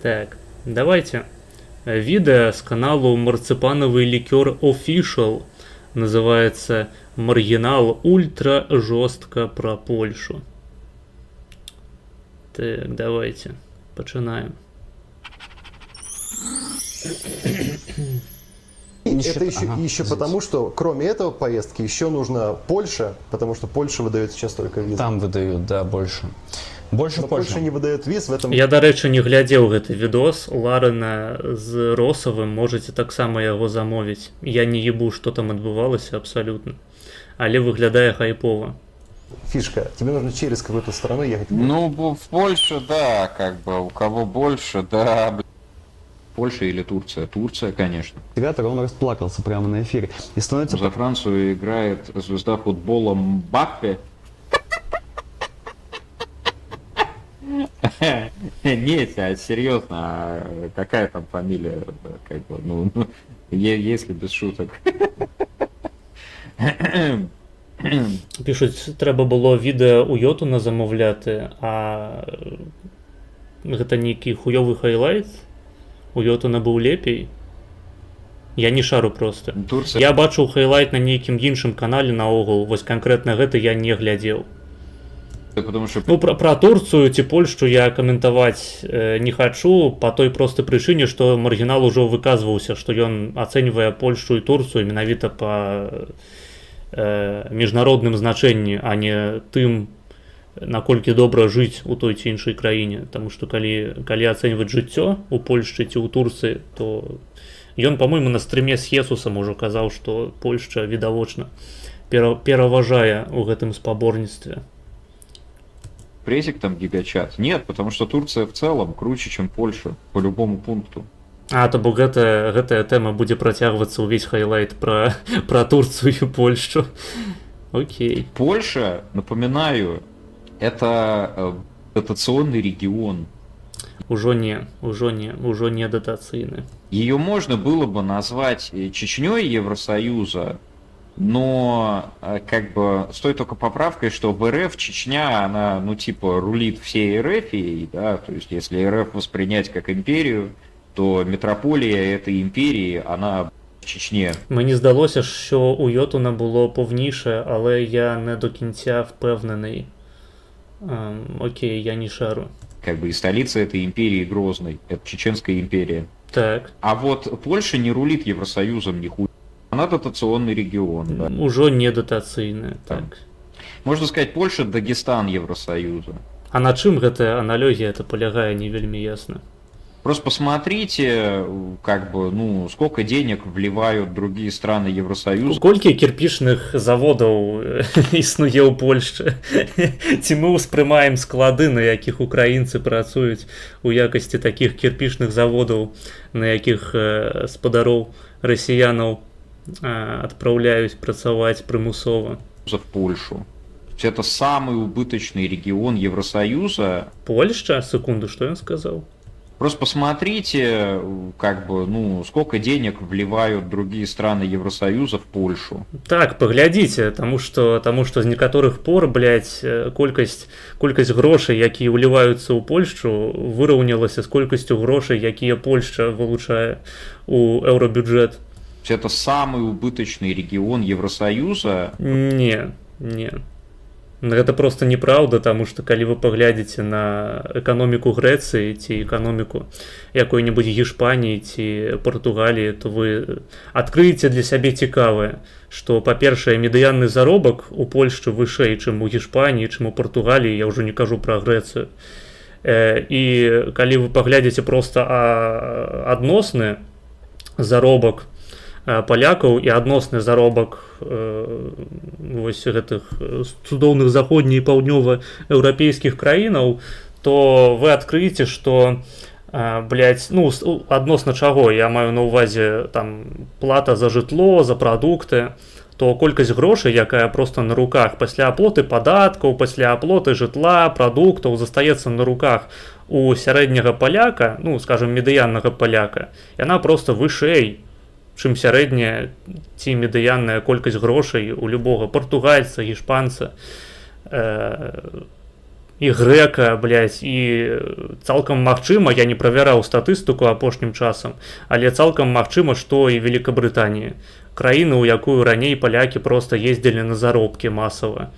Так, давайте. Відэа з каналу «Марципановый ликер Official» называется «Маргинал ультра жестко про Польшу». Так, давайте. Пачынаем. Не Это еще, еще извините. Потому, что кроме этого поездки еще нужна Польша, потому что Польша выдает сейчас только визы. Там выдают, да, больше. Больше Но в Польше. Польша не выдает виз, в этом Я, дарэчы, не глядзеў гэты відос Ларына з Росавым, можаце таксама яго замовіць. Я не ебу, што там адбывалася абсалютна. Але выглядае хайпова. Фишка. Тебе нужно через какую-то страну ехать. Ну, в Польшу, да, как бы, у кого больше, да, Польша или Турция? Турция, конечно. Он расплакался прямо на эфире. И становится За Францию играет звезда футбола Мбаппе. Нет, а серьезно, а какая там фамилия, как бы, ну, если без шуток. Пішуць, трэба было відэа ў Йотуна замаўляты, а гэта нейкі хуёвы хайлайт. У Йотуна быў лепей. Я не шару просто. Турция. Я бачыў хайлайт на нейкім іншым канале наогул, вось канкрэтна гэты я не глядзеў. Потому что Ну, пра Турцыю ці Польшчу я каментаваць не хачу па той простай прычыне, што Маргінал ужо выказваўся, што ён ацэньвае Польшчу і Турцыю менавіта па міжнародным значэнні, а не тым, наколькі добра жыць у той ці іншай краіне. Таму што калі ацэньваць жыццё у Польшчы ці ў Турцыі, то ён, по-моему, на стрыме з Хесусам ужо казаў, што Польшча відавочна пераважае ў гэтым спаборніцтве. Презик там гигачат. Нет, потому что Турция в целом круче, чем Польша по любому пункту. А, то бок гэтая тэма будзе працягвацца ўвесь хайлайт пра Турцыю і Польшчу. Окей. Польша, напоминаю, это дотационный регион. Ужо не, ужо не, ужо не датацыйны. Ее можно было бы назвать Чечней Евросоюза, но как бы с той только поправкой, что в РФ Чечня, она, ну, типа, рулит всей РФ, да, то есть если РФ воспринять как империю, то метрополия этой империи, она в Чечне. Мені здалося, що у Йотуна було повніше, але я не до кінця впевнений. Окей, я не шару. Как бы и столица этой империи Грозный, это Чеченская империя. Так. А вот Польша не рулит Евросоюзом нихуя. Она дотационный регион, да. Ужо не датацыйны, так. Можно сказать, Польша — Дагестан Евросоюза. А на чым гэтая аналогія это палягае, не вельмі ясна. Просто посмотрите, как бы, ну, сколько денег вливают другие страны Евросоюза. Колькі кірпічных заводаў існуе ў Польшчы? Ці мы ўспрымаем склады, на якіх украінцы працуюць, у якасці такіх кірпічных заводаў, на якіх спадароў расіянаў адпраўляюць працаваць прымусова? В Польшу. То есть это самый убыточный регион Евросоюза. Польшча? Секунду, што ён сказаў? Просто посмотрите, как бы, ну, сколько денег вливают другие страны Евросоюза в Польшу. Так, паглядзіце, таму што з некаторых пор, блядь, колькасць грошай, якія ўліваюцца ў Польшчу, выраўнялася з колькасцю грошай, якія Польшча вылучае у еўрабюджэт. То есть это самый убыточный регион Евросоюза. Не, не. Гэта просто неправда, таму што калі вы паглядзіце на эканоміку Грэцыі ці эканоміку якой-небудзь Гішпаніі ці Португаліі, то вы адкрыеце для сябе цікавае, што, па-першае, медыянны заробак у Польшчы вышэй, чым у Гішпаніі, чым у Португаліі, я ўжо не кажу пра Грэцыю. І калі вы паглядзіце просто адносны заробак палякаў і адносны заробак вось гэтых цудоўных заходні і паўднёва-еўрапейскіх краінаў, то вы адкрыеце, што блядь, ну, адносна чаго я маю на ўвазе, там плата за жытло, за прадукты, то колькасць грошай, якая просто на руках пасля аплоты падаткаў, пасля аплоты жытла, прадуктаў застаецца на руках у сярэдняга паляка, ну, скажем, медыяннага паляка, яна просто вышэй, чым сярэдняя ці медыянная колькасць грошай у любога португальца, гішпанца. І грэка, блядь, і цалкам магчыма, я не правяраў статыстыку апошнім часам, але цалкам магчыма, што і Великабрытаніі. Краіны, у якую раней палякі проста ездзілі на заробкі масава.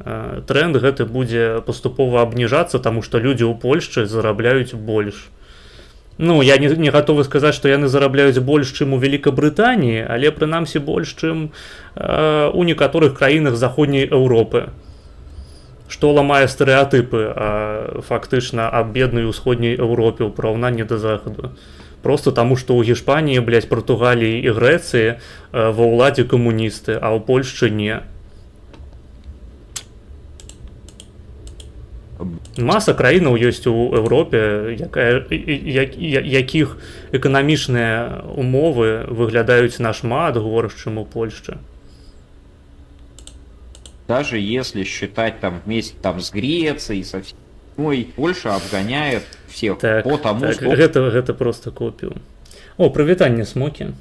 Трэнд гэты будзе паступова абніжацца, таму што людзі ў Польшчы зарабляюць больш. Ну, я не гатовы сказаць, што яны зарабляюць больш, чым у Великабрытаніі, але прынамсі больш, чым у некаторых краінах заходняй Еўропы. Што ламае стэрэатыпы, фактычна аб беднай усходняй Еўропе ў параўнанні да захаду. Просто таму, што ў Гішпаніі, блядь, Португаліі і Грэцыі ва ўладзе камуністы, а ў Польшчы не. Маса краінаў ёсць у Еўропе, якіх эканамічныя умовы выглядаюць нашмат горш, чым у Польшчы. Даже если считать там вместе там с Грецией, со всей, Польша обгоняет всех Так, по тому, так, сколько гэта просто копіум. О, прывітанне, Смокі.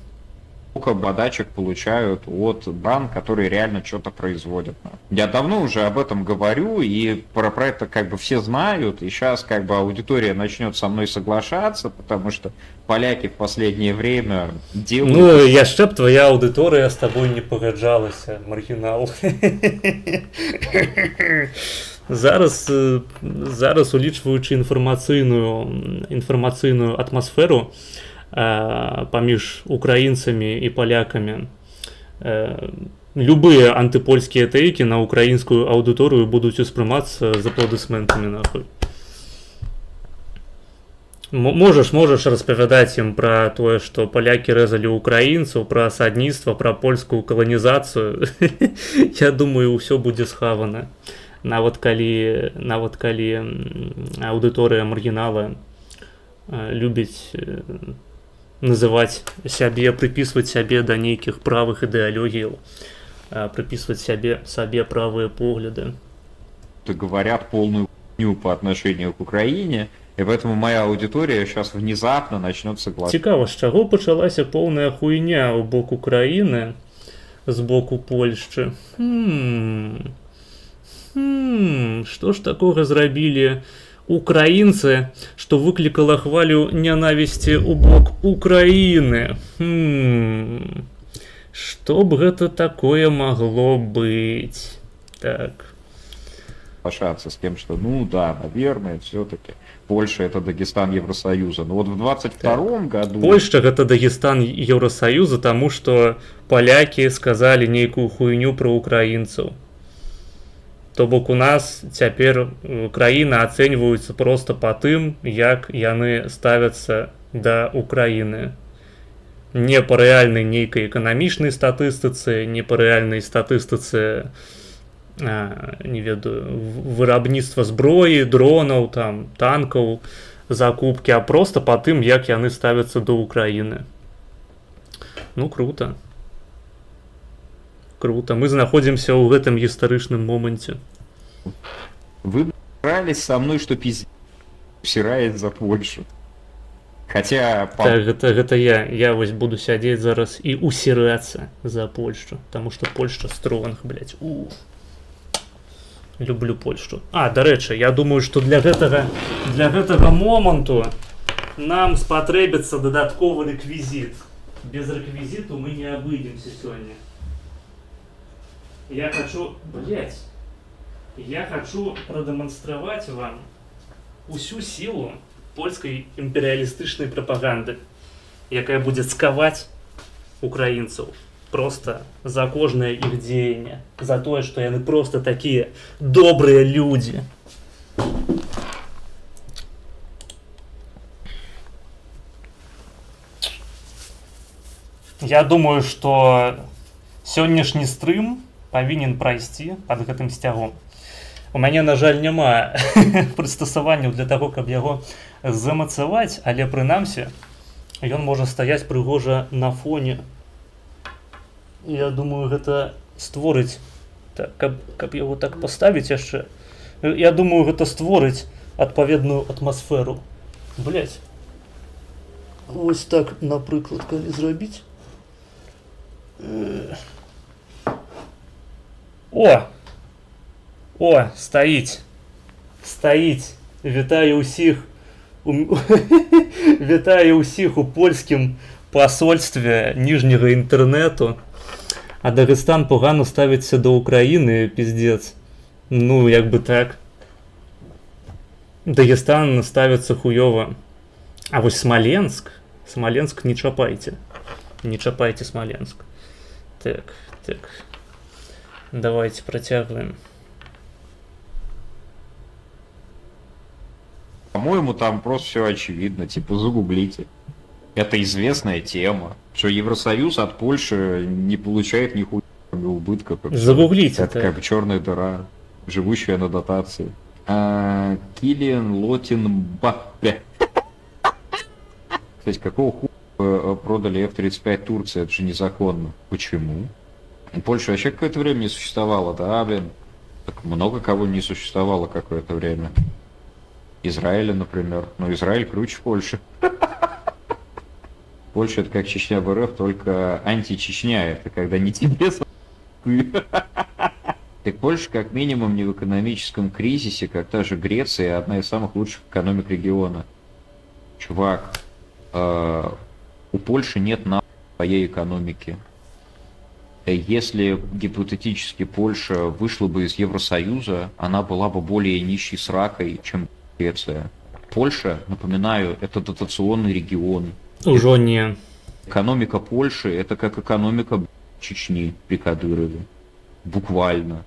подачек получают от банк, которые реально что-то производят. Я давно уже об этом говорю, и про это как бы все знают, и сейчас как бы аудитория начнет со мной соглашаться, потому что поляки в последнее время делают... Ну, яшчэ б твоя аўдыторыя з табой не пагаджалася, маргінал. Зараз, улічваючы інфармацыйную атмасферу паміж украінцамі і палякамі, любыя антыпольскія тэйкі на украінскую аўдыторыю будуць успрымацца з апладысментамі, нахуй. Можаш распавядаць ім пра тое, што палякі рэзалі украінцаў, пра асадніцтва, пра польскую каланізацыю. Я думаю, ўсё будзе схавана. Нават калі аўдыторыя маргінала любіць называць сябе, прыпісваць сябе да нейкіх правых ідэалогіяў, прыпісваць сабе правыя погляды. Говорят полную хуйню по отношению к Украине, и поэтому моя аудитория сейчас внезапно начнет соглашаться. Цікава, з чаго пачалася поўная хуйня ў бок Украіны з боку Польшчы? Што ж такога зрабілі украінцы, што выклікала хвалю нянавісці ў бок Украіны? Што б гэта такое магло быць? Так. С тем, что, ну да, наверное, все-таки Польша — это Дагестан Евросоюза. Но вот в 22 году... Польшча гэта Дагестан Еўросаюза, таму што палякі сказалі нейкую хуйню пра украінцаў. То бок у нас цяпер краіны ацэньваюцца проста па тым, як яны ставяцца да Украіны. Не па рэальнай нейкай эканамічнай статыстыцы, не па рэальнай статыстыцы, не ведаю, вырабніцтва зброі, дронаў, там, танкаў, закупкі, а просто па тым, як яны ставяцца да Украіны. Ну, круто. Круто. Мы знаходзімся ў гэтым гістарычным моманце. Вы брались со мной, что пиздец усирает за Польшу. Хотя... Так, гэта я. Я вось буду сядзець зараз і усірацца за Польшчу. Таму што Польшча стронг, блядь. У. Люблю Польшчу. А, дарэчы, я думаю, што для гэтага моманту нам спатрэбіцца дадатковы рэквізіт. Без рэквізіту мы не абыдземся сёння. Я хочу, блядь, я хочу прадэманстраваць вам усю сілу польскай імперыялістычнай прапаганды, якая будзе цкаваць украінцаў просто за кожнае іх дзеянне, за тое, што яны просто такія добрыя людзі. Я думаю, што сённяшні стрым павінен прайсці пад гэтым сцягом. У мяне, на жаль, няма прыстасаванняў для таго, каб яго замацаваць, але прынамсі ён можа стаяць прыгожа на фоне. Я думаю, гэта створыць так, каб яго так паставіць яшчэ. Я думаю, гэта створыць адпаведную атмасферу. Блять. Вось так, напрыклад, калі зрабіць. О! О, стаіць. Стаіць. Вітаю ўсіх у... Вітаю ўсіх у польскім пасольстве ніжняга інтэрнэту. А Дагестан погано ставіцца до Украіны, пиздец. Ну, як бы так. Дагестан ставіцца хуёва. А вось Смаленск, Смаленск не чапайце. Не чапайце Смаленск. Так, так. Давайте працягваем. По-моему, там просто все очевидно, типа загуглите. Это известная тема, что Евросоюз от Польши не получает нихуя, кроме убытка. Как Загуглите. Это Так. как бы черная дыра, живущая на дотации. А, Килиан Лотин Мбаппе. Кстати, какого хуя продали F-35 Турции? Это же незаконно. Почему? Польша вообще какое-то время не существовала, да, блин? Так много кого не существовало какое-то время. Израиля, например. Но Израиль круче Польши. Польша — это как Чечня в РФ, только анти-Чечня. Это когда не тебе с***. Так Польша как минимум не в экономическом кризисе, как та же Греция, одна из самых лучших экономик региона. Чувак, у Польши нет на своей экономики. Если гипотетически Польша вышла бы из Евросоюза, она была бы более нищей сракой, чем Греция. Польша, напоминаю, это дотационный регион. Ужо не. Экономика Польши — это как экономика Чечни при Кадырове. Буквально.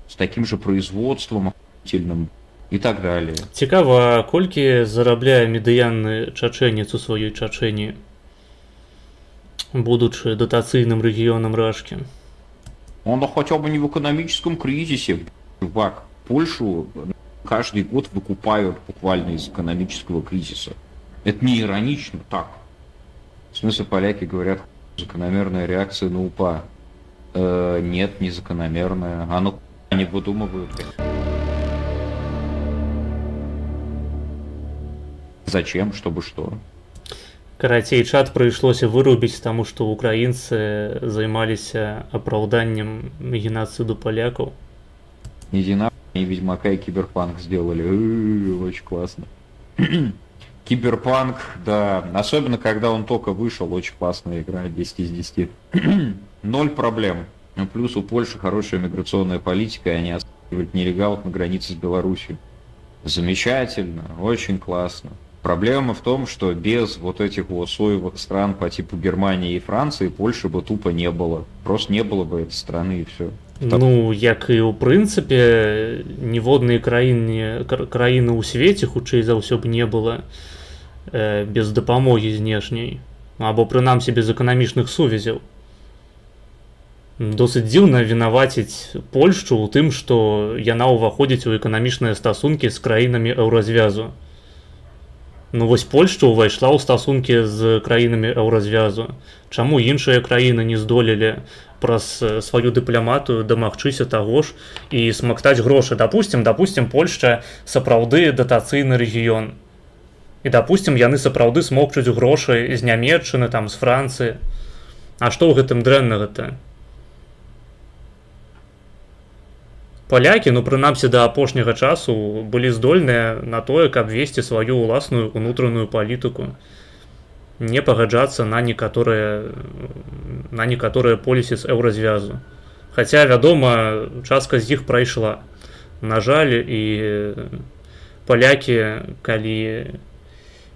С таким же производством охуительным и так далее. Цікава, колькі зарабляе медыянны чачэнец у сваёй Чачэні, будучы датацыйным рэгіёнам Рашкі. Он хотя бы не в экономическом кризисе. Чувак, Польшу каждый год выкупают буквально из экономического кризиса. Это не иронично, так. В смысле, поляки говорят, закономерная реакция на УПА. Нет, не закономерная. А ну они выдумывают. Зачем, чтобы что? Карацей, чат прыйшлося вырубіць, таму што украінцы займаліся апраўданнем генацыду палякаў. Иди на и Ведьмака и Киберпанк сделали. Очень классно. Киберпанк, да. Особенно, когда он только вышел, очень классная игра, 10 из 10. Ноль проблем. Ну, плюс у Польши хорошая миграционная политика, и они отстреливают нелегалов на границе с Беларусью. Замечательно, очень классно. Проблема в том, что без вот этих вот соевых стран по типу Германии и Франции Польши бы тупо не было. Просто не было бы этой страны, и все. Ну, як і ў прынцыпе, ніводнай краіны ў свеце, хутчэй за ўсё, б не было без дапамогі знешняй або прынамсі без эканамічных сувязяў. Досыць дзіўна вінаваціць Польшчу ў тым, што яна ўваходзіць у эканамічныя стасункі з краінамі Еўразвязу. Ну вось, Польшча ўвайшла ў стасункі з краінамі Еўразвязу. Чаму іншыя краіны не здолелі праз сваю дыпламатыю дамагчыся таго ж і смактаць грошы? Допустим, Польшча сапраўды датацыйны рэгіён. І, допустим, яны сапраўды смокчуць грошы з Нямеччыны, там, з Францыі. А што ў гэтым дрэннага-то? Палякі, ну, прынамсі да апошняга часу, былі здольныя на тое, каб весці сваю ўласную унутраную палітыку, не пагаджацца на некаторыя полісі з Еўразвязу. Хаця, вядома, частка з іх прайшла. На жаль, і палякі, калі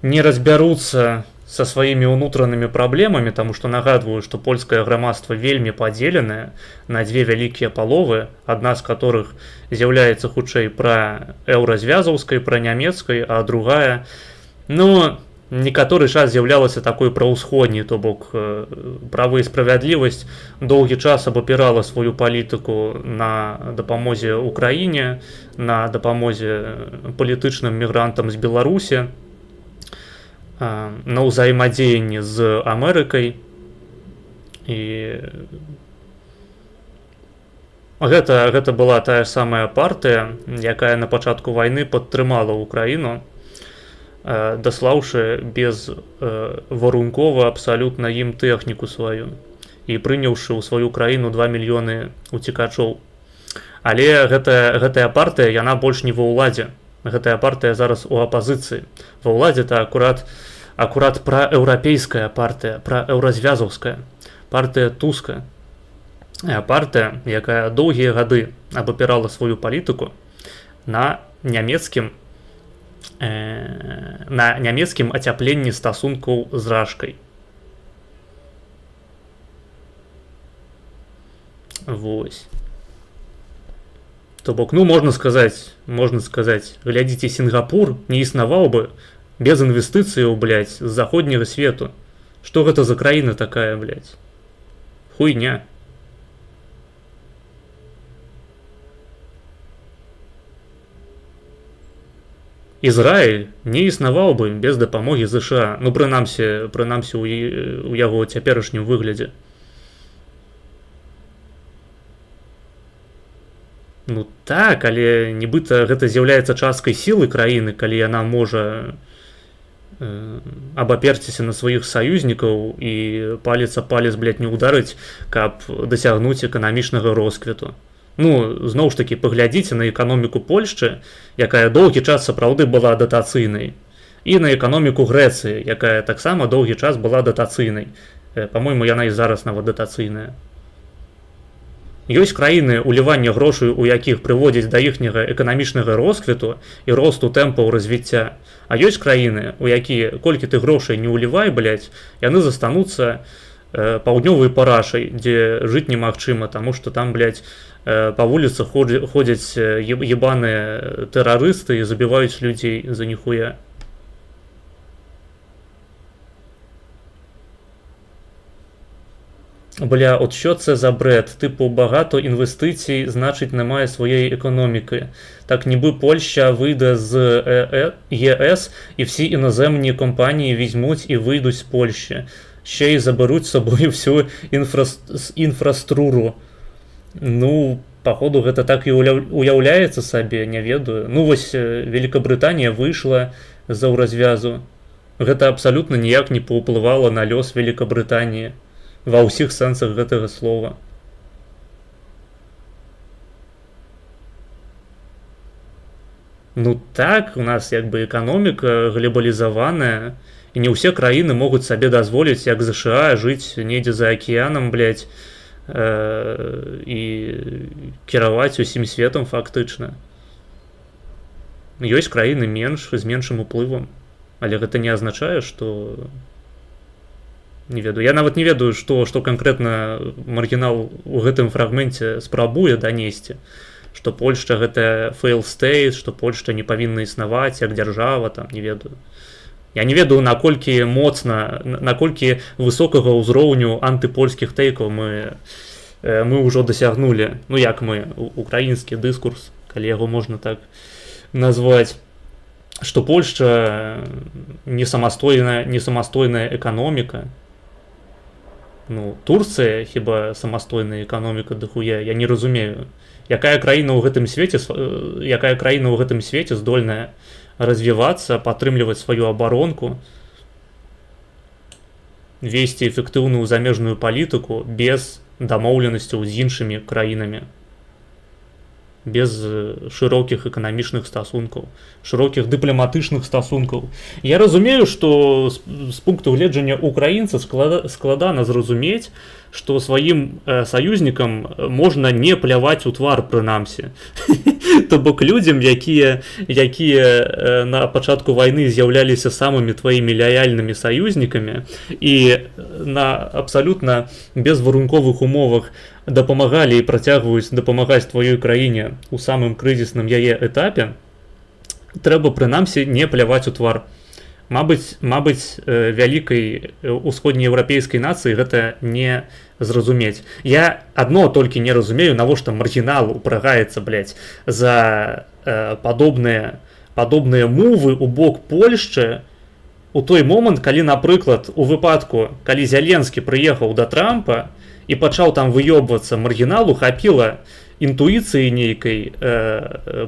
не разбяруцца са сваімі ўнутранымі праблемамі, таму што нагадваю, што польскае грамадства вельмі падзеленае на дзве вялікія паловы, адна з которых з'яўляецца хутчэй пра еўразвязаўскай, пра нямецкай, а другая, ну, некаторы час з'яўлялася такой праўсходняй, то бок «Права і справядлівасць» доўгі час абапірала сваю палітыку на дапамозе Украіне, на дапамозе палітычным мігрантам з Беларусі, на ўзаемадзеянні з Амерыкай. І гэта была тая самая партыя, якая на пачатку вайны падтрымала Украіну, даслаўшы без варункова абсалютна ім тэхніку сваю і прыняўшы ў сваю краіну 2 мільёны уцікачоў. Але гэтая партыя, яна больш не ва ўладзе. Гэтая партыя зараз у апазіцыі. Ва ўладзе та акурат праеўрапейская партыя, праеўразвязаўская партыя Туска. Партыя, якая доўгія гады абапірала сваю палітыку на нямецкім ацяпленні стасункаў з Рашкай. Вось. То бок, ну, можна сказаць, глядзіце, Сінгапур не існаваў бы без інвестыцыяў, блядь, з заходняга свету. Што гэта за краіна такая, блядь? Хуйня. Ізраіль не існаваў бы без дапамогі ЗША, ну, прынамсі у яго цяперашнім выглядзе. Ну так, але нібыта гэта з'яўляецца часткай сілы краіны, калі яна можа абаперціся на сваіх саюзнікаў і палец аб палец, блядь, не ударыць, каб дасягнуць эканамічнага росквіту. Ну, зноў ж такі, паглядзіце на эканоміку Польшчы, якая доўгі час сапраўды была датацыйнай, і на эканоміку Грэцыі, якая таксама доўгі час была датацыйнай. Па-мойму, яна і зараз нават датацыйная. Ёсць краіны, уліванне грошай у якіх прыводзіць да іхняга эканамічнага росквіту і росту тэмпаў развіцця. А ёсць краіны, у якія колькі ты грошай не ўлівай, блядь, яны застануцца паўднёвай парашай, дзе жыць немагчыма, таму што там, блядь, па вуліцах ходзяць ебаныя тэрарысты і забіваюць людзей за ніхуя. Бля, от що це за бред? Типу, багато інвестицій, значить, немає своєї економіки. Так ніби Польща вийде з ЄС і всі іноземні компанії візьмуть і вийдуть з Польщі. Ще й заберуть з собою всю інфраструру. Ну, походу, гэта так і уяўляецца сабе, не ведаю. Ну вось Великабрытанія выйшла з Еўразвязу. Гэта абсалютна ніяк не паўплывала на лёс Великабрытаніі ва ўсіх сэнсах гэтага слова. Ну так, у нас як бы эканоміка глобалізаваная, і не ўсе краіны могуць сабе дазволіць, як ЗША, жыць недзе за акіянам, блядь, і кіраваць усім светам фактычна. Ёсць краіны менш, з меншым уплывам, але гэта не азначае, што, не ведаю. Я нават не ведаю, што канкрэтна маргінал у гэтым фрагменце спрабуе данесці, што Польшча гэта fail state, што Польшча не павінна існаваць як дзяржава там, не ведаю. Я не ведаю, наколькі моцна, наколькі высокага ўзроўню антыпольскіх тэйкаў мы ўжо дасягнулі. Ну, як мы, украінскі дыскурс, калі яго можна так назваць, што Польшча не самастойная эканоміка. Ну, Турцыя хіба самастойная эканоміка дохуя? Я не разумею, якая краіна ў гэтым свеце здольная развівацца, падтрымліваць сваю абаронку, весці эфектыўную замежную палітыку без дамоўленасцяў з іншымі краінамі, без шырокіх эканамічных стасункаў, шырокіх дыпламатычных стасункаў. Я разумею, што з пункту гледжання украінца складана зразумець, што сваім саюзнікам можна не пляваць у твар, прынамсі. То бок людзям, якія на пачатку вайны з'яўляліся самымі тваімі лаяльнымі саюзнікамі і на абсалютна безварунковых умовах дапамагалі і працягваюць дапамагаць тваёй краіне ў самым крызісным яе этапе, трэба прынамсі не пляваць у твар. Мабыць, вялікай усходнееўрапейскай нацыі гэта не зразумець. Я адно толькі не разумею, навошта маргінал упрагаецца, блядь, за падобныя мувы ў бок Польшчы у той момант, калі, напрыклад, у выпадку, калі Зяленскі прыехаў да Трампа і пачаў там выёбвацца, маргіналу хапіла інтуіцыі нейкай,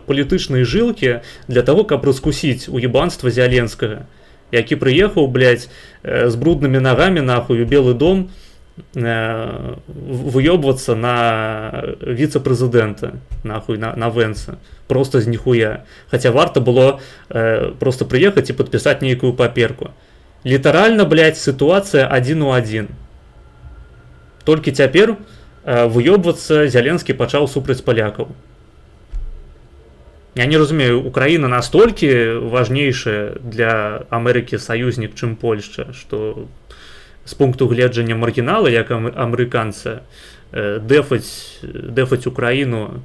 палітычнай жылкі для того, каб раскусіць уебанства Зяленскага, які прыехаў, блядь, з бруднымі нагамі, нахуй, у Белы дом. выёбвацца на віцэ-прэзідэнта, нахуй, на Вэнса, просто з ніхуя. Хаця варта было просто прыехаць і падпісаць нейкую паперку. Літаральна, блядь, сітуацыя адзін у адзін. Толькі цяпер выёбвацца Зяленскі пачаў супраць палякаў. Я не разумею, Украіна настолькі важнейшая для Амерыкі саюзнік, чым Польшча, што з пункту гледжання маргінала, як амерыканца, дэфаць Украіну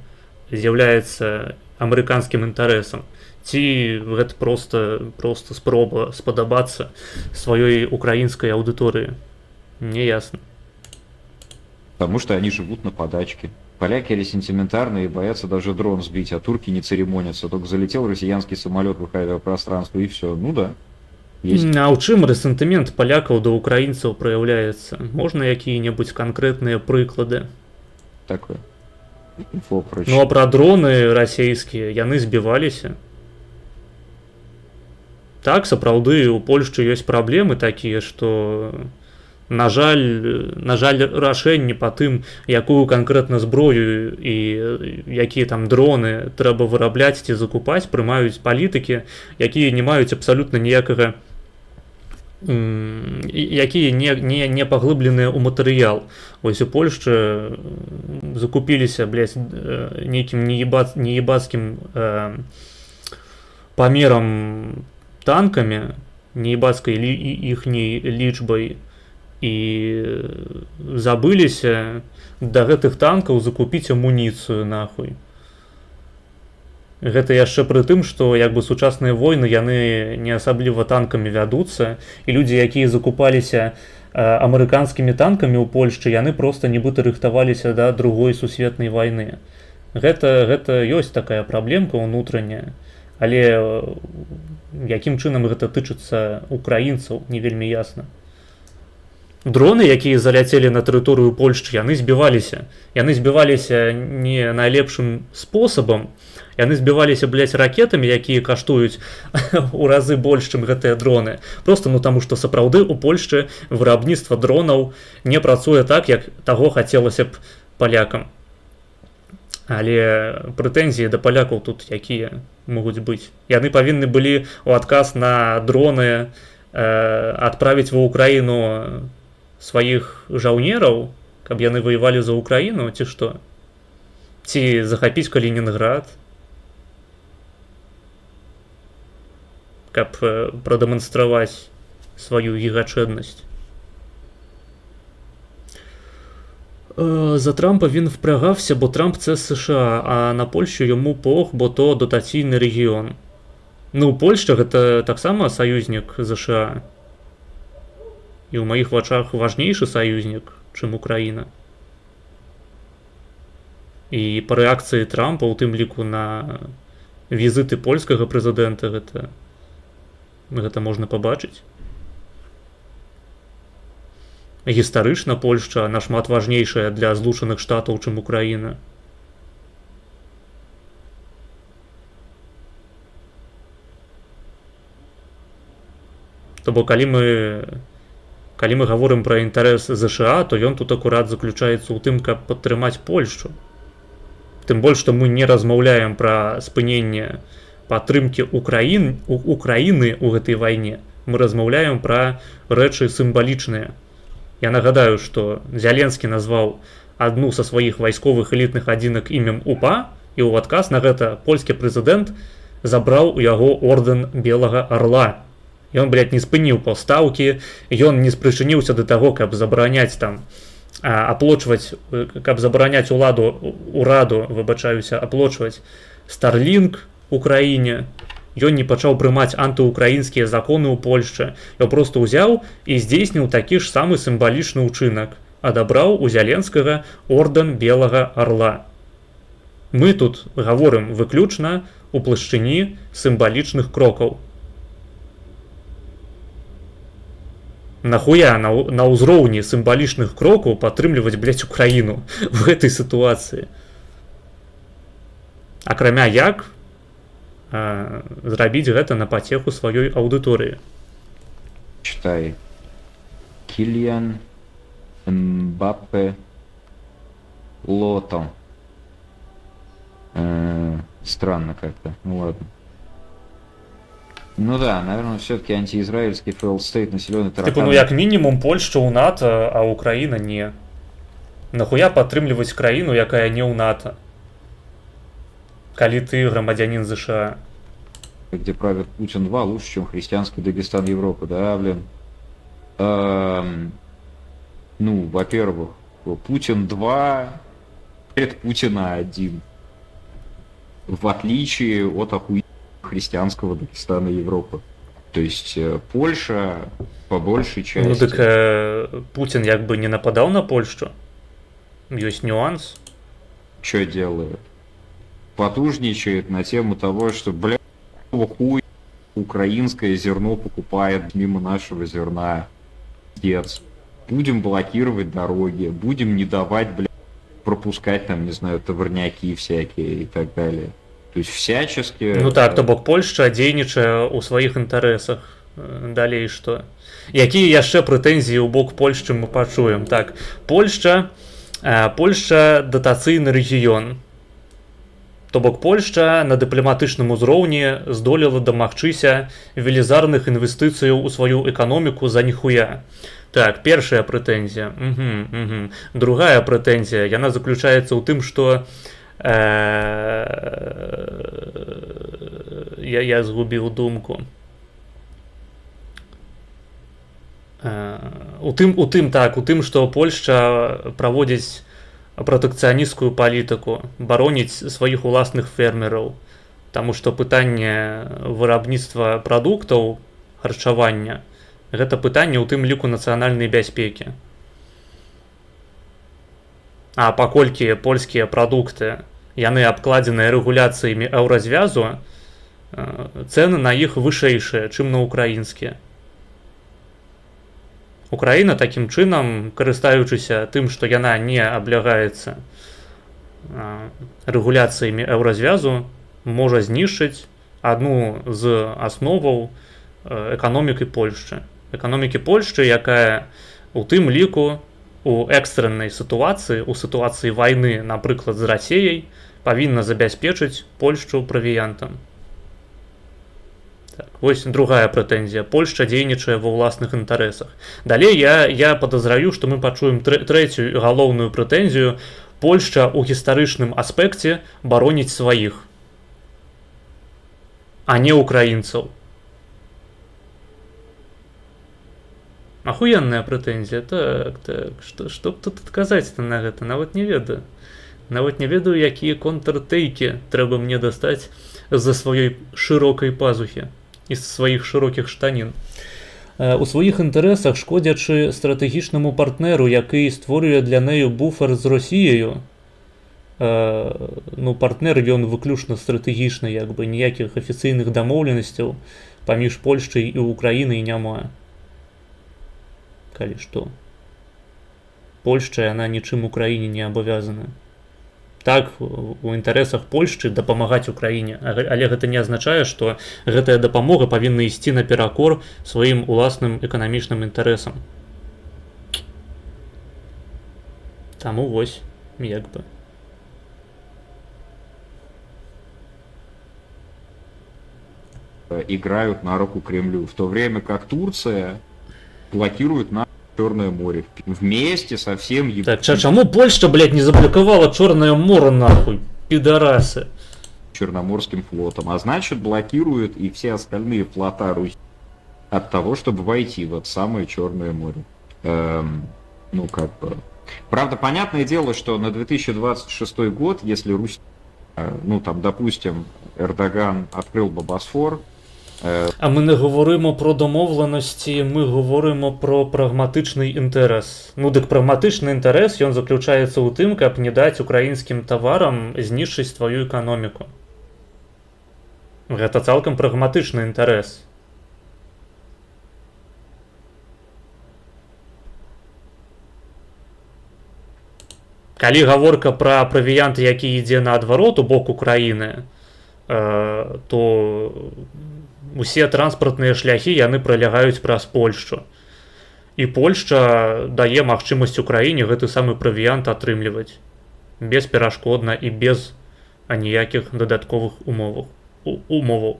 з'яўляецца амерыканскім інтарэсам. Ці гэта просто спроба спадабацца сваёй украінскай аўдыторыі. Не ясна. Потому что они живут на подачке. Поляки ресентиментарные и боятся даже дрон сбить, а турки не церемонятся. Только залетел россиянский самолет в их авиапространство, и все. Ну да. Есть. А ў чым рэсентымент палякаў да украінцаў праяўляецца? Можна якія-небудзь канкрэтныя прыклады? Такое. Инфо прочь. Ну а пра дроны расійскія, яны збіваліся. Так, сапраўды, у Польшчы ёсць праблемы такія, што, на жаль, рашэнні па тым, якую канкрэтна зброю і якія там дроны трэба вырабляць ці закупаць, прымаюць палітыкі, якія не маюць абсалютна ніякага, якія не паглыбленыя ў матэрыял. Вось у Польшчы закупіліся, блядь, нейкім неебацкім памерам танкамі, неебацкай іхняй лічбай, і забыліся да гэтых танкаў закупіць амуніцыю, нахуй. Гэта яшчэ пры тым, што як бы сучасныя войны, яны не асабліва танкамі вядуцца, і людзі, якія закупаліся амерыканскімі танкамі ў Польшчы, яны проста нібыта рыхтаваліся да другой сусветнай вайны. Гэта ёсць такая праблемка ўнутраная, але якім чынам гэта тычыцца украінцаў, не вельмі ясна. Дроны, якія заляцелі на тэрыторыю Польшчы, яны збіваліся. Яны збіваліся не найлепшым спосабам. Яны збіваліся, блядь, ракетамі, якія каштуюць у разы больш, чым гэтыя дроны. Просто, ну, таму што сапраўды у Польшчы вырабніцтва дронаў не працуе так, як таго хацелася б палякам. Але прэтэнзіі да палякаў тут якія могуць быць? Яны павінны былі ў адказ на дроны адправіць ва Украіну сваіх жаўнераў, каб яны ваявалі за Украіну, ці што? Ці захапіць Калінінград, каб прадэманстраваць сваю гігачэднасць. За Трампа він впрягався, бо Трамп це США, а на Польщу йому пох, бо то дотаційний регіон. Ну, Польшча гэта таксама саюзнік ЗША. І ў маіх вачах важнейшы саюзнік, чым Украіна. І па рэакцыі Трампа, у тым ліку на візіты польскага прэзідэнта, гэта можна пабачыць. Гістарычна Польшча нашмат важнейшая для Злучаных Штатаў, чым Украіна. То бок, калі мы гаворым пра інтарэс ЗША, то ён тут акурат заключаецца ў тым, каб падтрымаць Польшчу. Тым больш, што мы не размаўляем пра спыненне падтрымкі Украіны ў гэтай вайне. Мы размаўляем пра рэчы сімвалічныя. Я нагадаю, што Зяленскі назваў адну са сваіх вайсковых элітных адзінак імем УПА, і ў адказ на гэта польскі прэзідэнт забраў у яго ордэн Белага Арла. Ён, блядь, не спыніў паўстаўкі, ён не спрычыніўся да таго, каб забараняць там, аплочваць, каб забараняць уладу, ураду, выбачаюся, аплочваць Starlink Украіне. Ён не пачаў прымаць антыўкраінскія законы ў Польшчы. Ён проста ўзяў і здзейсніў такі ж самы сімвалічны ўчынак. Адабраў у Зяленскага ордэн Белага Арла. Мы тут гаворым выключна ў плашчыні сімвалічных крокаў. Нахуя на ўзроўні сімвалічных крокаў падтрымліваць, блядь, Украіну в гэтай сітуацыі? Акрамя як зрабіць гэта на пацеху сваёй аўдыторыі. Читай. Киллиан Мбаппе. Мбаппе Лото. Странно как-то. Ну ладно. Ну да, наверное, все-таки антиизраильский failed state, населенный Типу, ну тараканами. як мінімум Польшча ў НАТО, а Украіна не. Нахуя падтрымліваць краіну, якая не ў НАТО? Калі ты грамадзянін ЗША. Где правит Путин 2, лучше, чем христианский Дагестан Европы, да, блин. Ну, во-первых, Путин 2, это Путина 1. В отличие от христианского Дагестана Европы. То есть Польша по большей части... Ну дык Путін як бы не нападаў на Польшчу. Ёсць нюанс. Что делает? Потужничает на тему того, что, бля, хуй украинское зерно покупает мимо нашего зерна. Пиздец. Будем блокировать дороги, будем не давать, бля, пропускать там, не знаю, товарняки всякие и так далее. То есть всячески... Ну так, то бок Польшча дзейнічае ў сваіх інтарэсах. Далей што? Якія яшчэ прэтэнзіі ў бок Польшчы мы пачуем? Так, Польшча датацыйны рэгіён. То бок Польшча на дыпламатычным узроўні здолела дамагчыся велізарных інвестыцыяў у сваю эканоміку за ніхуя. Так, першая прэтэнзія. Угу. Другая прэтэнзія, яна заключаецца ў тым, што я згубіў думку. У тым, што Польшча праводзіць пратэкцыянісцкую палітыку, бароніць сваіх уласных фермераў, таму што пытанне вырабніцтва прадуктаў харчавання гэта пытанне ў тым ліку нацыянальнай бяспекі. А паколькі польскія прадукты яны абкладзеныя рэгуляцыямі Еўразвязу, цэны на іх вышэйшыя, чым на украінскія. Украіна такім чынам, карыстаючыся тым, што яна не аблягаецца рэгуляцыямі Еўразвязу, можа знішчыць адну з асноваў эканомікі Польшчы. Эканомікі Польшчы, якая у тым ліку у экстраннай сітуацыі, у сітуацыі вайны, напрыклад, з Расеяй, павінна забяспечыць Польшчу правіянтам. Так, вось другая прэтэнзія. Польшча дзейнічае ва ўласных інтарэсах. Далей я падазраю, што мы пачуем трэцюю галоўную прэтэнзію. Польшча ў гістарычным аспекце бароніць сваіх, а не украінцаў. Ахуенная прэтэнзія. Так, так, што б тут адказаць-то на гэта? Нават не ведаю. Нават не ведаю, якія контртэйкі трэба мне дастаць з-за сваёй шырокай пазухі і з сваіх шырокіх штанін. У сваіх інтарэсах, шкодзячы стратэгічнаму партнеру, які створюе для нею буфер з Росією. Ну, партнер ён выключна стратэгічны, як бы ніякіх афіцыйных дамоўленасцяў паміж Польшчай і Украінай няма. Калі што. Польшча, яна нічым Украіне не абавязана. Так, у інтарэсах Польшчы дапамагаць Украіне, але гэта не азначае, што гэтая дапамога павінна ісці наперакор сваім уласным эканамічным інтарэсам. Таму вось, як бы. Играют на руку Кремлю, в то время как Турция блокирует на Черное море вместе со всем Так, чаму Польшча, блядь, не заблокавала Чорнае мора, нахуй, пидорасы? Черноморским флотом, а значит блокирует и все остальные флота Руси от того, чтобы войти в это самое Черное море. Ну как бы. Правда, понятное дело, что на 2026 год, если Русь, ну там, допустим, Эрдоган открыл бы Босфор, А ми не говоримо про домовленості, ми говоримо про прагматичний інтерес. Ну, дык прагматичний інтерес, ён заключаецца ў тым, каб не даць украінскім таварам знішчыць тваю эканоміку. Гэта цалкам прагматычны інтарэс. Калі гаворка пра правіянт, які ідзе наадварот у бок Украіны, то усе транспартныя шляхі яны пралягаюць праз Польшчу. І Польшча дае магчымасць Украіне гэты самы правіянт атрымліваць бесперашкодна і без аніякіх дадатковых умоваў. Умоваў.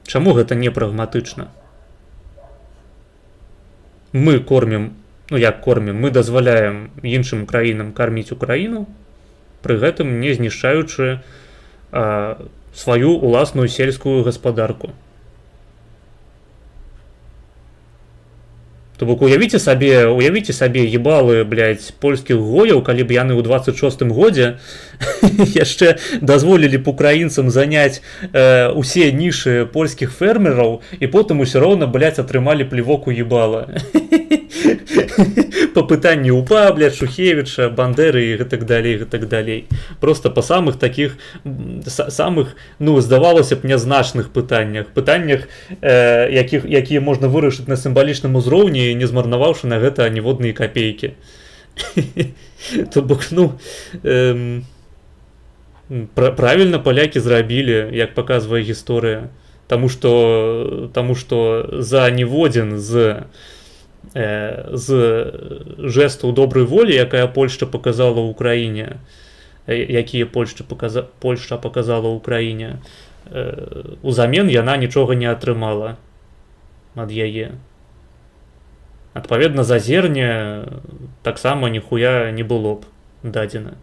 Чаму гэта не прагматычна? Мы кормім, ну як кормім, мы дазваляем іншым краінам карміць Украіну, пры гэтым не знішчаючы сваю уласную сельскую гаспадарку. То бок уявіце сабе ебалы, блядь, польскіх гояў, калі б яны ў 26 годзе яшчэ дазволілі б украінцам заняць усе нішы польскіх фермераў і потым усё роўна, блядь, атрымалі плевок у ебала по пытанні УПА, блядь, Шухевіча, Бандеры і гэтак далей, гэтак далей. Просто по самых таких самых, ну, здавалася б, нязначных пытаннях, якія можна вырашыць на сімвалічным узроўні, не змарнаваўшы на гэта ніводныя капейкі. То бок, ну, правильно палякі зрабілі, як паказвае гісторыя. Таму што за ніводзін з жэстаў добрай волі, якая Польшча показала ўкраіне, якія Польшча показала ўкраіне, узамен яна нічога не атрымала ад яе. Адпаведна, за зерне таксама ніхуя не было б дадзена.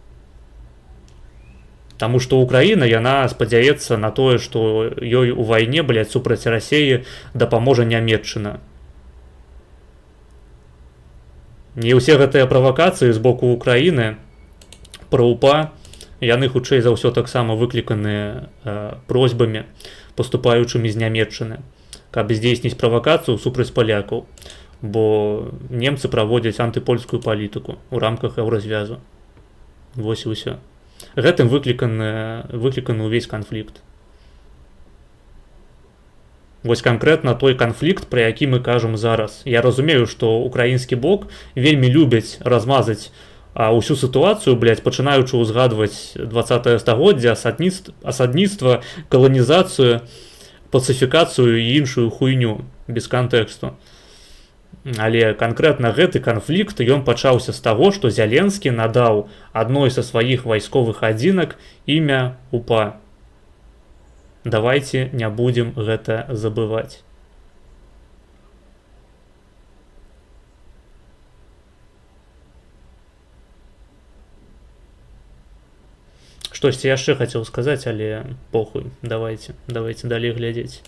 Таму што Украіна, яна спадзяецца на тое, што ёй у вайне, блядь, супраць Расеі дапаможа Нямеччына. Не ўсе гэтыя правакацыі з боку Украіны пра УПА, яны хутчэй за ўсё таксама выкліканыя просьбамі, паступаючымі з Нямеччыны, каб здзейсніць правакацыю супраць палякаў, бо немцы праводзяць антыпольскую палітыку ў рамках Еўразвязу. Вось і ўсё. Гэтым выкліканы ўвесь канфлікт. Вось канкрэтна той канфлікт, пра які мы кажам зараз. Я разумею, што украінскі бок вельмі любяць размазаць ўсю сітуацыю, блядь, пачынаючы ўзгадваць 20 стагоддзя, асадніцтва, каланізацыю, пацыфікацыю і іншую хуйню без кантэксту. Але канкрэтна гэты канфлікт, ён пачаўся з таго, што Зяленскі надаў адной са сваіх вайсковых адзінак імя УПА. Давайте не будзем гэта забываць. Штосьці яшчэ хацеў сказаць, але похуй, давайте далей глядзець.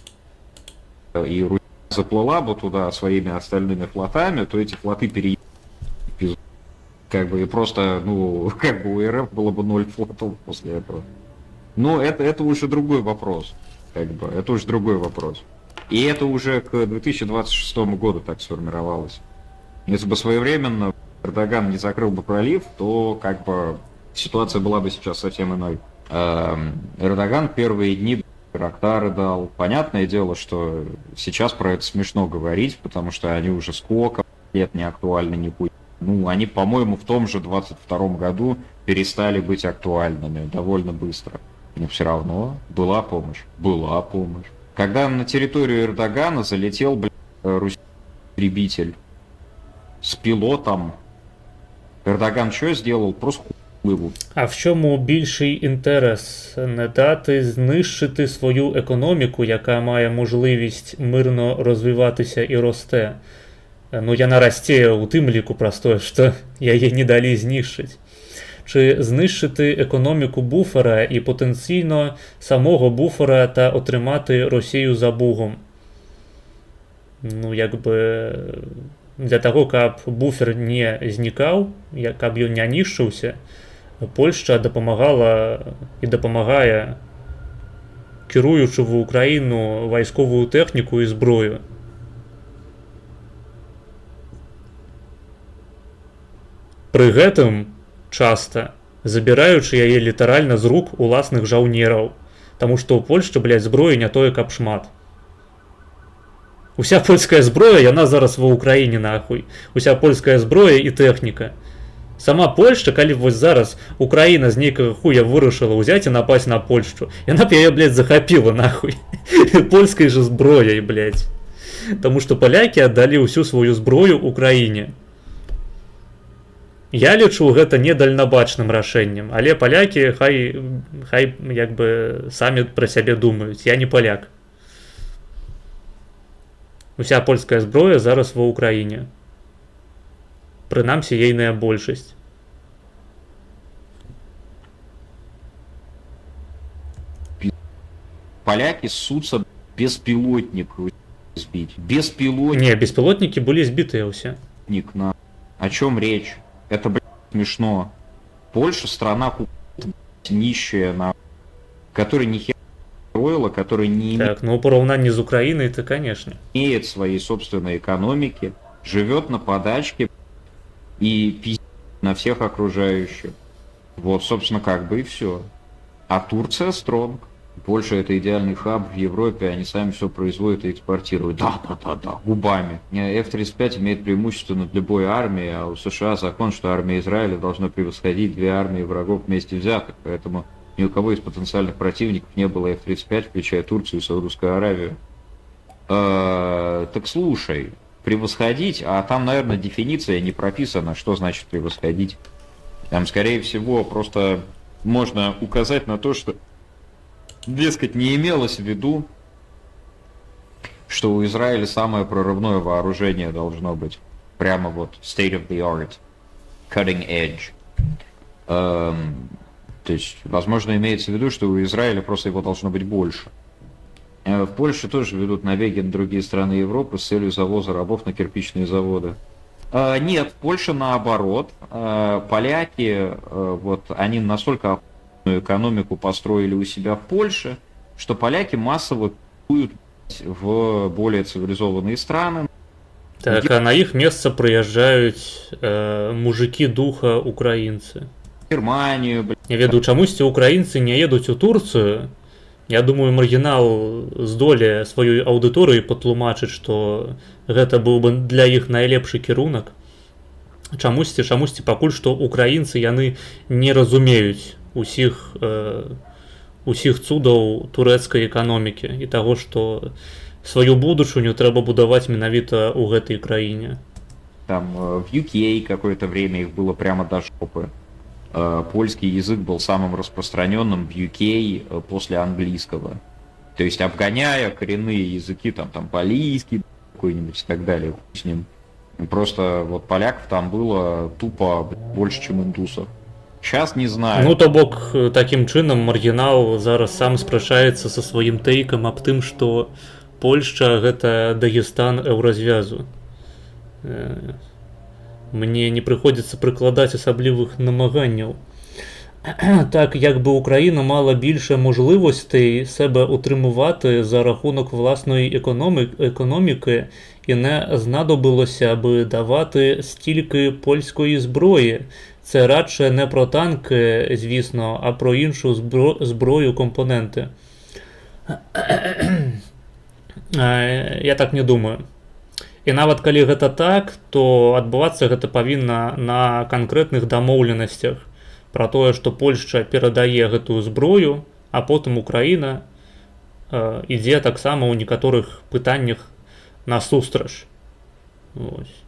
И Русь заплыла бы туда своими остальными флотами, то эти флоты как бы и просто, ну, как бы у РФ было бы ноль флотов после этого. Но это уже другой вопрос. Как бы, это уже другой вопрос. И это уже к 2026 году так сформировалось. Если бы своевременно Эрдоган не закрыл бы пролив, то как бы ситуация была бы сейчас совсем иной. Эрдоган первые дни Байрактары дал. Понятное дело, что сейчас про это смешно говорить, потому что они уже сколько лет не актуальны нихуя. Ну, они, по-моему, в том же 22 году перестали быть актуальными довольно быстро. Но все равно была помощь. Была помощь. Когда на территорию Эрдогана залетел, блядь, истребитель с пилотом, Эрдоган что сделал? Просто хуй. А в чому більший інтерес? Не дати знищити свою економіку, яка має можливість мирно розвиватися і росте? Ну, яна расце у тым ліку праз тое, што яе не далі знішчыць. Чи знищити економіку буфера і потенційно самого буфера та отримати Росію за Бугом? Ну, якби для таго, каб буфер не знікаў, каб ён не нішчыўся, Польшча дапамагала і дапамагае, кіруючы в Украіну вайсковую тэхніку і зброю. Пры гэтым часта забіраючы яе літаральна з рук уласных жаўнераў, таму што ў Польшчы, блядь, зброі не тое каб шмат. Уся польская зброя, яна зараз ва Ўкраіне, нахуй. Уся польская зброя і тэхніка. Сама Польшча, калі б вось зараз Украіна з нейкага хуя вырашыла ўзяць і напасть на Польшчу, яна б яе, блядь, захапіла нахуй. Польскай жа зброяй, блядь. Таму што палякі аддалі ўсю сваю зброю Украіне. Я лічу гэта недальнабачным рашэннем, але палякі хай як бы самі пра сябе думаюць, я не паляк. Уся польская зброя зараз ва Ўкраіне. Прынамсі, ейная большасць. Поляки ссутся беспилотник сбить. Беспилотник Не, беспілотнікі былі збітыя ўсе. на... О чем речь? Это, блядь, смешно. Польша страна нищая, на... которая ни хера строила, которая не Так, ну у параўнанні з Украінай, то конечно. имеет своей собственной экономики, живет на подачке и пиздит на всех окружающих. Вот, собственно, как бы и все. А Турция стронг. Польша — это идеальный хаб в Европе, они сами все производят и экспортируют. Да, губами. F-35 имеет преимущество над любой армией, а у США закон, что армия Израиля должна превосходить две армии врагов вместе взятых, поэтому ни у кого из потенциальных противников не было F-35, включая Турцию и Саудовскую Аравию. Так слушай, превосходить, а там, наверное, дефиниция не прописана, что значит превосходить. Там, скорее всего, просто можно указать на то, что, дескать, не имелось в виду, что у Израиля самое прорывное вооружение должно быть. Прямо вот state of the art, cutting edge. То есть, возможно, имеется в виду, что у Израиля просто его должно быть больше. В Польше тоже ведут набеги на другие страны Европы с целью завоза рабов на кирпичные заводы. Нет, Польша наоборот. Поляки, вот они настолько охуенную экономику построили у себя в Польше, что поляки массово пиздуют в более цивилизованные страны. Так, а на іх месца прыязджаюць мужики духа украінцы. Германию, блядь. Не ведаю, чамусьці украінцы не едуць у Турцыю. Я думаю, Маргінал здолее сваёй аўдыторыі патлумачыць, што гэта быў бы для іх найлепшы кірунак. Чамусьці пакуль што украінцы яны не разумеюць усіх цудаў турэцкай эканомікі і таго, што сваю будучыню трэба будаваць менавіта ў гэтай краіне. Там в UK какое-то время их было прямо до жопы. Польский язык был самым распространенным в UK после английского. То есть обгоняя коренные языки, там балийский какой-нибудь и так далее, хуй с ним. Просто вот поляков там было тупо больше, чем индусов. Сейчас не знаю. Ну, то бок, такім чынам Маргінал зараз сам спрачаецца са сваім тэйкам аб тым, што Польшча гэта Дагестан Еўразвязу. Мне не прыходзіцца прыкладаць асаблівых намаганняў. Так, якби Україна мала більше можливостей себе утримувати за рахунок власної економіки і не знадобилося би давати стільки польської зброї. Це радше не про танки, звісно, а про іншу зброю, компоненти. Я так не думаю. І нават калі гэта так, то адбывацца гэта павінна на канкрэтных дамоўленасцях пра тое, што Польшча перадае гэтую зброю, а потым Украіна ідзе таксама ў некаторых пытаннях насустрач. Вось.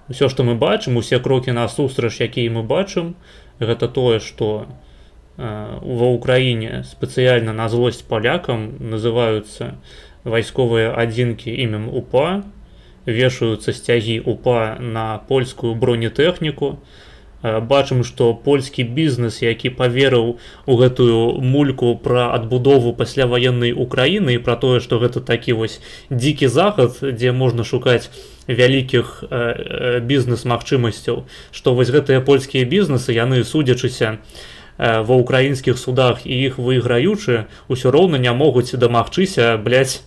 Усё, што мы бачым, усе крокі насустрач, якія мы бачым, гэта тое, што ва Ўкраіне спецыяльна на злосць палякам называюцца вайсковыя адзінкі імем УПА, вешаюцца сцягі УПА на польскую бронетэхніку. Бачым, што польскі бізнес, які паверыў у гэтую мульку пра адбудову пасляваеннай Украіны і пра тое, што гэта такі вось дзікі захад, дзе можна шукаць вялікіх бізнес-магчымасцяў, што вось гэтыя польскія бізнесы, яны, судзячыся ва ўкраінскіх судах і іх выйграючы, усё роўна не могуць дамагчыся, блядь,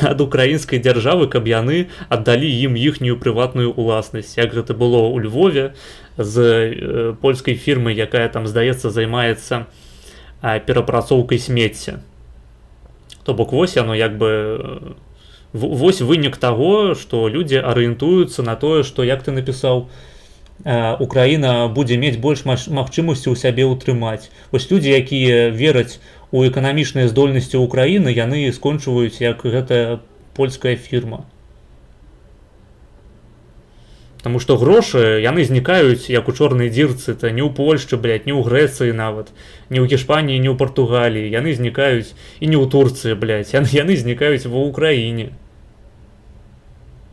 ад украінскай дзяржавы, каб яны аддалі ім іхнюю прыватную уласнасць, як гэта было ў Львове з польскай фірмай, якая там, здаецца, займаецца перапрацоўкай смецця. То бок вось яно як бы вось вынік таго, што людзі арыентуюцца на тое, што, як ты напісаў, Украіна будзе мець больш магчымасці ў сябе ўтрымаць. Вось людзі, якія вераць у эканамічныя здольнасці Украіны, яны скончваюць як гэтая польская фірма. Таму што грошы, яны знікаюць як у чорнай дзірцы, то не ў Польшчы, блядь, не ў Грэцыі нават, не ў Гішпаніі, не ў Партугаліі, яны знікаюць і не ў Турцыі, блядь, яны знікаюць ва Украіне.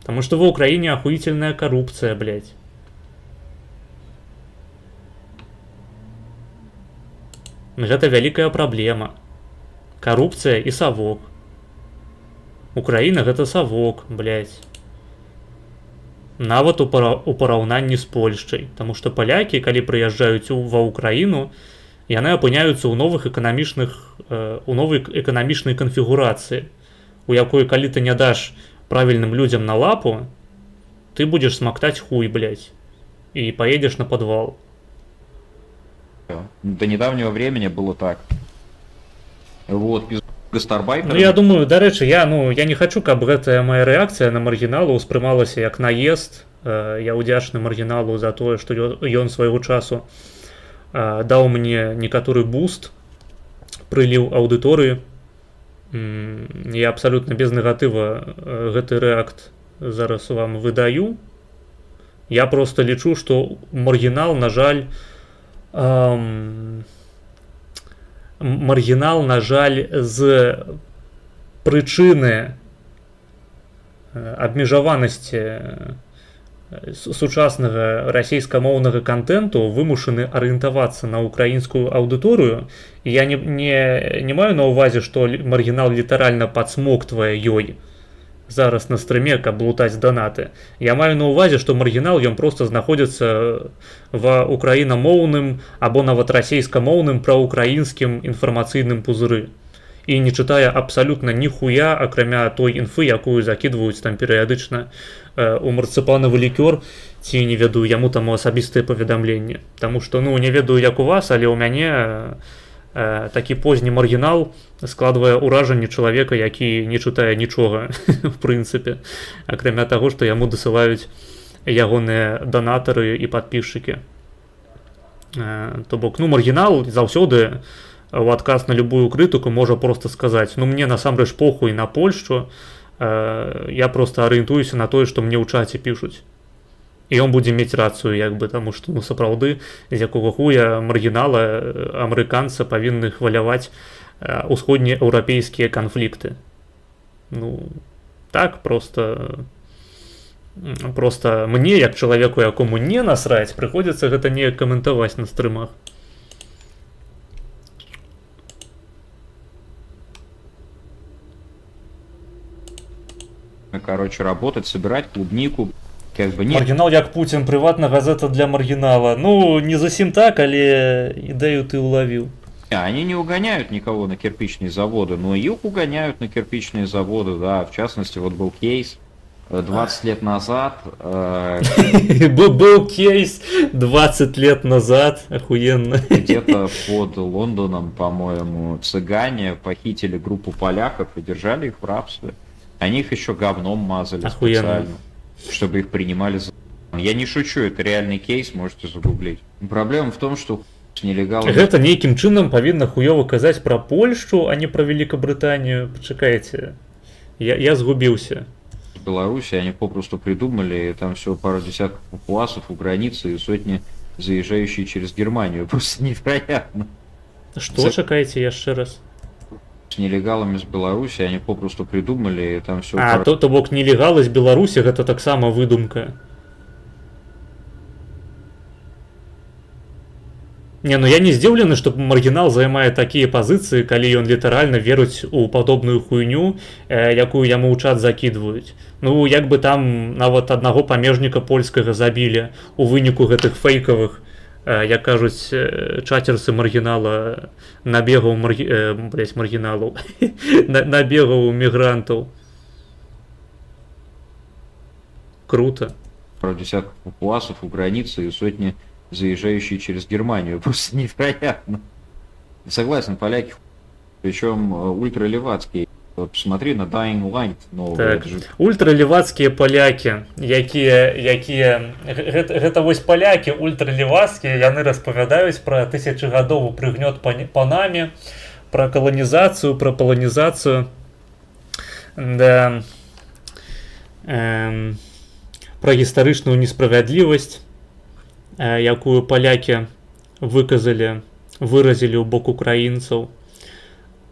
Таму што ва Украіне охуительная коррупция, блядь. Гэта вялікая праблема. Карупцыя і савок. Украіна гэта савок, блядь. Нават у параўнанні з Польшчай. Таму што палякі, калі прыязджаюць ва Украіну, яны апыняюцца ў новых эканамічных, у новай эканамічнай канфігурацыі, у якой, калі ты не даш правільным людзям на лапу, ты будзеш смактаць хуй, блядь, і паедзеш на падвал. До недавнего времени было так. Вот, гастарбайтеры. Ну, я думаю, дарэчы, ну, я не хочу, каб гэтая моя рэакцыя на Маргіналу ўспрымалася як наезд. Я ўдзячны Маргіналу за тое, што ён свайго часу даў мне некаторы буст, прыліў аўдыторыі. Я абсалютна без негатыва гэты рэакт зараз вам выдаю. Я просто лічу, што Маргінал, на жаль, з прычыны абмежаванасці сучаснага расійскамоўнага кантэнту вымушаны арыентавацца на украінскую аўдыторыю. І я не маю на ўвазе, што Маргінал літаральна падсмоктвае ёй зараз на стрыме, каб лутаць данаты. Я маю на ўвазе, што Маргінал, ён просто знаходзіцца ва украінамоўным або нават расійскамоўным праўкраінскім інфармацыйным пузыры і не чытае абсалютна ніхуя, акрамя той інфы, якую закідваюць там перыядычна у марцыпанавы лікёр ці, не ведаю, яму там у асабістыя паведамленні. Таму што, ну, не ведаю, як у вас, але ў мяне такі позні Маргінал складвае ўражанне чалавека, які не чытае нічога в прынцыпе, акрамя таго, што яму дасылаюць ягоныя данатары і падпісчыкі. То бок, ну, Маргінал заўсёды у адказ на любую крытыку можа просто сказаць: «Ну, мне насамрэч похуй на Польшчу, я просто арыентуюся на тое, што мне ў чаце пішуць». І ён будзе мець рацыю, як бы, таму што, ну, сапраўды, з якога хуя Маргінала, амерыканца, павінны хваляваць усходнееўрапейскія канфлікты? Ну так, просто мне, як чалавеку, якому не насраць, прыходзіцца гэта неяк каментаваць на стрымах. Короче, работать, собирать клубнику. Как бы нет. Маргінал як Путін, прыватная газета для маргінала. Ну, не зусім так, але ідэю ты улавіў. Они не угоняют никого на кирпичные заводы, но их угоняют на кирпичные заводы, да. В частности, вот был кейс 20 лет назад. Был кейс 20 лет назад, охуенно. Где-то под Лондоном, по-моему, цыгане похитили группу поляков и держали их в рабстве. Они их еще говном мазали Охуенно. Специально, чтобы их принимали за... Я не шучу, это реальный кейс, можете загуглить. Проблема в том, что с нелегалами. Гэта нейкім чынам павінна хуёва казаць пра Польшчу, а не пра Великабрытанію. Пачакайце. Я згубіўся. В Беларуси они попросту придумали, там всего пару десятков папуасов у границы и сотни заезжающие через Германию. Просто невероятно. Што, чакайце яшчэ раз? С нелегалами с Беларуси они попросту придумали, там всего А, пару то бок нелегалы з Беларусі гэта таксама выдумка. Не, ну я не здзіўлены, што Маргінал займае такія пазіцыі, калі ён літаральна верыць у падобную хуйню, якую яму ў чат закідваюць. Ну, як бы там нават аднаго памежніка польскага забілі у выніку гэтых фэйкавых, як кажуць чацерсы Маргінала, набегаў блядь, маргіналаў, набегаў мігрантаў. Круто. Пару десятков папуасов у границы и сотни заезжающие через Германию. Просто невероятно. Согласен, поляки, причем ультралевацкие. Посмотри на Dying Light новый. Так. Это же Ультралевацкія палякі, якія гэта вось палякі ультралевацкія, яны распавядаюць пра тысячагадовы прыгнёт панамі, пра каланізацыю, пра паланізацыю. Да. Пра гістарычную несправядлівасць, якую палякі выказалі, выразілі ў бок украінцаў.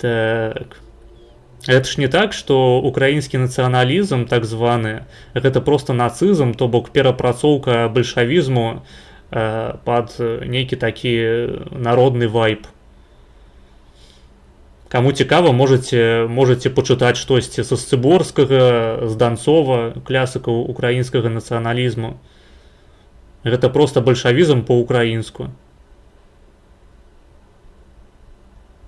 Так. Это ж не так, что украінскі нацыяналізм так званы гэта просто нацызм, то бок перапрацоўка бальшавізму пад нейкі такі народны вайб. Каму цікава, можете пачытаць штосьці са Сцыборскага, з Данцова, клясыкаў украінскага нацыяналізму. Гэта просто бальшавізм по-украінску.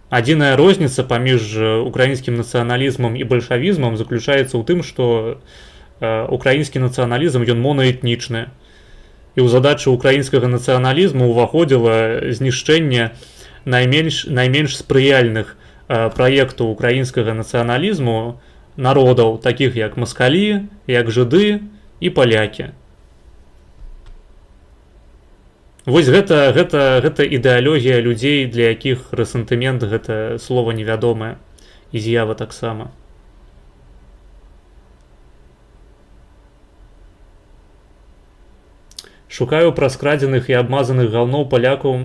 Адзіная розніца паміж украінскім нацыяналізмам і бальшавізмам заключаецца ў тым, што украінскі нацыяналізм ён монаэтнічны. І ў задачу украінскага нацыяналізму ўваходзіла знішчэнне найменш спрыяльных праекту украінскага нацыяналізму народаў, такіх як маскалі, як жыды і палякі. Вось гэта ідэалогія людзей, для якіх рэсентымент гэта слова невядомае і з'ява таксама. Шукаю пра скрадзеных і абмазаных гаўном палякаў,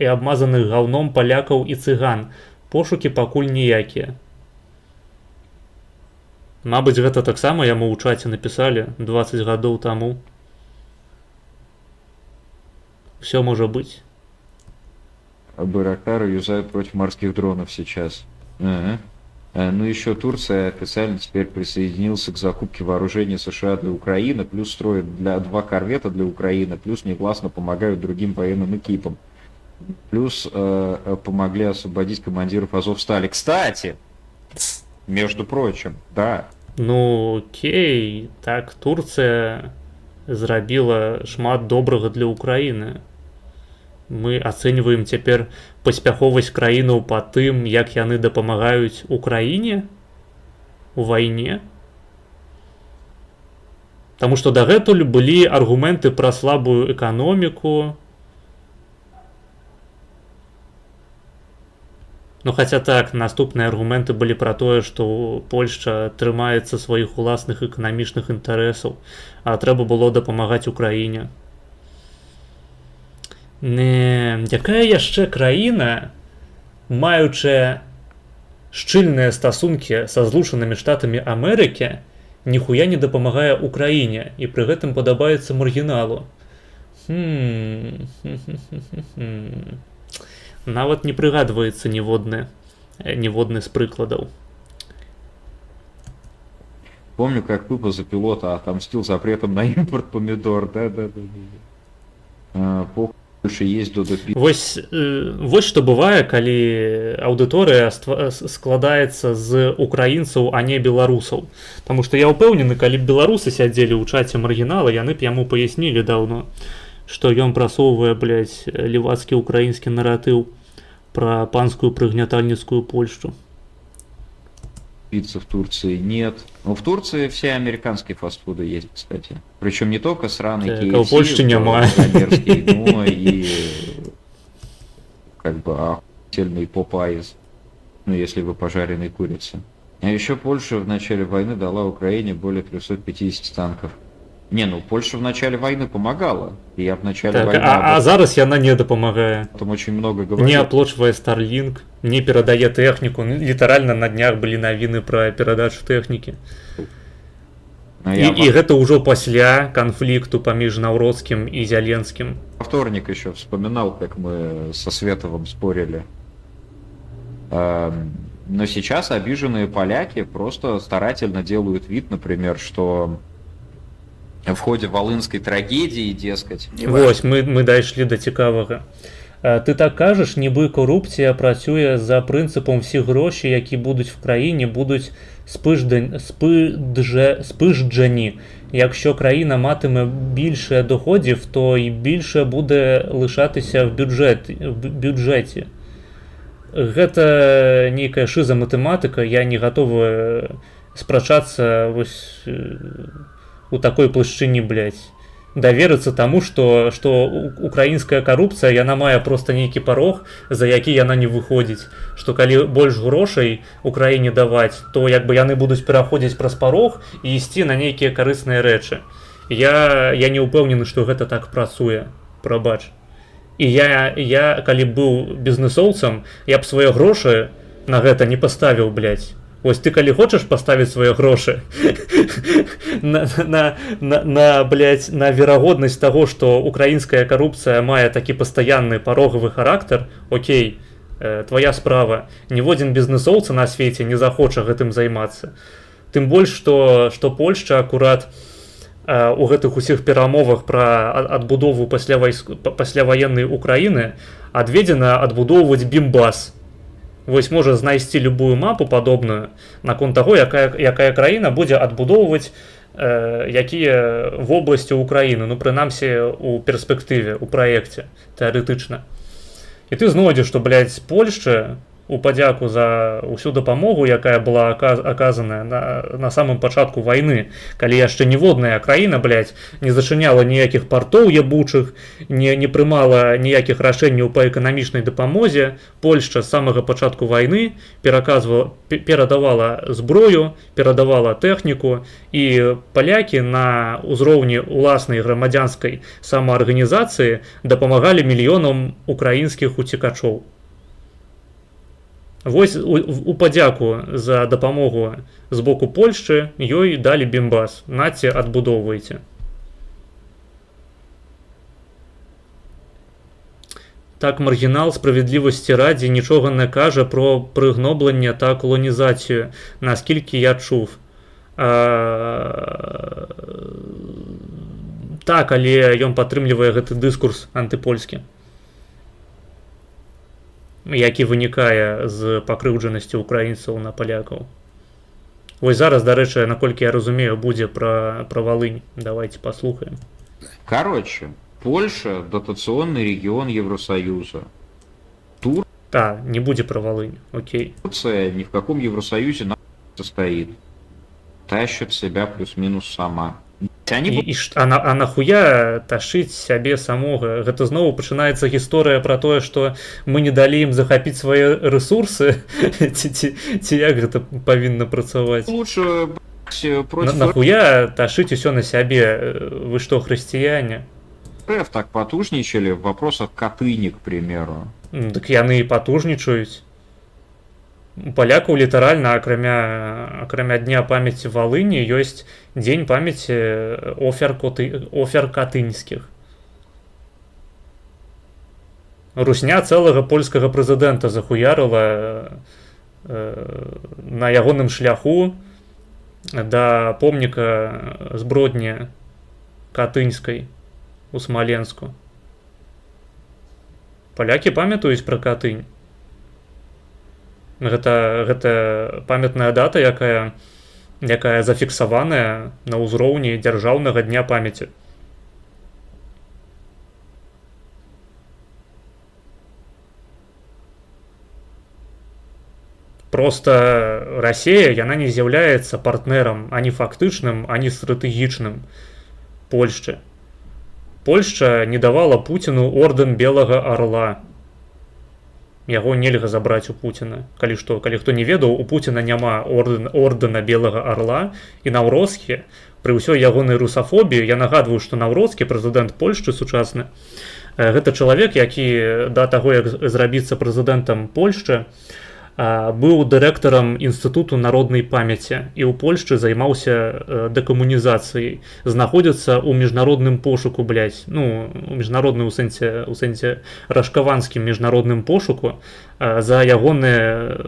і абмазаных гаўном палякаў і цыган. Пошукі пакуль ніякія. Мабыць, гэта таксама яму ў чаце напісалі 20 гадоў таму. Всё может быть. Байрактары юзают против морских дронов сейчас. Ага. Ну еще Турция официально теперь присоединился к закупке вооружений США для Украины, плюс строит для 2 корвета для Украины, плюс негласно помогают другим военным экипам. Плюс помогли освободить командиров Азовстали. Кстати, между прочим, да. Ну окей, так Турция зрабіла шмат добрага для Украіны. Мы ацэньваем цяпер паспяховасць краінаў па тым, як яны дапамагаюць Украіне у вайне. Таму што дагэтуль былі аргументы пра слабую эканоміку. Ну, хаця так, наступныя аргументы былі пра тое, што Польшча трымаецца сваіх уласных эканамічных інтарэсаў, а трэба было дапамагаць Украіне. Не, якая яшчэ краіна, маючая шчыльныя стасункі са Злучанымі Штатамі Амерыкі, ніхуя не дапамагае Украіне і пры гэтым падабаецца маргіналу? Нават не прыгадваецца ніводны з прыкладаў. Помню, как Пыпа за пилота отомстил запретом на импорт помидор. Да, да, да, да. Похуй, больше есть Додо Пицца. Вось што бывае, калі аўдыторыя складаецца з украінцаў, а не беларусаў. Таму што я ўпэўнены, калі б беларусы сядзелі ў чаце маргінала, яны б яму паяснілі даўно, што ён прасоўвае, блядь, левацкі украінскі наратыў пра панскую прыгнятальніцкую Польшчу. Пиццы в Турции нет. Но в Турции все американские фастфуды есть, кстати. Причем не только сраный Так, кей а у эф си, Польши нема. мерзкий, но и охуительный Попайз, если вы пожаренной курицы. А еще Польша в начале войны дала Украине более 350 танков. Не, Польша в начале войны помогала. И я в начале Так, войны а об зараз яна не дапамагае. этом очень много говорил. Не оплачивая Starlink, не перадае тэхніку. Літаральна на днях былі навіны пра перадачу тэхнікі. Но І я гэта ўжо пасля канфлікту паміж Наўроцкім і Зяленскім. Во вторник еще вспоминал, как мы со Световым спорили. Но сейчас обиженные поляки просто старательно делают вид, например, что в ходе волынской трагедии, дескать. Не важно. Вось, мы дайшлі да цікавага. Ты так кажаш, нібы корупція працюе за прынцыпам всі гроші, які будуць в краіне, будуць спижджені. Якщо країна матиме більше доходів, то й більше буде лишатися в бюджеті. Гэта нейкая шыза матэматыка, я не гатовы спрачацца вось у такой плашчыні, блядь. Даверыцца таму, што украінская карупцыя, яна мае проста нейкі парог, за які яна не выходзіць. Што калі больш грошай Украіне даваць, то як бы яны будуць пераходзіць праз парог і ісці на нейкія карысныя рэчы. Я не ўпэўнены, што гэта так працуе, прабач. І я калі б быў бізнесоўцам, я б свае грошы на гэта не паставіў, блядь. Вось ты калі хочаш паставіць свае грошы на, блядь, на верагоднасць таго, што украінская карупцыя мае такі пастаянны парогавы характар, окей, твоя справа. Ніводзін бізнесоўца на свеце не захоча гэтым займацца. Тым больш, што Польшча акурат у гэтых усіх перамовах пра адбудову пасляваеннай Украіны адведзена адбудоўваць бімбас. Вось можа знайсці любую мапу падобную наконт таго, якая краіна будзе адбудоўваць якія вобласці Украіны, ну, прынамсі у перспектыве, у праекце, тэарэтычна. І ты знойдзеш, што, блядь, Польшча у падзяку за ўсю дапамогу, якая была аказаная на самым пачатку вайны, калі яшчэ ніводная краіна, блядь, не зачыняла ніякіх партоў ебучых, не прымала ніякіх рашэнняў па эканамічнай дапамозе, Польшча з самага пачатку вайны перадавала зброю, перадавала тэхніку, і палякі на ўзроўні уласнай грамадзянскай самаарганізацыі дапамагалі мільёнам украінскіх уцекачоў. Вось у падзяку за дапамогу з боку Польшчы ёй далі бімбас. Наце, адбудоўвайце. Так, маргінал справядлівасці радзі нічога не кажа про прыгнобленне та колонізацію, наскільки я чув. Так, але ён падтрымлівае гэты дыскурс антыпольскі, які вынікае з пакрыўджанасці украінцаў на палякаў. Вось зараз, дарэчы, наколькі я разумею, будзе пра Валынь. Давайте паслухаем. Короче, Польша — дотационный регион Евросоюза. Та, не будзе пра Валынь, окей. Турция ни в каком Евросоюзе на состоит. Тащит себя плюс-минус сама. Они А нахуя ташыць сябе самога? Гэта зноў пачынаецца гісторыя пра тое, што мы не далі ім захапіць свае рэсурсы, ці як гэта павінна працаваць? Лучше, блядь, против Нахуя ташыць усё на сябе? Вы што, хрысціяне? РФ так потужничали в вопросах Катыни, к примеру. Дык яны і патужнічаюць. У палякаў літаральна, акрамя дня памяці Валыні, ёсць дзень памяці офер катынскіх. Русня цэлага польскага прэзідэнта захуярыла на ягоным шляху да помніка збродні катынскай у Смаленску. Палякі памятаюць пра Катынь. Гэта памятная дата, якая зафіксаваная на ўзроўні дзяржаўнага дня памяці. Просто Расея, яна не з'яўляецца партнерам ані фактычным, ані стратэгічным Польшчы. Польшча не давала Пуціну ордэн Белага Орла. Яго нельга забраць у Пуціна. Калі што, калі хто не ведаў, у Пуціна няма ордэна Белага Орла, і Наўроцкі, пры ўсёй ягонай русафобіі, я нагадваю, што Наўроцкі, прэзідэнт Польшчы сучасны, гэта чалавек, які да таго, як зрабіцца прэзідэнтам Польшчы, быў дырэктарам інстытуту народнай памяці і ў Польшчы займаўся дэкамунізацыяй, знаходзіцца ў міжнародным пошуку, блядь, ну, у міжнародным у сэнсе рашкаванскім міжнародным пошуку, за ягоныя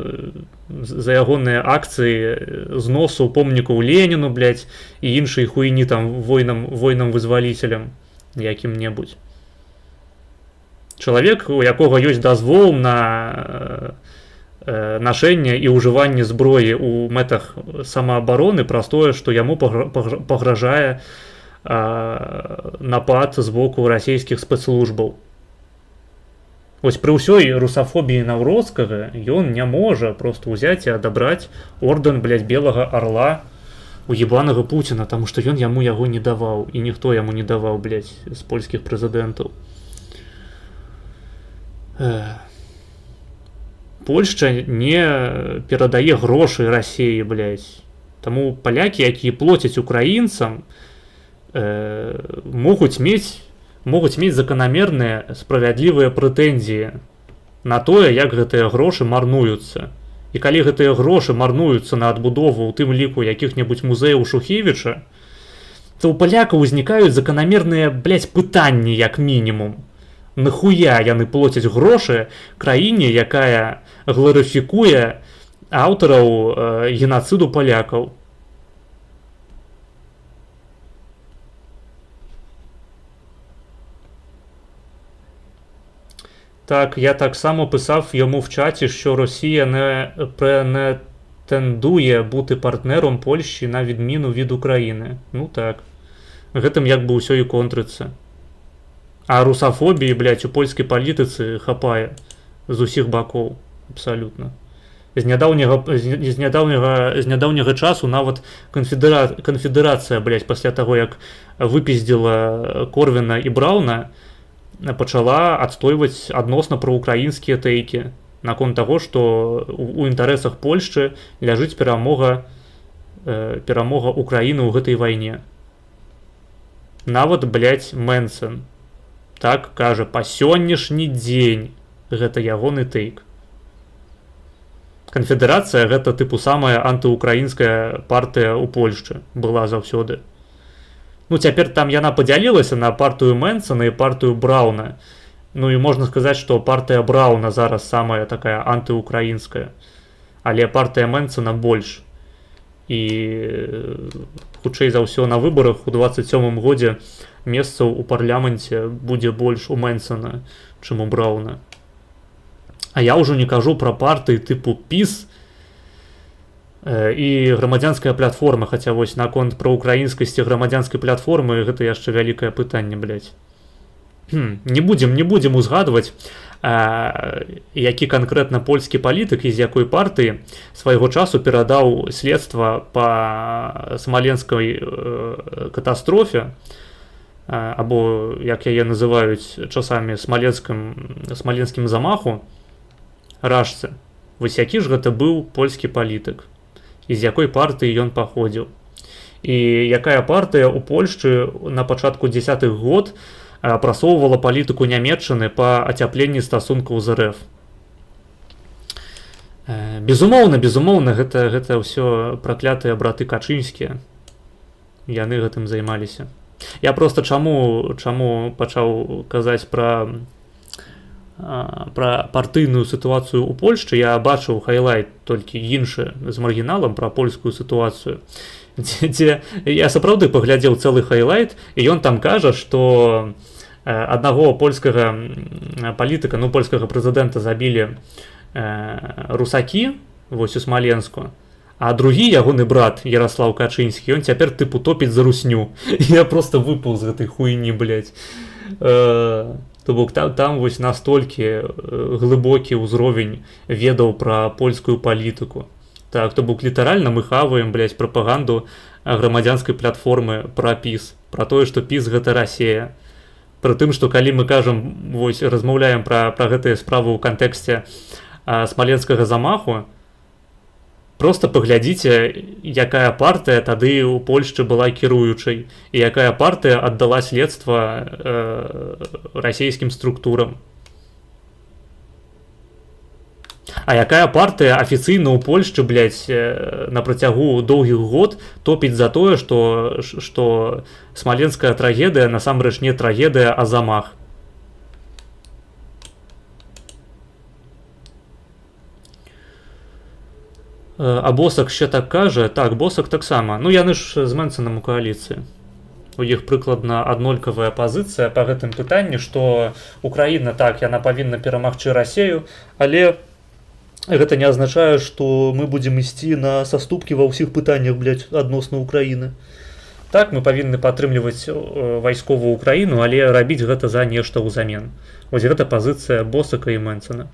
акцыі зносу помнікаў Леніну, блядь, і іншай хуйні там войнам вызваліцелям якім-небудзь. Чалавек, у якога ёсць дазвол на нашэнне і ўжыванне зброі ў мэтах самаабароны праз тое, што яму пагражае напад з боку расійскіх спецслужбаў. Вось пры ўсёй русафобіі Наўроцкага ён не можа просто ўзяць і адабраць ордэн, блядь, Белага Арла у ебанага Пуціна, таму што ён яму яго не даваў, і ніхто яму не даваў, блядь, з польскіх прэзідэнтаў. Польшча не перадае грошы Расіі, блядь. Таму палякі, якія плоцяць украінцам, могуць мець заканамерныя справядлівыя прэтэнзіі на тое, як гэтыя грошы марнуюцца. І калі гэтыя грошы марнуюцца на адбудову, у тым ліку якіх-небудзь музеяў Шухевіча, то ў палякаў узнікаюць заканамерныя, блядь, пытанні як мінімум. Нахуя яны плоцяць грошы краіне, якая гларыфікуе аўтараў генацыду палякаў? Так, я так само писав йому в чаті, що Росія не претендує бути партнером Польщі на відміну від України. Ну так. Гэтым як бы ўсё і контрыцца. А русафобіі, блядь, у польскай палітыцы хапае з усіх бакоў абсалютна. З нядаўняга часу нават канфедэрацыя, блядь, пасля таго, як выпіздзіла Корвіна і Брауна, пачала адстойваць адносна праўкраінскія тэйкі наконт таго, што у інтарэсах Польшчы ляжыць перамога Украіны ў гэтай вайне. Нават, блядь, Мэнцэн так кажа па сённяшні дзень, гэта ягоны тэйк. Канфедэрацыя — гэта тыпу самая антыўкраінская партыя ў Польшчы была заўсёды. Ну, цяпер там яна падзялілася на партыю Мэнсона і партыю Брауна. Ну і можна сказаць, што партыя Брауна зараз самая такая антыўкраінская, але партыя Мэнсона больш. І хутчэй за ўсё на выбарах у 27 годзе месцаў у парламенце будзе больш у Мэнсона, чым у Брауна. А я ўжо не кажу пра партыі тыпу ПіС і Грамадзянская платформа, хаця вось наконт праўкраінскасці Грамадзянскай платформы гэта яшчэ вялікае пытанне, блядь. Не будзем узгадваць, які канкрэтна польскі палітык і з якой партыі свайго часу перадаў следства па смаленскай катастрофе, або, як яе называюць часамі, смаленскім замаху рашцы. Вось які ж гэта быў польскі палітык і з якой партыі ён паходзіў і якая партыя ў Польшчы на пачатку десятых год прасоўвала палітыку Нямеччыны па ацяпленні стасункаў з РФ. Безумоўна, гэта ўсё праклятыя браты Качынскія, яны гэтым займаліся. Я просто чаму пачаў казаць пра партыйную сітуацыю ў Польшчы? Я бачыў хайлайт, толькі іншы, з маргіналам, пра польскую сітуацыю, дзе я сапраўды паглядзеў цэлы хайлайт, і ён там кажа, што аднаго польскага палітыка, ну, польскага прэзідэнта забілі русакі вось у Смаленску, а другі ягоны брат Ярослаў Качынскі, ён цяпер тыпу топіць за русню. Я просто выпал з гэтай хуйні, блядь. То бок там вось настолькі глыбокі ўзровень ведаў пра польскую палітыку. Так, то бок літаральна мы хаваем, блядь, прапаганду Грамадзянскай платформы пра ПіС, пра тое, што ПіС — гэта Расея. Пры тым, што калі мы кажам, вось размаўляем пра гэтыя справы ў кантэксце смаленскага замаху, просто паглядзіце, якая партыя тады ў Польшчы была кіруючай і якая партыя аддала следства расійскім структурам. А якая партыя афіцыйна ў Польшчы, блядь, на працягу доўгіх год топіць за тое, што смаленская трагедыя насамрэч не трагедыя, а замах. А Босак ще так кажа? Так, Босак таксама. Ну, яны ж з Мэнсонам у кааліцыі. У іх прыкладна аднолькавая пазіцыя па гэтым пытанні, што Украіна, так, яна павінна перамагчы Расею, але гэта не азначае, што мы будзем ісці на саступкі ва ўсіх пытаннях, блядь, адносна Украіны. Так, мы павінны падтрымліваць вайсковую Украіну, але рабіць гэта за нешта ўзамен. Вось гэта пазіцыя Босака і Мэнсона.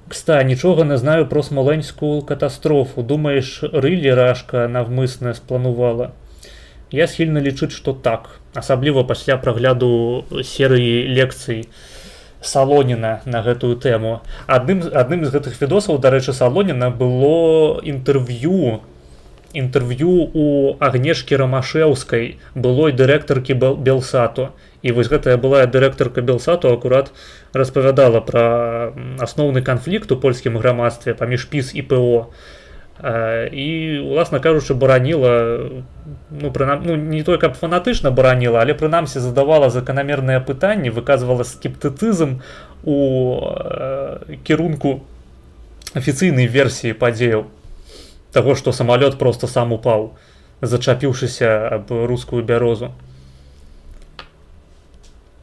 Кста, нічога не знаю про смоленську катастрофу. Думаеш, рылі рашка навмысна спланувала? Я схільны лічыць, што так. Асабліва пасля прагляду серыі лекцый Салоніна на гэтую тэму. Адным з гэтых відосаў, дарэчы, Салоніна было інтэрв'ю у Агнешкі Рамашэўскай, былой дырэктаркі Белсату. І вось гэтая былая дырэктарка Белсату акурат распавядала пра асноўны канфлікт у польскім грамадстве паміж ПіС і ПО. І, уласна кажучы, бараніла, ну, ну, не той каб фанатычна бараніла, але прынамсі задавала заканамерныя пытанні, выказвала скептыцызм у кірунку афіцыйнай версіі падзеяў таго, што самалёт просто сам упаў, зачапіўшыся аб рускую бярозу.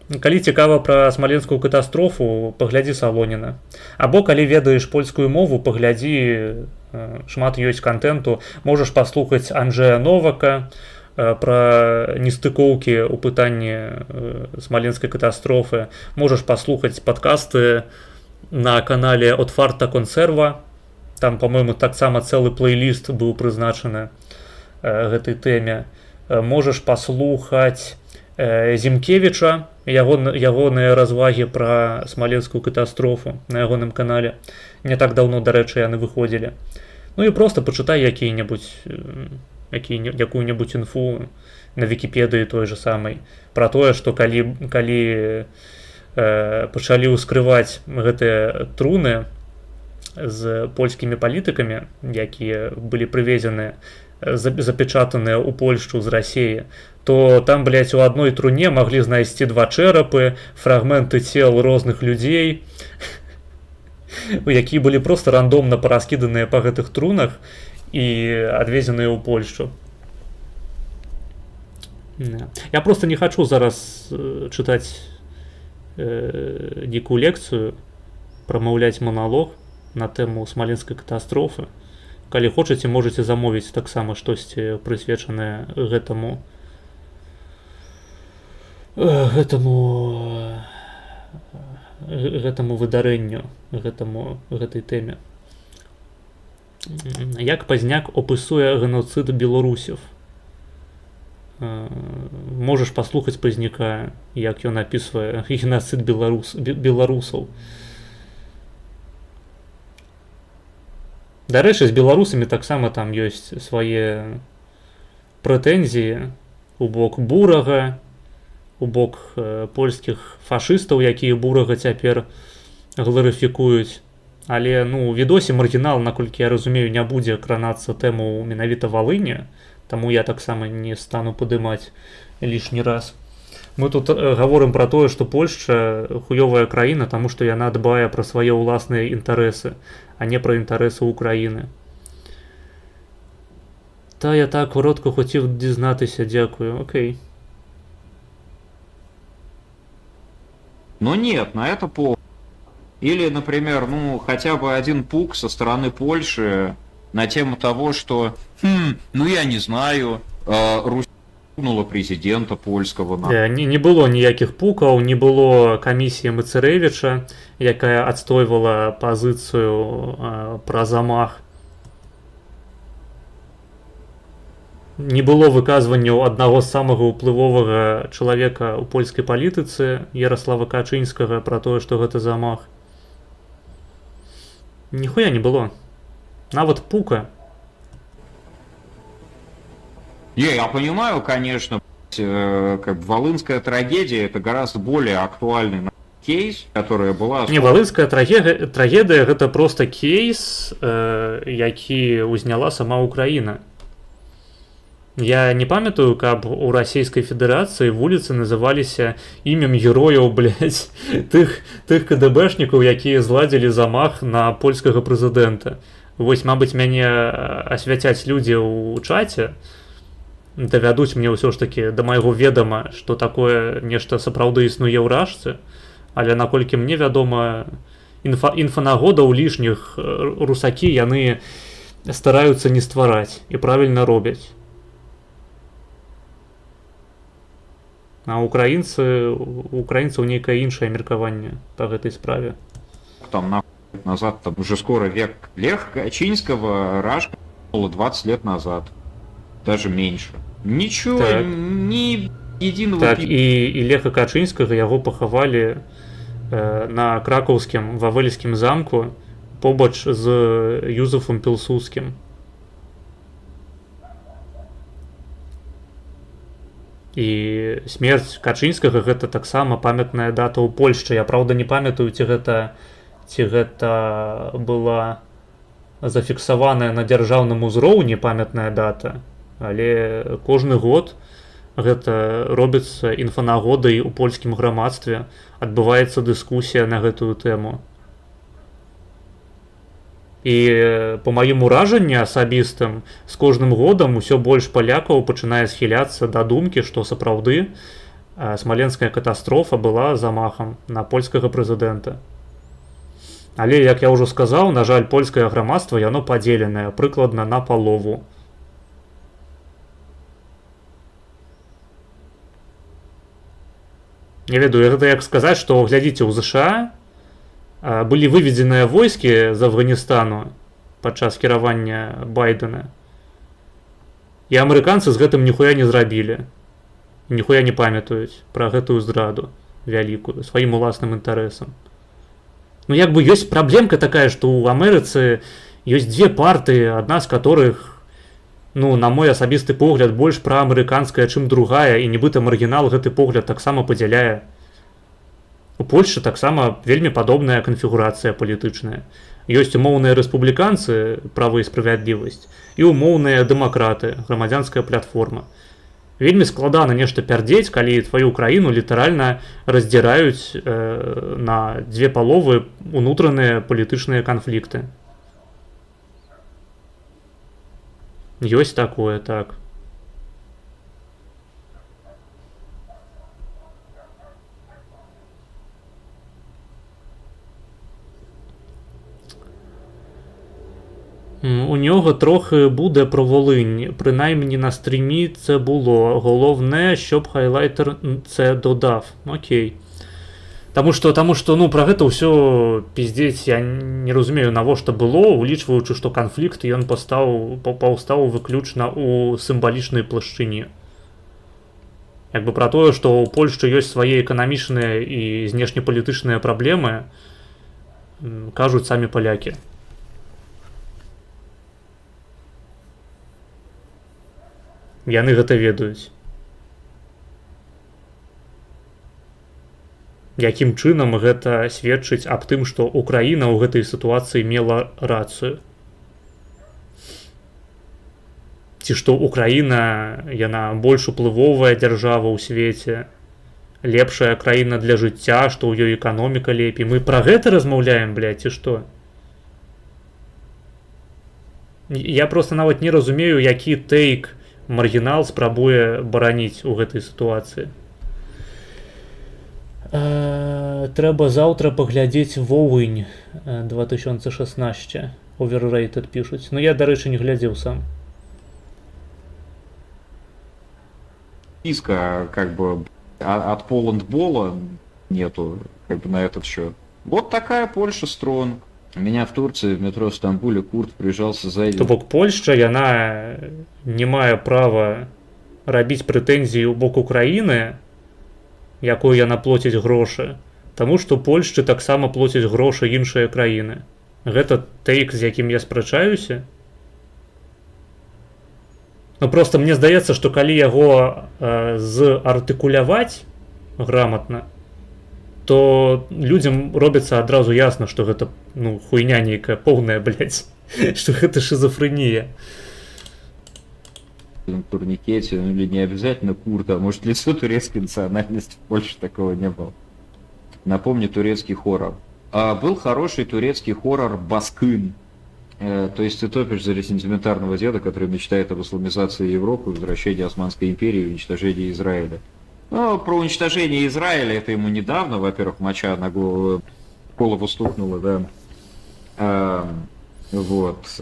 Калі цікава пра смаленскую катастрофу, паглядзі Салоніна. Або калі ведаеш польскую мову, паглядзі, шмат ёсць кантэнту, можаш паслухаць Анджея Новака пра нестыкоўкі ў пытанні смаленскай катастрофы, можаш паслухаць падкасты на канале Otwarta Konserwa. Там, по-моему, таксама цэлы плейліст быў прызначаны гэтай тэме. Можаш паслухаць Зімкевіча, ягоныя развагі пра смаленскую катастрофу на ягоным канале. Не так даўно, дарэчы, яны выходзілі. Ну і просто пачытай якую-небудзь інфу на Вікіпедыі той же самай пра тое, што калі пачалі ўскрываць гэтыя труны з польскімі палітыкамі, якія былі прывезены, запечатаныя ў Польшчу з Расеі, то там, блядь, у адной труне маглі знайсці два чэрапы, фрагменты цел розных людзей, якія былі просто рандомна параскіданыя па гэтых трунах і адвезеныя ў Польшчу. Да. Я просто не хачу зараз чытаць нейкую лекцыю, прамаўляць маналог на тэму смаленскай катастрофы. Калі хочаце, можаце замовіць таксама штосьці прысвечанае гэтаму выдарэнню, гэтай тэме. Як Пазняк описує геноцид білорусів? Можаш паслухаць Пазняка, як ён апісвае генацыд беларусаў. Дарэчы, з беларусамі таксама там ёсць свае прэтэнзіі у бок Бурага, у бок польскіх фашыстаў, якія Бурага цяпер гларыфікуюць. Але, ну, у відосе маргінал, наколькі я разумею, не будзе кранацца тэму менавіта Валыні, таму я таксама не стану падымаць лішні раз. Мы тут гаворым пра тое, што Польшча хуёвая краіна, таму што яна дбае пра свае ўласныя інтарэсы, а не пра інтарэсы Украіны. Та я так коротко хотів дізнатися, дякую. Окей. Но нет, на это пол. Или, например, ну, хотя бы один пук со стороны Польши на тему того, что, ну, я не знаю, Русь президента польского. Не было ніякіх пукаў, не было камісіі Мацарэвіча, якая адстойвала пазіцыю пра замах. Не было выказванняў аднаго з самага ўплывовага чалавека ў польскай палітыцы Ярослава Качынскага пра тое, што гэта замах. Ніхуя не было. Нават пука. Не, я понимаю, конечно, как бы волынская трагедия — это гораздо более актуальный кейс, которая была... Не, волынская трагедыя гэта просто кейс, які узняла сама Украіна. Я не памятаю, каб у Расійскай Федэрацыі вуліцы называліся імем герояў, блядь, тых КДБшнікаў, якія зладзілі замах на польскага прэзідэнта. Вось, мабыць, мяне асвяцяць людзі ў чаце, давядуць мне ўсё ж такі да майго ведама, што такое нешта сапраўды існуе ў рашцы, але наколькі мне вядома, інфанагодаў лішніх русакі яны Стараюцца не ствараць і правільна робяць. А украінцаў нейкае іншае меркаванне па гэтай справе. Там нахуй назад, там уже скоро век Леха Качинского, Рашка было 20 лет назад. Даже меньше. Ничего, Так. ни единого Так, і Леха Качынскага, яго пахавалі на кракаўскім вавельскім замку побач з Юзафам Пілсудскім. І смерць Качынскага гэта таксама памятная дата ў Польшчы. Я праўда не памятаю, ці гэта была зафіксаваная на дзяржаўным узроўні памятная дата, але кожны год гэта робіцца інфанагодай у польскім грамадстве, адбываецца дыскусія на гэтую тэму. І по маім уражанні асабістым, з кожным годам усё больш палякаў пачынае схіляцца да думкі, што сапраўды смаленская катастрофа была замахам на польскага прэзідэнта. Але, як я ўжо сказаў, на жаль, польскае грамадства, яно падзеленае прыкладна на палову. Не ведаю, гэта як сказаць, што, глядзіце, ў ЗША былі выведзеныя войскі з Афганістану падчас кіравання Байдэна. І амерыканцы з гэтым ніхуя не зрабілі. Ніхуя не памятаюць пра гэтую здраду вялікую сваім уласным інтарэсам. Ну, як бы ёсць праблемка такая, што ў Амерыцы ёсць дзве партыі, адна з которых, ну, на мой асабісты погляд, больш праамерыканская, чым другая, і нібыта маргінал гэты погляд таксама падзяляе. У Польшчы таксама вельмі падобная канфігурацыя палітычная. Ёсць умоўныя рэспубліканцы, «Права і справядлівасць», і умоўныя дэмакраты, «Грамадзянская платформа». Вельмі складана нешта пярдзець, калі тваю краіну літаральна раздзіраюць на дзве паловы унутраныя палітычныя канфлікты. Ёсць такое, так. У нього трохи буде про Волинь, принаймні на стрімі це було. Головне, щоб хайлайтер це додав. Окей. Таму што, ну, пра гэта ўсё пиздзець я не разумею, навошта было, улічваючы, што канфлікт ён паўстаў выключна ў сімвалічнай плашчыні. Як бы пра тое, што ў Польшчы ёсць свае эканамічныя і знешнепалітычныя праблемы, кажуць самі палякі. Яны гэта ведаюць. Якім чынам гэта сведчыць аб тым, што Украіна ў гэтай сітуацыі мела рацыю? Ці што Украіна, яна больш уплывовая дзяржава ў свеце, лепшая краіна для жыцця, што ў ёй эканоміка лепей? Мы пра гэта размаўляем, блядь, ці што? Я просто нават не разумею, які тэйк маргінал спрабуе бараніць у гэтай сітуацыі. Трэба заўтра паглядзець Воўынь 2016. Overrated, пішуць. Ну, я, дарэчы, не глядзеў сам. Списка как бы от Поланд-Бола нету как бы на этот счет. Вот такая Польша strong. Меня в Турции в метро в Стамбуле курд прижался сзади. То бок Польшча, яна не мае права рабіць прэтэнзіі ў бок Украіны, якой яна плоціць грошы, таму што Польшчы таксама плоцяць грошы іншыя краіны. Гэта тэйк, з якім я спрачаюся. Ну, просто мне здаецца, што калі яго зартыкуляваць граматна, то людзям робіцца адразу ясна, што гэта, ну, хуйня нейкая поўная, блядь, што гэта шизофрэнія. На турникете, ну или не обязательно курд, а может, лицо турецкой национальности, в Польше такого не было. Напомню, турецкий хоррор. Был хороший турецкий хоррор «Баскын». То есть ты топишь за ресентиментарного деда, который мечтает об исламизации Европы, возвращении Османской империи и уничтожении Израиля. Ну, про уничтожение Израиля это ему недавно, во-первых, моча на голову стукнула, да. Вот.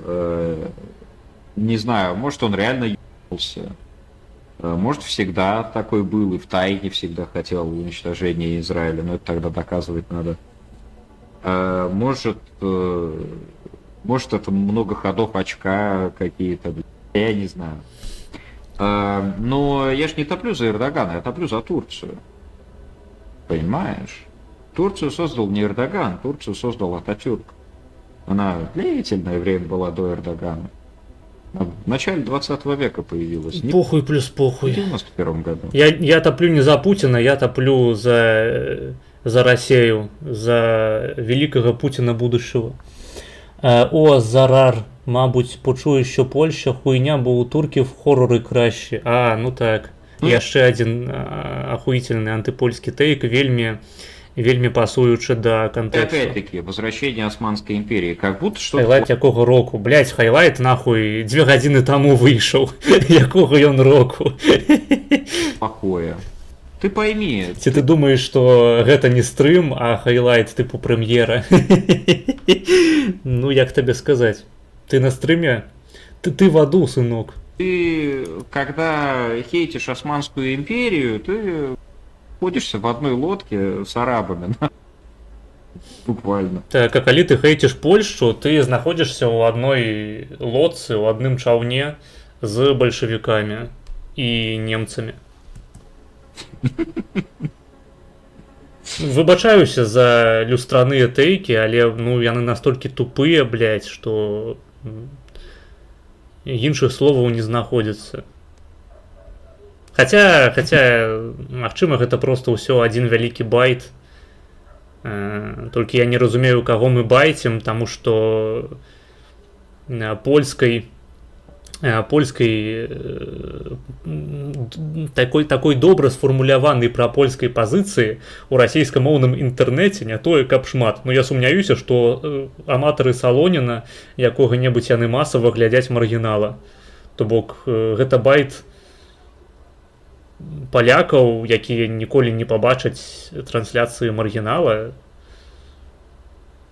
Не знаю, может, он реально ебался. Может, всегда такой был и в тайне всегда хотел уничтожения Израиля, но это тогда доказывать надо. Может, это много ходов очка какие-то, я не знаю. Но я ж не топлю за Эрдогана, я топлю за Турцию. Понимаешь? Турцию создал не Эрдоган, Турцию создал Ататюрк. Она длительное время была до Эрдогана. Она в начале 20 века появилась. Не Похуй плюс похуй. в 91 году. Я топлю не за Путина, я топлю за Россию, за великого Путина будущего. О, Зарар, мабуть, почує, що Польща хуйня, бо у турків хорори кращі. А, ну так. Ну. Яшчэ адзін ахуительны антыпольскі тейк, вельмі, вельмі пасуючы да кантэксту. Опять-таки, возвращение Османской империи. Как будто что-то Хайлайт якога року? Блять, хайлайт нахуй 2 гадзіны таму выйшаў. Якога ён року? плохое. Ты пойми, Ці ты думаеш, што гэта не стрым, а хайлайт тыпу прэм'ера? Ну, як табе сказаць? Ты на стрыме? Ты в аду, сынок. Ты, когда хейтишь Османскую империю, ты находишься в одной лодке с арабами. Буквально. Так, а калі ты хейціш Польшчу, ты знаходзішся ў адной лодцы, у адным чаўне з бальшавікамі і немцамі. Выбачаюся за люстраныя тэйкі, але, ну, яны настолькі тупыя, блядь, што іншых словаў не знаходзіцца. Хаця, магчыма, гэта проста ўсё адзін вялікі байт. Толькі я не разумею, каго мы байцім, таму што польскай такой добра сфармуляванай прапольскай пазіцыі у расійскамоўным інтэрнэце не тое каб шмат. Но я сумняюся, што аматары Салоніна якога-небудзь, яны масава глядзяць Маргінала. То бок гэта байт палякаў, якія ніколі не пабачаць трансляцыі Маргінала,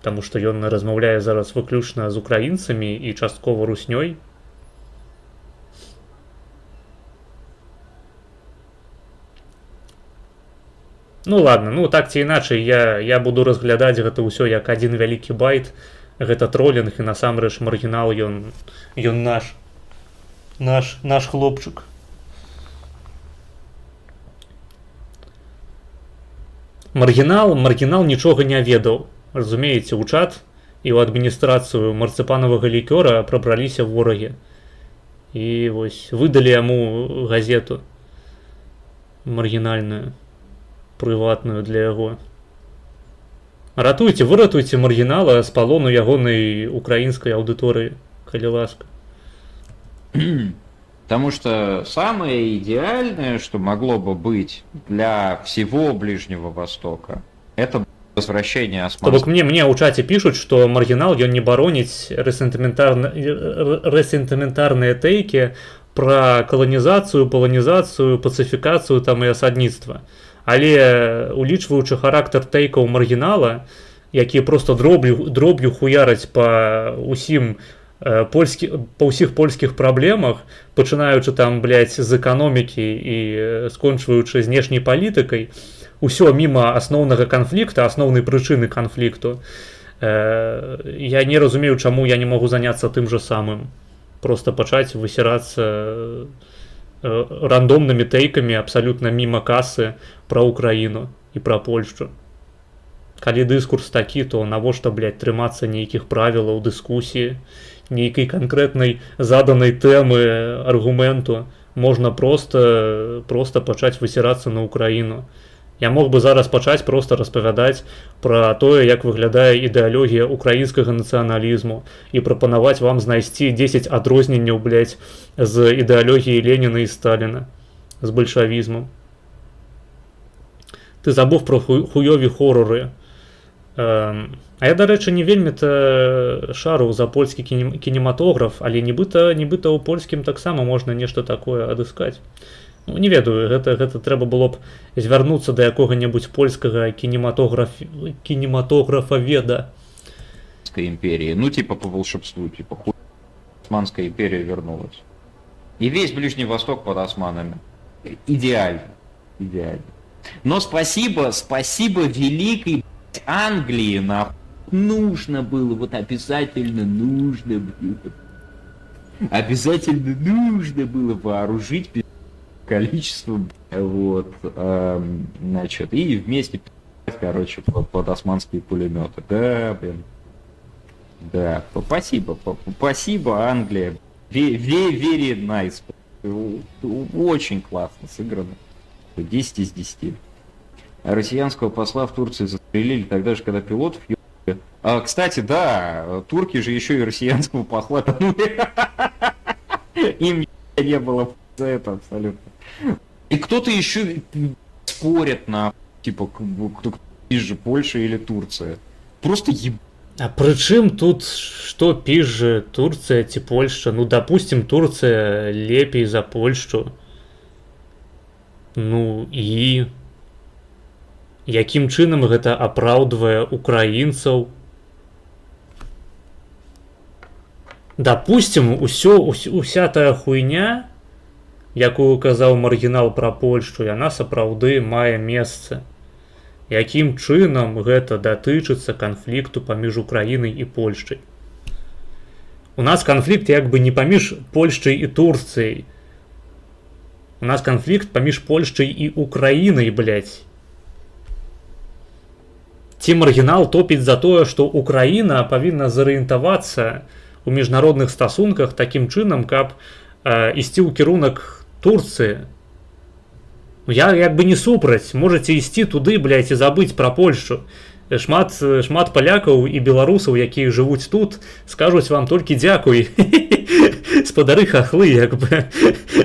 таму што ён размаўляе зараз выключна з украінцамі і часткова руснёй. Ну ладно, ну так ці іначай, я буду разглядаць гэта ўсё як адзін вялікі байт, гэта тролінг, і насамрэч Маргінал ён наш хлопчык. Маргінал нічога не ведаў. Разумееце, у чат і ў адміністрацыю марцыпанавага лікёра прабраліся ворагі. І вось выдалі яму газету маргінальную, прыватную для яго. Ратуйце, выратуйце Маргінала з палону ягонай украінскай аўдыторыі, калі ласка. Потому что самое идеальное, что могло бы быть для всего Ближнего Востока, это возвращение То бок Османской мне ў чаце пішуць, што Маргінал ён не бароніць рэсентыментарныя тэйкі пра каланізацыю, паланізацыю, пацыфікацыю там і асадніцтва. Але, улічваючы характар тэйкаў Маргінала, які просто дроб'ю хуяраць па ўсіх польскіх праблемах, пачынаючы там, блядь, з эканомікі і скончваючы знешняй палітыкай, усё міма асноўнага канфлікта, асноўнай прычыны канфлікту. Я не разумею, чаму я не магу заняцца тым жа самым. Просто пачаць высірацца рандомнымі тэйкамі абсалютна міма касы пра Украіну і пра Польшчу. Калі дыскурс такі, то навошта, блядь, трымацца нейкіх правілаў дыскусіі, нейкай канкрэтнай заданай тэмы аргументу? Можна просто пачаць высірацца на Украіну. Я мог бы зараз пачаць просто распавядаць пра тое, як выглядае ідэалогія украінскага нацыяналізму, і прапанаваць вам знайсці 10 адрозненняў, блядь, з ідэалогіяй Леніна і Сталіна, з бальшавізмам. Ты забуў про хуёві хороры. А я, дарэчы, не вельмі-то шару за польскі кінематограф, але нібыта ў польскім таксама можна нешта такое адыскаць. Ну, не ведаю, гэта трэба было б звярнуцца да якога-небудзь польскага кінематографаведа. Османской империи. Ну, типа по волшебству, типа хуй Османская империя вернулась. И весь Ближний Восток под османами. Идеально. Идеально. Но спасибо, спасибо великой, блядь, Англии, нахуй. Нужно было, вот обязательно нужно было. Обязательно нужно было вооружить количество, вот, значит, и вместе, короче, под османские пулеметы. Да, блин. Да, спасибо, спасибо, Англия. Very nice. Очень классно сыграно. 10 из 10. А россиянского посла в Турции застрелили тогда же, когда пилотов ебали. А, кстати, да, турки же еще и россиянского посла тонули. Им не было за это абсолютно. И кто-то еще спорит на, типа, кто же Польша или Турция. Просто еб... А прычым тут што піжа, Турцыя ці Польшча? Ну, допустим, Турцыя лепей за Польшчу. Ну і якім чынам гэта апраўдвае украінцаў? Допустим, уся тая хуйня, якую казаў маргінал пра Польшчу, яна сапраўды мае месца. Якім чынам гэта датычыцца канфлікту паміж Украінай і Польшчай? У нас канфлікт як бы не паміж Польшчай і Турцыяй. У нас канфлікт паміж Польшчай і Украінай, блядь. Ці маргінал топіць за тое, што Украіна павінна зарыентавацца у міжнародных стасунках такім чынам, каб ісці ў кірунак Турцыі. Ну, я як бы не супраць, можаце ісці туды, блядь, і забыць пра Польшчу. Шмат палякаў і беларусаў, якія жывуць тут, скажуць вам толькі дзякуй. Спадары хахлы, як бы.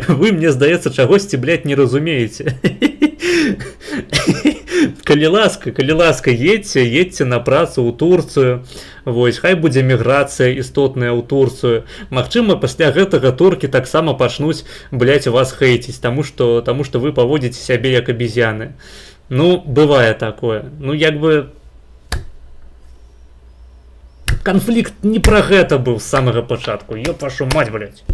Вы, мне здаецца, чагосьці, блядь, не разумееце. Калі ласка, едзьце на працу ў Турцыю. Вось, хай будзе міграцыя істотная ў Турцыю. Магчыма, пасля гэтага туркі таксама пачнуць, блядь, вас хейціць, таму што вы паводзіце сябе як абезьяны. Ну, бывае такое. Ну, як бы канфлікт не пра гэта быў з самага пачатку. Ёб вашу мать, блядь.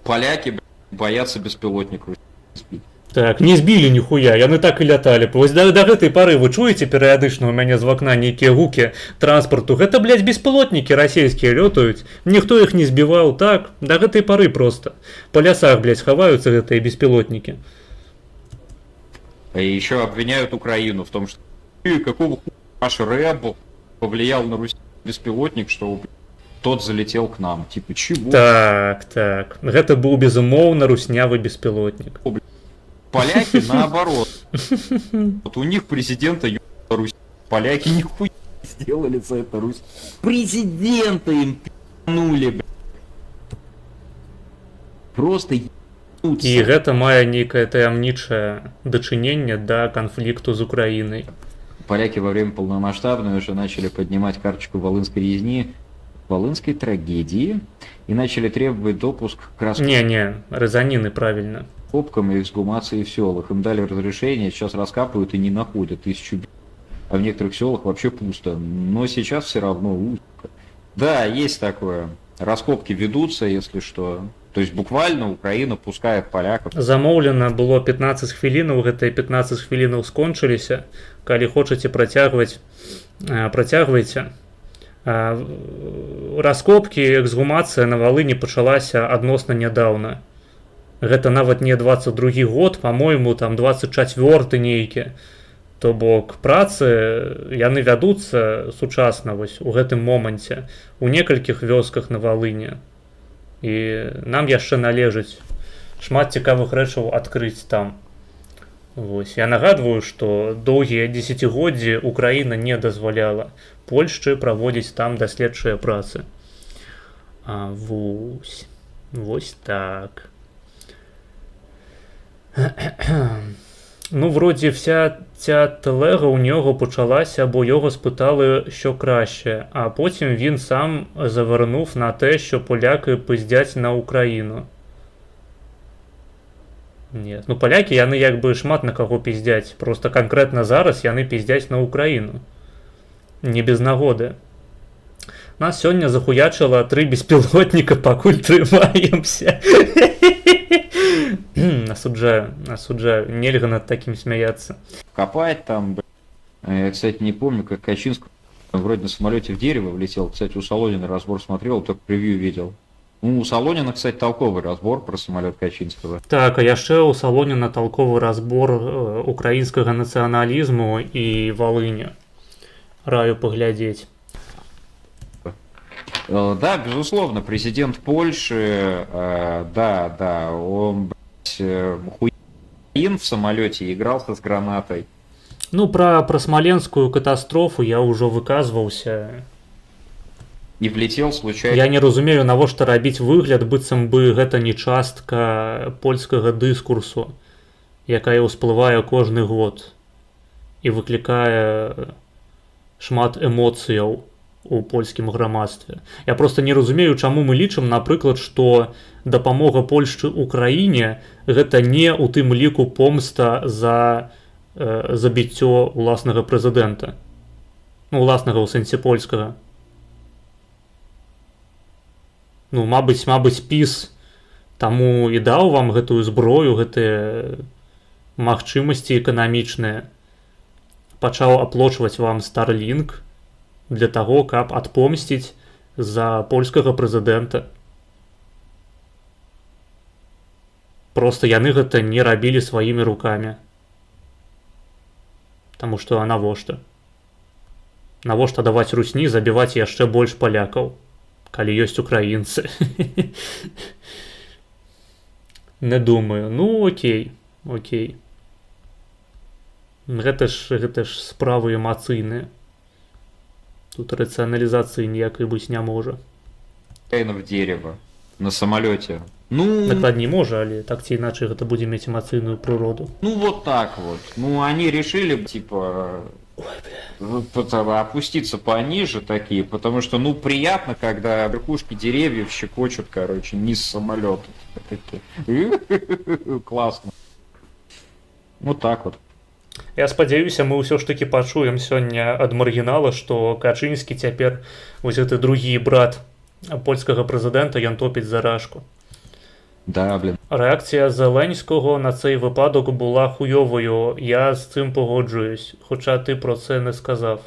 Поляки, блядь, боятся беспилотников сбить. Так, не збілі ніхуя, яны так і ляталі. Вось да гэтай пары вы чуеце перыядычна у мяне з вакна нейкія гукі транспарту. Гэта, блядь, беспілотнікі расійскія лётаюць. Ніхто іх не збіваў, так? Да гэтай пары просто. Па лясах, блядь, хаваюцца гэтыя беспілотнікі. И еще обвиняют Украину в том, что какого хуя ваш РЭБ повлиял на Русь беспилотник, что тот залетел к нам. Типа, чего? Так, так. Гэта быў безумоўна руснявы беспілотнік. Поляки наоборот. Вот у них президента ебала Русь. Поляки нихуя не сделали за это Русь. Президента им пи***нули, блядь. Просто ебануться. І гэта мае нейкае таямнічае дачыненне да канфлікту з Украінай. Поляки во время полномасштабной уже начали поднимать карточку Волынской резни, Волынской трагедии и начали требовать допуск к раскопкам Не, не, рэзаніны правильно. и эксгумации в селах. Им дали разрешение, сейчас раскапывают и не находят 1000, а в некоторых селах вообще пусто. Но сейчас все равно узко. Да, есть такое. Раскопки ведутся, если что. То есть буквально Украина пускает поляков. Замоўлена было 15 хвілінаў, гэтыя 15 хвілінаў скончыліся. Калі хочаце працягваць, працягвайце. Раскопкі, эксгумацыя на Валыні пачалася адносна нядаўна. Гэта нават не 22 год, по-мойму, там 24 нейкі. То бок працы яны вядуцца сучасна вось у гэтым моманце у некалькіх вёсках на Валыні. І нам яшчэ належыць шмат цікавых рэчаў адкрыць там. Вось. Я нагадваю, што доўгія дзесяцігоддзі Украіна не дазваляла Польшчы праводзіць там даследчыя працы. Вось. Вось так. Ну, вроде вся ця телега у нього почалася, бо його спитали, що краще, а потім він сам завернув на те, що поляки пиздять на Україну. Не. Ну, палякі, яны як бы шмат на каго пиздзяць. Просто канкрэтна зараз яны пиздзяць на Украіну. Не без нагоды. Нас сёння захуячыла тры беспілотніка, пакуль трымаемся. Асуджаю, асуджаю. Нельга над такім смяяцца. Копать там, б***ь. Я, кстати, не помню, как Качинск вроде на самолете в дерево влетел. Кстати, у Солонина разбор смотрел, только превью видел. Ну, у Солонина, кстати, толковый разбор про самолет Качинского. Так, а яшчэ ў Салоніна толковы разбор украінскага нацыяналізму і Валыні. Раю паглядзець. Да, безусловно, президент Польши, да, да, он, блядь, хуин в самолете игрался с гранатой. Ну, пра смаленскую катастрофу я ўжо выказваўся. И влетел случайно. Я не разумею, навошта рабіць выгляд, быццам бы гэта не частка польскага дыскурсу, якая ўсплывае кожны год і выклікае шмат эмоцыяў у польскім грамадстве. Я просто не разумею, чаму мы лічым, напрыклад, што дапамога Польшчы Украіне гэта не ў тым ліку помста за забіццё уласнага прэзідэнта. Ну, уласнага ў сэнсе польскага. Ну, мабыць, ПіС таму і даў вам гэтую зброю, гэтыя магчымасці эканамічныя. Пачаў аплочваць вам Starlink для таго, каб адпомсціць за польскага прэзідэнта. Просто яны гэта не рабілі сваімі рукамі. Таму што а навошта? Навошта даваць русні забіваць яшчэ больш палякаў, калі ёсць украінцы? Не думаю. Ну, окей, окей. Гэта ж справы эмацыйныя. Тут рацыяналізацыі ніякай быць не можа. В дерево на самолете. Ну, Дакладней можа, але так ці іначай гэта будзе мець эмацыйную прыроду. Ну вот так вот. Ну они решили, типа, опуститься пониже такие, потому что, ну, приятно, когда верхушки деревьев щекочут, короче, низ самолета. Такие. Классно. Вот так вот. Я спадзяюся, мы ўсё ж такі пачуем сёння ад маргінала, што Качынскі цяпер вось гэты другі брат польскага прэзідэнта, ён топіць за рашку. Да, блин. Рэакцыя Зеленського на цей випадок була хуйовою. Я з цим погоджуюсь, хоча ти про це не сказав.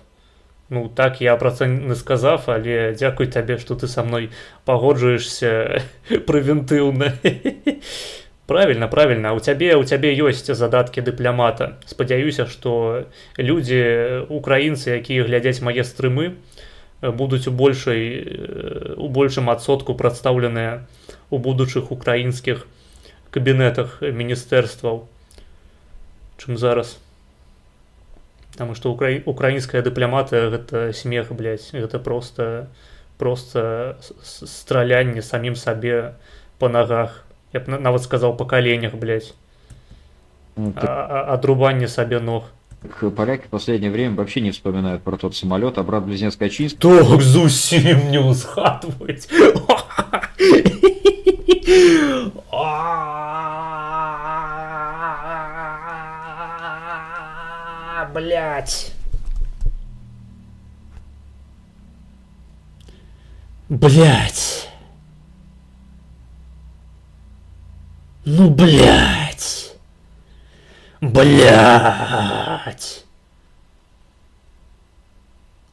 Ну так, я про це не сказав, але дякую табе, што ты са мной погоджуешься прэвентыўна. Правильно, правильно. У цябе ёсць задаткі дыпламата. Спадзяюся, што людзі, украінцы, якія глядзяць мае стрымы, будуць у большым адсотку прадстаўленыя у будучых украінскіх кабінетах міністэрстваў, чым зараз. Таму што украінская дыпламатыя гэта смех, блядь, гэта просто стралянне самім сабе па нагах. Я б нават сказаў па каленях, блядь. Ну, так Адрубанне сабе ног. Поляки в последнее время вообще не вспоминают про тот самолет, а брат-близнец Качинский Так зусім не ўзгадваюць. Блять. Блять. Ну, блять. Блять.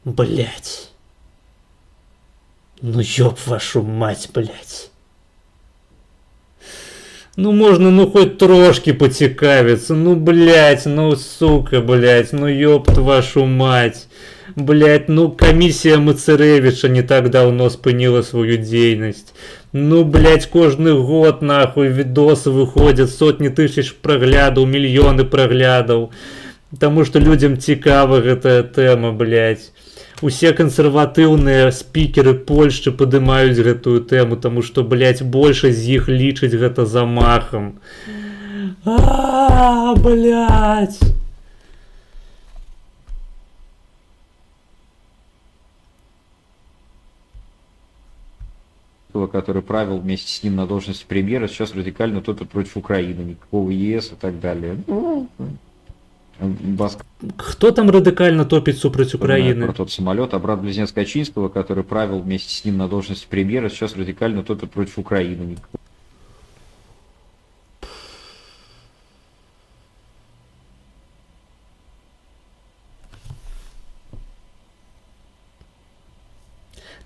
Блять. Ну ёб вашу мать, блять. Ну можно, ну хоть трошки поцікавиться. Ну, блять, ну сука, блять, ну ёб вашу мать. Блять, ну комиссия Мацеревича не так давно спыніла свою дзейнасць. Ну, блять, кожны год, нахуй, видосы выходят, сотни тысяч праглядаў, мільёны праглядаў. Таму што людзям цікава гэтая тэма, блять. Усе кансерватыўныя спікеры Польшчы падымаюць гэтую тэму, таму што, блять, большасць з іх лічыць гэта замахам. А, блять. Качинского, который правил вместе с ним на должности премьера, сейчас радикально топит против Украины, никакого ЕС и так далее. Ну, Баск Хто там радыкальна топіць супраць вспоминает Украіны? про тот самолет, а брат-близнец Качинского, который правил вместе с ним на должности премьера, сейчас радикально топит против Украины. Никакого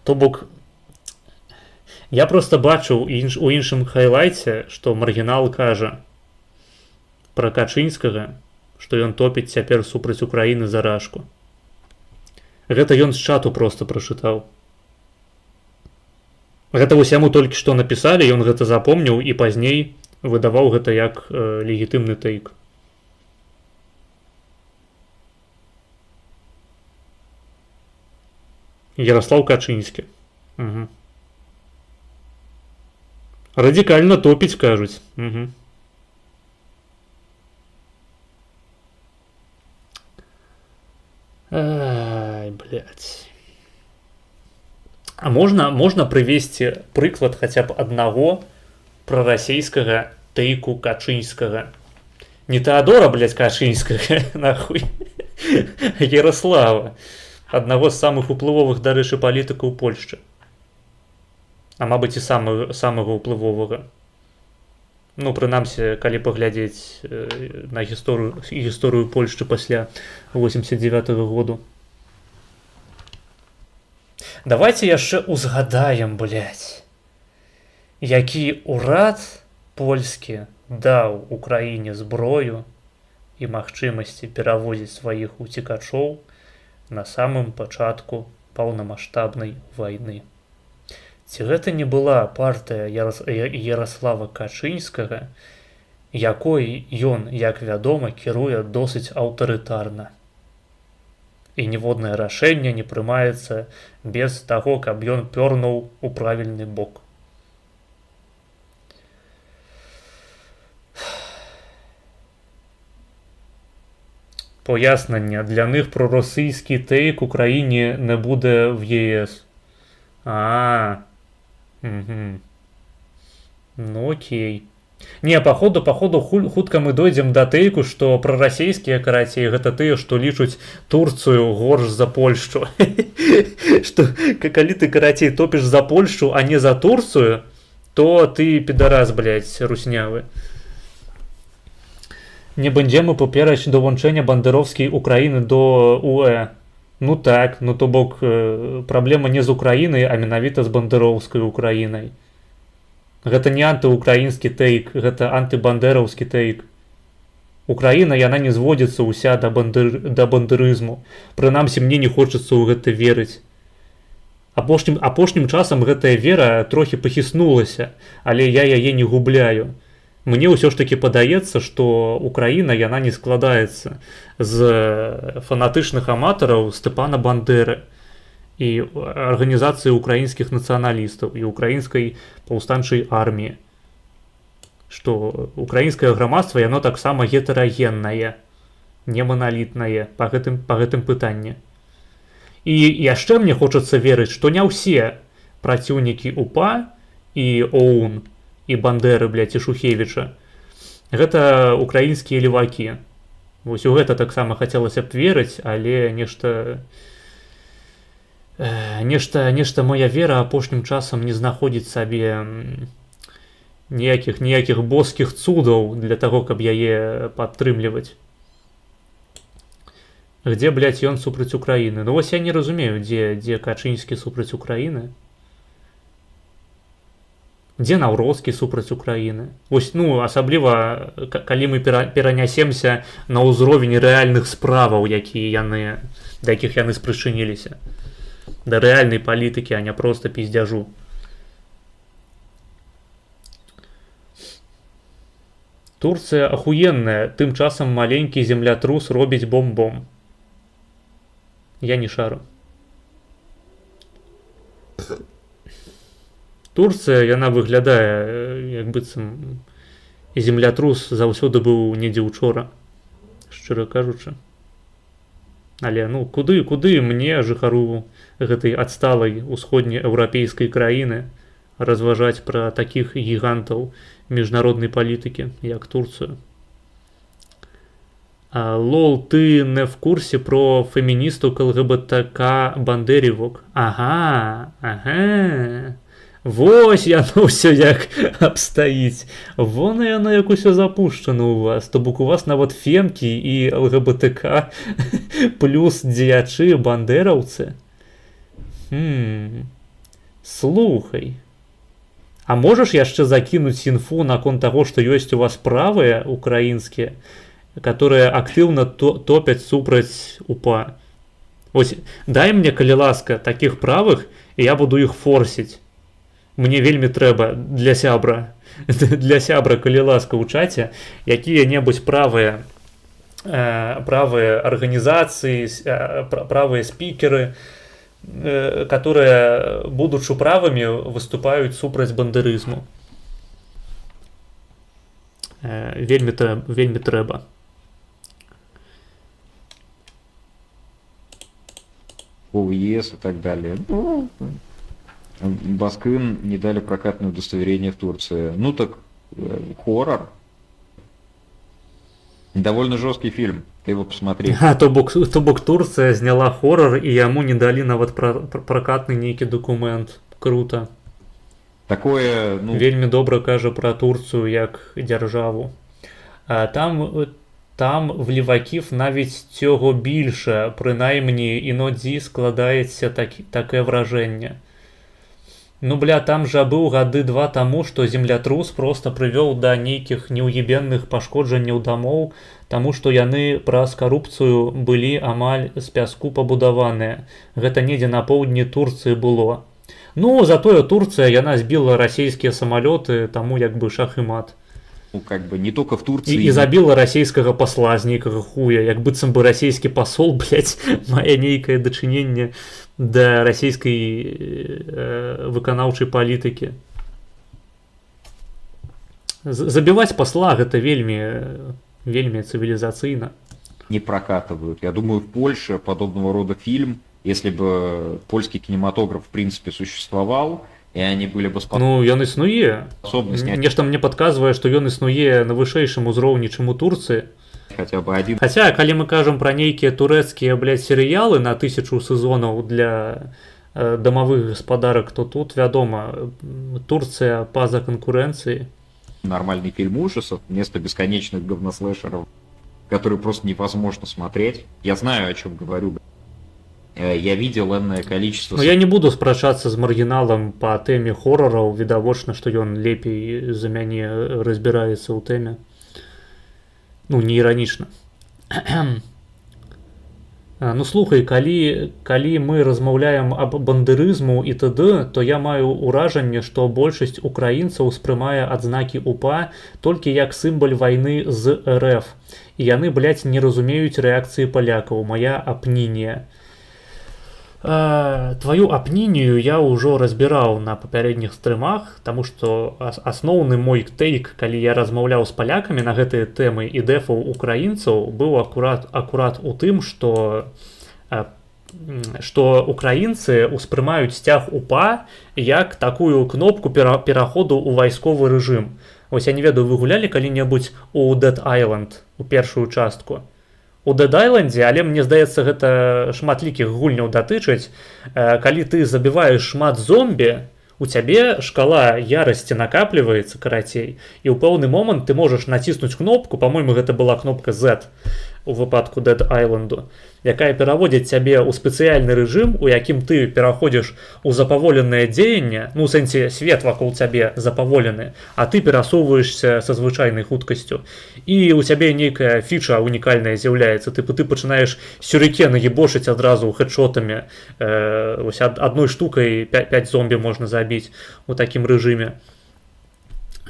То бок я просто бачыў у іншым хайлайце, што маргінал кажа пра Качынскага, што ён топіць цяпер супраць Украіны за рашку. Гэта ён з чату просто прачытаў. Гэта вось яму толькі што напісалі, ён гэта запомніў і пазней выдаваў гэта як легітымны тэйк. Ярослав Качынскі. Угу. Радикально топіць, кажуць. Угу. Ай, блядь. А можна прывесці прыклад хаця б аднаго прарасійскага тэйку Качынскага? Не Тэадора, блядь, Качынскага, нахуй. А Ярослава, аднаго з самых уплывовых, дарэчы, палітыкаў Польшчы. А мабыць, і самага ўплывовага. Ну, прынамсі, калі паглядзець на гісторыю Польшчы пасля 89-го году. Давайте яшчэ узгадаем, блядь, які ўрад польскі даў Украіне зброю і магчымасці перавозіць сваіх уцекачоў на самым пачатку паўнамасштабнай вайны. Ці гэта не была партыя Ярослава Качынскага, якой ён, як вядома, кіруе досыць аўтарытарна? І ніводнае рашэнне не прымаецца без таго, каб ён пёрнуў у правільны бок. Пояснення. Для них проросійський тейк Україні не буде в ЄС. А, угу. Ну окей. Не, походу, хутка мы дойдзем да тэйку, што прарасійскія, карацей, гэта тыя, што лічуць Турцыю горш за Польшчу. Што калі ты, карацей, топіш за Польшчу, а не за Турцыю, то ты пидарас, блядь, руснявы. Не będziemy popierać dołączenia banderowskiej Ukrainy do UE. Ну так, ну то бок праблема не з Украінай, а менавіта з бандероўскай Украінай. Гэта не антыўкраінскі тэйк, гэта антыбандэраўскі тэйк. Украіна, яна не зводзіцца ўся да бандэрызму. Прынамсі, мне не хочацца ў гэта верыць. Апошнім часам гэтая вера трохі пахіснулася, але я яе не губляю. Мне ўсё ж такі падаецца, што Украіна, яна не складаецца з фанатычных аматараў Стэпана Бандэры і арганізацыі украінскіх нацыяналістаў і украінскай паўстанчай арміі. Што украінскае грамадства, яно таксама гетэрагеннае, не маналітнае па гэтым пытанні. І яшчэ мне хочацца верыць, што не ўсе праціўнікі УПА і ОУН і Бандэры, блядь, і Шухевіча, гэта украінскія левакі. Вось у гэта таксама хацелася б верыць, але нешта моя вера апошнім часам не знаходзіць сабе ніякіх боскіх цудаў для таго, каб яе падтрымліваць. Где, блядь, ён супраць Украіны? Ну вось я не разумею, дзе Качынскі супраць Украіны. Дзе Наўроцкі супраць Украіны? Вось, ну, асабліва, калі мы перанясемся на ўзровень рэальных справаў, да якіх яны спрычыніліся. Да рэальнай палітыкі, а не проста пиздзяжу. Турцыя ахуенная, тым часам маленькі землятрус робіць бом-бом. Я не шару. Турцыя, яна выглядае, як быццам землятрус заўсёды быў недзе учора, шчыра кажучы. Але, ну, куды мне, жыхару гэтай адсталай усходнееўрапейскай краіны, Разважаць пра такіх гігантаў міжнароднай палітыкі, як Турцыю. Лол, ты не в курсе про феміністок ЛГБТК бандерівок? Ага. Вось яно ўсё як абстаіць. Вон яно як усё запушчана ў вас. То бок у вас нават фемкі і ЛГБТК плюс дзеячы бандераўцы. Слухай. А можаш яшчэ закінуць інфу наконт таго, што ёсць у вас правыя украінскія, которые актыўна топяць супраць УПА? Вось дай мне, калі ласка, такіх правых, і я буду іх форсіць. Мне вельмі трэба для сябра. Для сябра, калі ласка, ў чаце, якія-небудзь правыя арганізацыі, правыя спікеры, которые, будучы правымі, выступаюць супраць бандэрызму. Вельмі трэба. ЕС и так далее. Ну, Баскын не дали прокатное удостоверение в Турции. Ну так, хоррор. Довольно жесткий фильм. Ты его посмотри. А, то бок Турцыя зняла хорар, і яму не далі нават пракатны нейкі дакумент. Круто. Такое, ну, Вельмі добра кажа пра Турцыю як дзяржаву. А там в ліваків навіть цього більше, принаймні іноді складається таке враження. Ну бля, там жа быў гады два таму, што землятрус просто прывёў да нейкіх неўебенных пашкоджанняў дамоў, таму што яны праз карупцыю былі амаль з пяску пабудаваныя. Гэта недзе на поўдні Турцыі было. Ну, затое Турцыя, яна збіла расійскія самалёты, таму як бы шах і мат. Ну, как бы не только в Турции. І забіла расійскага пасла з нейкага хуя, як быццам бы расійскі пасол, блядь, мае нейкае дачыненне да расійскай выканаўчай палітыкі. Забіваць пасла — гэта вельмі цывілізацыйна. Не прокатывают. Я думаю, в Польше подобного рода фильм, если бы польский кинематограф в принципе существовал, и они были бы Ну, ён існуе. способны снять Нешта мне падказвае, што ён існуе на вышэйшым узроўні, чым у Турцыі. хотя бы один Хаця, калі мы кажам пра нейкія турэцкія, блядь, серыялы на 1000 сезонаў для дамавых гаспадарак, то тут, вядома, Турцыя па-за канкурэнцыяй. Нормальный фильм ужасов вместо бесконечных говнослэшеров, которые просто невозможно смотреть. Я знаю, о чем говорю. Я видел энное количество Ну, я не буду спрачацца з маргіналам па тэме хорараў, відавочна, што ён лепей за мяне разбіраецца ў тэме. Ну, не іранічна. Ну слухай, калі мы размаўляем аб бандэрызму і т.д., то я маю ўражанне, што большасць украінцаў успрымае адзнакі УПА толькі як сімвал вайны з РФ. І яны, блядь, не разумеюць рэакцыі палякаў, мая апнінія. Твою апнінію я ўжо разбіраў на папярэдніх стрымах, таму што асноўны мой тэйк, калі я размаўляў з палякамі на гэтыя тэмы і дэфаў украінцаў, быў акурат у тым, што украінцы ўспрымаюць сцяг УПА як такую кнопку пераходу ў вайсковы рэжым. Вось я не ведаю, вы гулялі калі-небудзь у Dead Island, у першую частку? У Dead Island, але мне здаецца, гэта шматлікіх гульняў датычыць, калі ты забіваеш шмат зомбі, у цябе шкала ярасці накапліваецца, карацей, і ў пэўны момант ты можаш націснуць кнопку, по-моему, гэта была кнопка Z у выпадку Dead Island, якая пераводзіць цябе ў спецыяльны рэжым, у якім ты пераходзіш у запаволенае дзеянне, ну, у сэнсе, свет вакол цябе запаволены, а ты перасоўваешся са звычайнай хуткасцю. І у цябе нейкая фіча унікальная з'яўляецца, тыпу ты пачынаеш сюрыкены ебошыць адразу хэдшотамі, вось адной штукай 5 зомбі можна забіць у такім рэжыме.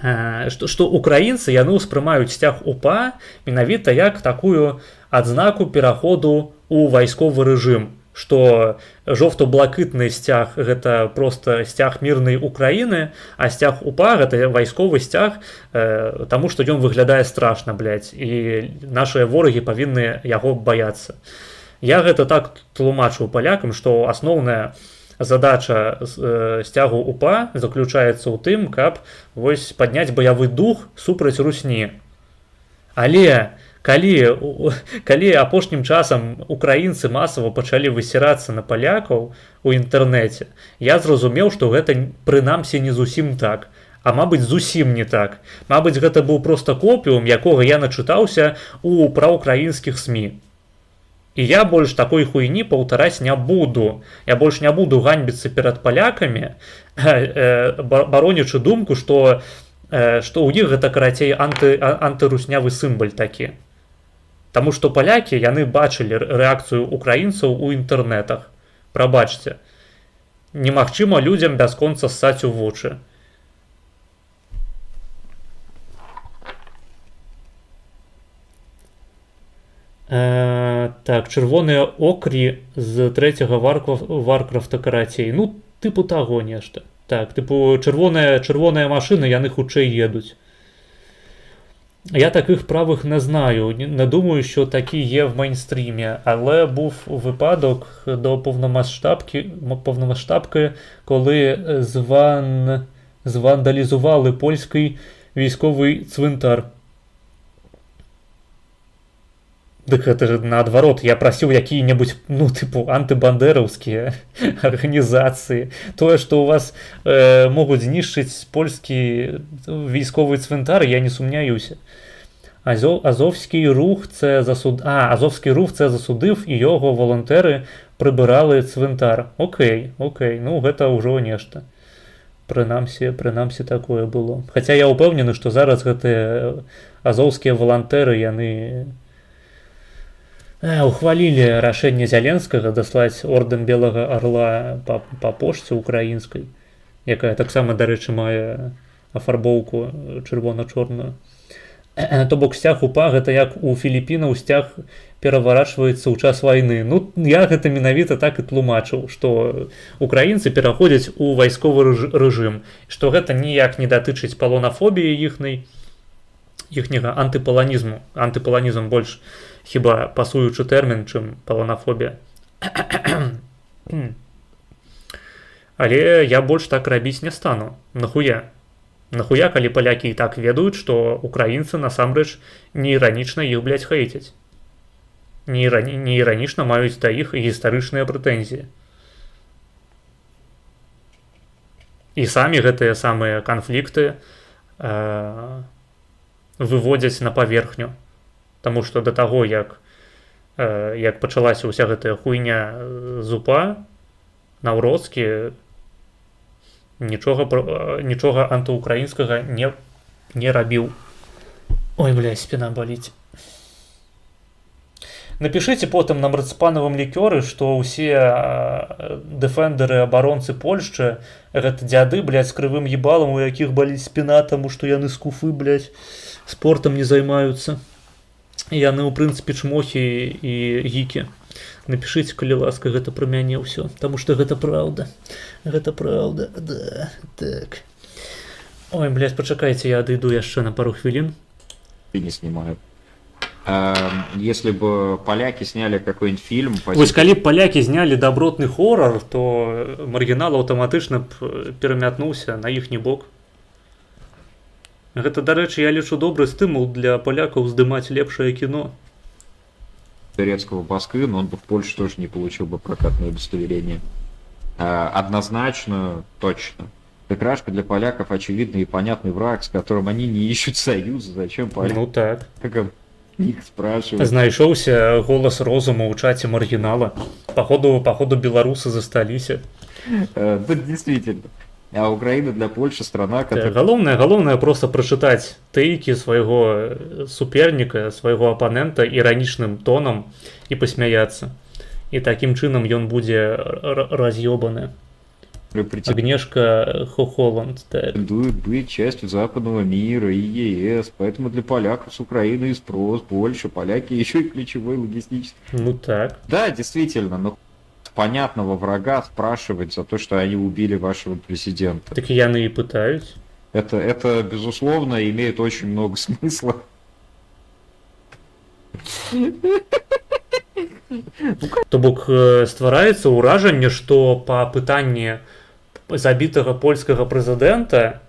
Што украінцы, яны ўспрымаюць сцяг УПА менавіта як такую адзнаку пераходу ў вайсковы рэжым, што жоўта-блакітны сцяг — гэта проста сцяг мірнай Украіны, а сцяг УПА — гэта вайсковы сцяг, таму што ён выглядае страшна, блядь, і нашыя ворагі павінны яго баяцца. Я гэта так тлумачыў палякам, што асноўная Задача сцягу УПА заключаецца ў тым, каб вось падняць баявы дух супраць русні. Але калі апошнім часам украінцы масава пачалі высірацца на палякаў у інтэрнэце, я зразумеў, што гэта прынамсі не зусім так. А мабыць, зусім не так. Мабыць, гэта быў проста копіум, якога я начытаўся у праўкраінскіх СМІ. І я больш такой хуйні паўтараць не буду. Я больш не буду ганьбіцца перад палякамі, баронячы думку, што ў іх гэта, карацей, антыруснявы сімвал такі. Таму што палякі, яны бачылі рэакцыю украінцаў у інтэрнэтах. Прабачце. Немагчыма людзям бясконца ссаць у вочы. Так, чырвоныя окрі з трэцяга Варкрафта, карацей. Ну, тыпу таго нешта. Так, тыпу чырвоная машына, яны хутчэй едуць. Я таких правих не знаю. Не думаю, що такі є в мейнстрімі, але був випадок до повномасштабки, коли звандалізували польський військовий цвинтар. Дык это же наадварот, я прасіў якія-небудзь, ну, тыпу, антыбандэраўскія арганізацыі. Тое, што у вас могуць знішчыць польскі військовы цвинтар, я не сумняюся. Азовський рух це засуд... А, Азовський рух це засудив, і його волонтери прибирали цвинтар. Окей, окей, ну гэта ўжо нешта. Прынамсі такое было. Хаця я ўпэўнены, што зараз гэтыя азоўскія валантэры, яны ухвалілі рашэнне Зяленскага даслаць ордэн Белага Арла па пошце украінскай, якая таксама, дарэчы, мае афарбоўку чырвона-чорную. То бок сцяг УПА гэта як у Філіпінаў сцяг пераварачваецца ў час вайны. Ну, я гэта менавіта так і тлумачыў, што украінцы пераходзяць у вайсковы рэжым, што гэта ніяк не датычыць палонафобіі іхнай, іхняга антыпаланізму. Антыпаланізм больш хіба пасуючы тэрмін, чым паланафобія. Але я больш так рабіць не стану. Нахуя? Нахуя, калі палякі і так ведаюць, што украінцы насамрэч не іранічна іх, блядь, хейцяць. Не іранічна маюць да іх гістарычныя прэтэнзіі. І самі гэтыя самыя канфлікты выводзяць на паверхню. Таму што да таго, як пачалася ўся гэтая хуйня з УПА, Наўроцкі нічога антыўкраінскага не рабіў. Ой, бля, спина баліць. Напишите потым на марцыпанавым лікёры, што ўсе дэфендеры, абаронцы Польшчы гэта дзяды, блядь, з крывым ебалам, у якіх баліць спіна, таму што яны скуфы, блядь, спортам не займаюцца. Яны, ў прынцыпе, чмохі і гікі. Напишите, калі ласка, гэта пра мяне ўсё, таму што гэта праўда. Гэта праўда, да, так. Ой, блядь, пачакайце, я адыйду яшчэ на пару хвілін. Не снимают. Если бы поляки сняли какой-нибудь фильм по Вось калі б палякі знялі дабротны хорар, то маргінал аўтаматычна б перамятнуўся на іхні бок. Гэта, дарэчы, я лічу, добры стымул для палякаў здымаць лепшае кіно. Турецкого Баскына, он бы в Польше тоже не получил бы прокатное удостоверение. Однозначно, точно. Так Рашка для поляков очевидный и понятный враг, с которым они не ищут союза. Зачем полякам Ну так. их спрашивать? Знайшоўся голас розуму ў чаце маргінала. Походу, беларусы засталіся. Да, действительно. А Украина для Польши страна, которая... Галоўнае просто прачытаць тэйкі свайго суперніка, свайго апанента іранічным тонам і пасмяяцца. І такім чынам ён будзе раз'ёбаны. Агнешка Хохоланд, так. Претендует быть частью западного мира и ЕС, поэтому для поляков с Украины и спрос больше, поляки еще и ключевой логистический. Ну так. Да, действительно, но понятного врага спрашивать за то, что они убили вашего президента. Так яны и пытаюць. Это безусловно, имеет очень много смысла. То бок ствараецца ўражанне, што па пытанні забітага польскага прэзідэнта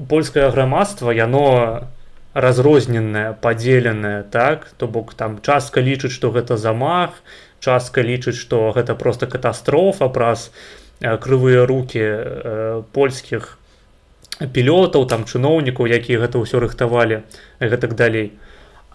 польскае грамадства, яно разрозненае, падзеленае, так? То бок там частка лічыць, што гэта замах, частка лічыць, што гэта проста катастрофа праз крывыя рукі польскіх пілотаў, там чыноўнікаў, якія гэта ўсё рыхтавалі, гэтак далей.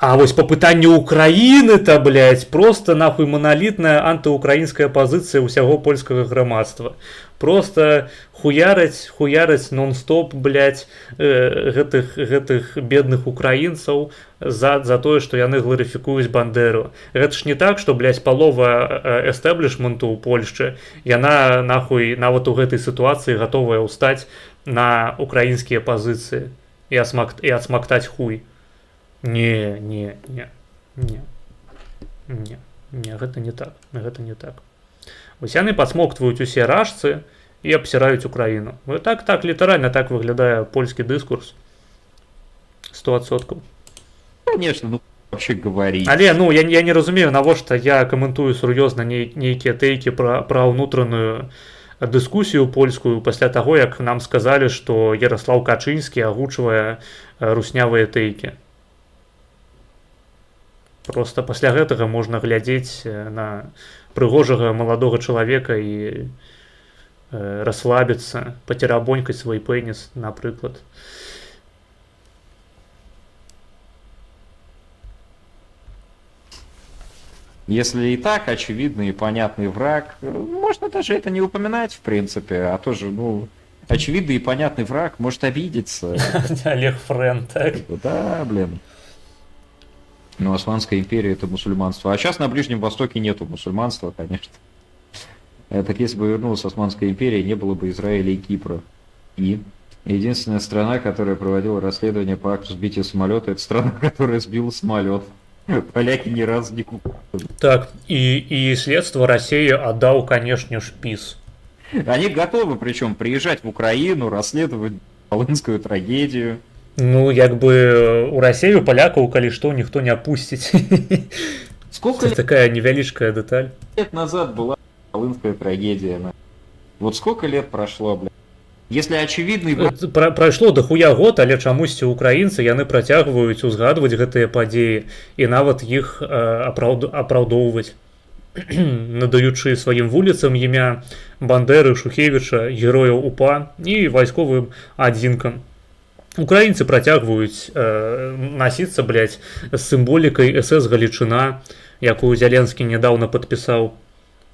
А вось па пытанню Украіны-то, блядь, просто нахуй маналітная антыўкраінская пазіцыя ўсяго польскага грамадства. Просто хуярыць, хуярыць нон-стоп, блядь, гэтых бедных украінцаў за тое, што яны гларыфікуюць Бандэру. Гэта ж не так, што, блядь, палова эстэблішменту ў Польшчы, яна нахуй нават у гэтай сітуацыі гатовая ўстаць на украінскія пазіцыі і адсмактаць хуй. Не, не, не, не, не, не, гэта не так, гэта не так. Вось яны падсмоктваюць усе рашцы і абсіраюць Украіну. Вот так, так, літаральна так выглядае польскі дыскурс. 100%. Конечно, ну вообще говорить. Але, ну, я не разумею, навошта я каментую сур'ёзна нейкія тэйкі пра ўнутраную дыскусію польскую пасля таго, як нам сказалі, што Ярослаў Качынскі агучвае руснявыя тэйкі. Просто пасля гэтага можна глядзець на прыгожага маладога чалавека і расслабіцца, пацерабонькаць свой пэніс, напрыклад. Если и так очевидный и понятный враг, можно даже это не упоминать, в принципе, а тоже, ну, очевидный и понятный враг может обидеться. Олег Френ, так? Да, блин. Но Османская империя — это мусульманство. А сейчас на Ближнем Востоке нету мусульманства, конечно. Так если бы вернулась Османская империя, не было бы Израиля и Кипра. И единственная страна, которая проводила расследование по акту сбития самолета, это страна, которая сбила самолет. Поляки ни разу не купили. Так, и следство России отдал, конечно ж, ПИС. Они готовы, причем, приезжать в Украину, расследовать волынскую трагедию. Ну, як бы у Россию полякаў, калі што, ніхто не опусціць. Сколько Это такая невялічкая деталь. лет назад была волынская трагедия? Вот сколько лет прошло, блядь? Если очевидный враг Прайшло дохуя год, але чамусьці украінцы яны працягваюць узгадваць гэтыя падзеі і нават іх апраўдоўваць, надаючы сваім вуліцам імя Бандэры, Шухевіча, герояў УПА і вайсковым адзінкам. Украінцы працягваюць насіцца, блядь, з сімволікай СС Галічына, якую Зяленскі нядаўна падпісаў.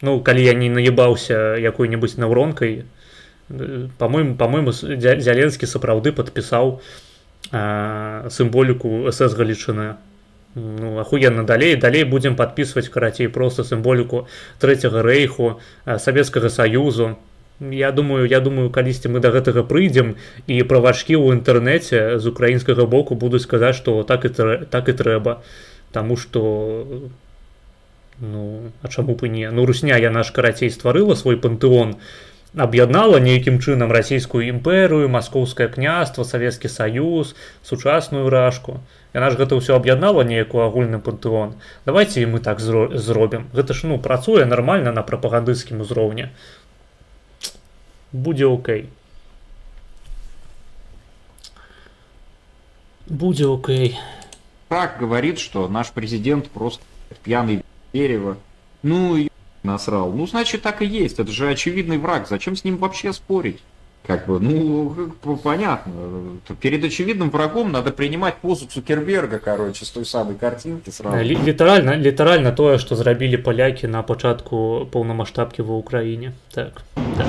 Ну, калі я не наебаўся якой-небудзь наўронкай, по-моему, Зяленскі сапраўды падпісаў сімволіку СС Галічына. Ну, ахуенна, далей будзем падпісваць, карацей, просто сімволіку Трэцяга Рэйху, Савецкага Саюзу. Я думаю, калісьці мы да гэтага прыйдзем, і правачкі ў інтэрнэце з украінскага боку будуць сказаць, што так і трэба. Таму што, ну, а чаму б і не? Ну, русня, яна ж, карацей, стварыла свой пантэон, аб'яднала нейкім чынам Расійскую імперыю, Маскоўскае княства, Савецкі Саюз, сучасную рашку. Яна ж гэта ўсё аб'яднала неяк у агульны пантэон. Давайте і мы так зробім. Гэта ж, ну, працуе нармальна на прапагандысцкім узроўні. Будзе окей. Будзе окей. говорит, что наш президент просто пьяный дерево. Ну, и насрал. Ну, значит, так и есть. Это же очевидный враг. Зачем с ним вообще спорить? Как бы, ну, как бы понятно. Перед очевидным врагом надо принимать позу Цукерберга, короче, с той самой картинки сразу. Літаральна тое, што зрабілі палякі на пачатку паўнамасштабкі ва Ўкраіне. Так, так.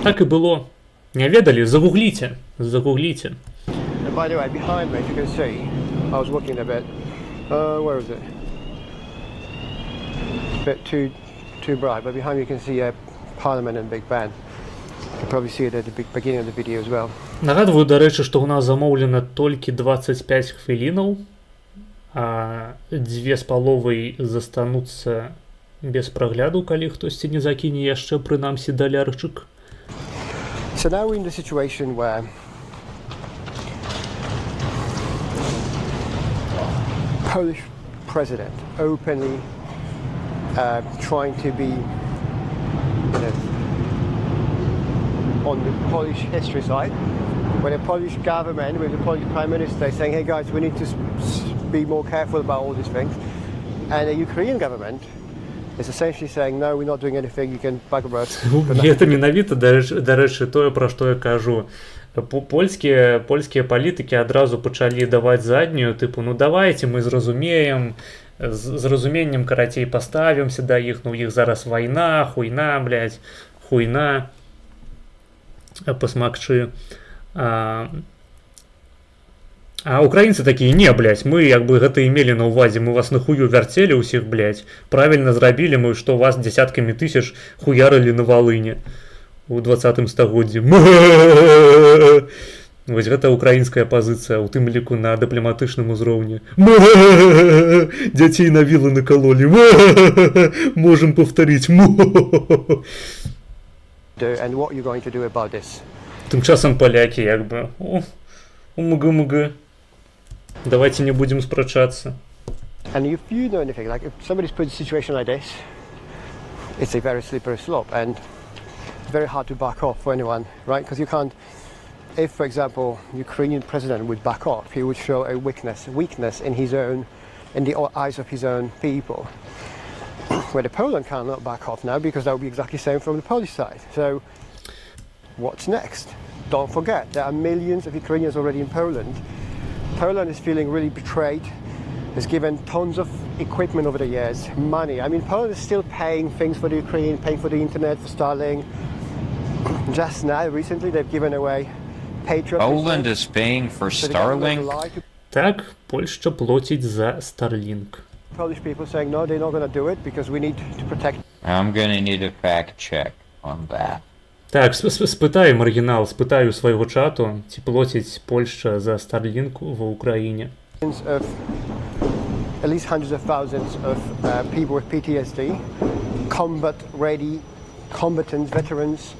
Так і было. Не ведалі? Загугліце. Загугліце. And by the way, behind me, if you can see, I was looking a bit. Where is it? It's a bit too bright, but behind me you can see Parliament and Big Ben. You can probably see it at the beginning of the video as well. Нагадваю, дарэчы, што ў нас замоўлена толькі 25 хвілінаў, а дзве з паловай застануцца без прагляду, калі хтосьці не закіне яшчэ прынамсі далярчык. So now we're in the situation where Polish president openly trying to be on the Polish history side, when a Polish government with the Polish prime minister is saying, "Hey guys, we need to be more careful about all these things," and the Ukrainian government is essentially saying, "No, we're not doing anything. You can bugger off." Гэта менавіта, дарэчы, тое, пра што я кажу. Польскія палітыкі адразу пачалі даваць заднюю, тыпу, ну давайте мы зразумеем, з разуменнем, карацей, паставімся да іх, ну у іх зараз вайна, хуйна, блядь, хуйна, пасмакчы. А украінцы такія: не, блядь, мы як бы гэта имели на ўвазе, мы вас нахую вярцелі ўсіх, блядь, правильно зрабілі мы, што вас десяткамі тысяч хуярылі на Валыне у 20 стагоддзі. Вось гэта украінская пазіцыя, у тым ліку на дыпламатычным узроўні. Дзяцей на вілы накалолі, можем повторить. Do and what you're going to do about this. Тым часам палякі як бы: «О, умг, давайте не будем спрачацца». And if you know anything, like if somebody's put in a situation like this, it's a very slippery slope and it's very hard to back off for anyone, right? Because you can't, if, for example, Ukrainian president would back off, he would show a weakness in the eyes of his own people. Where the Poland cannot back off now because that would be exactly the same from the Polish side. So what's next? Don't forget, there are millions of Ukrainians already in Poland. Poland is feeling really betrayed. Has given tons of equipment over the years, money. I mean, Poland is still paying things for the Ukraine, paying for the internet, for Starlink. Just now, recently, they've given away Patriot Poland systems. is paying for So the government Starlink. lied to Так, Польшча плоціць за Starlink. Polish people saying, no, they're not going to do it because we need to protect I'm gonna need a fact check on that. Так, спытай, маргінал, спытаю свайго чату, ці плоціць Польшча за Starlink ва Ўкраіне. Of at least hundreds of thousands of people with PTSD, combat ready combatants, veterans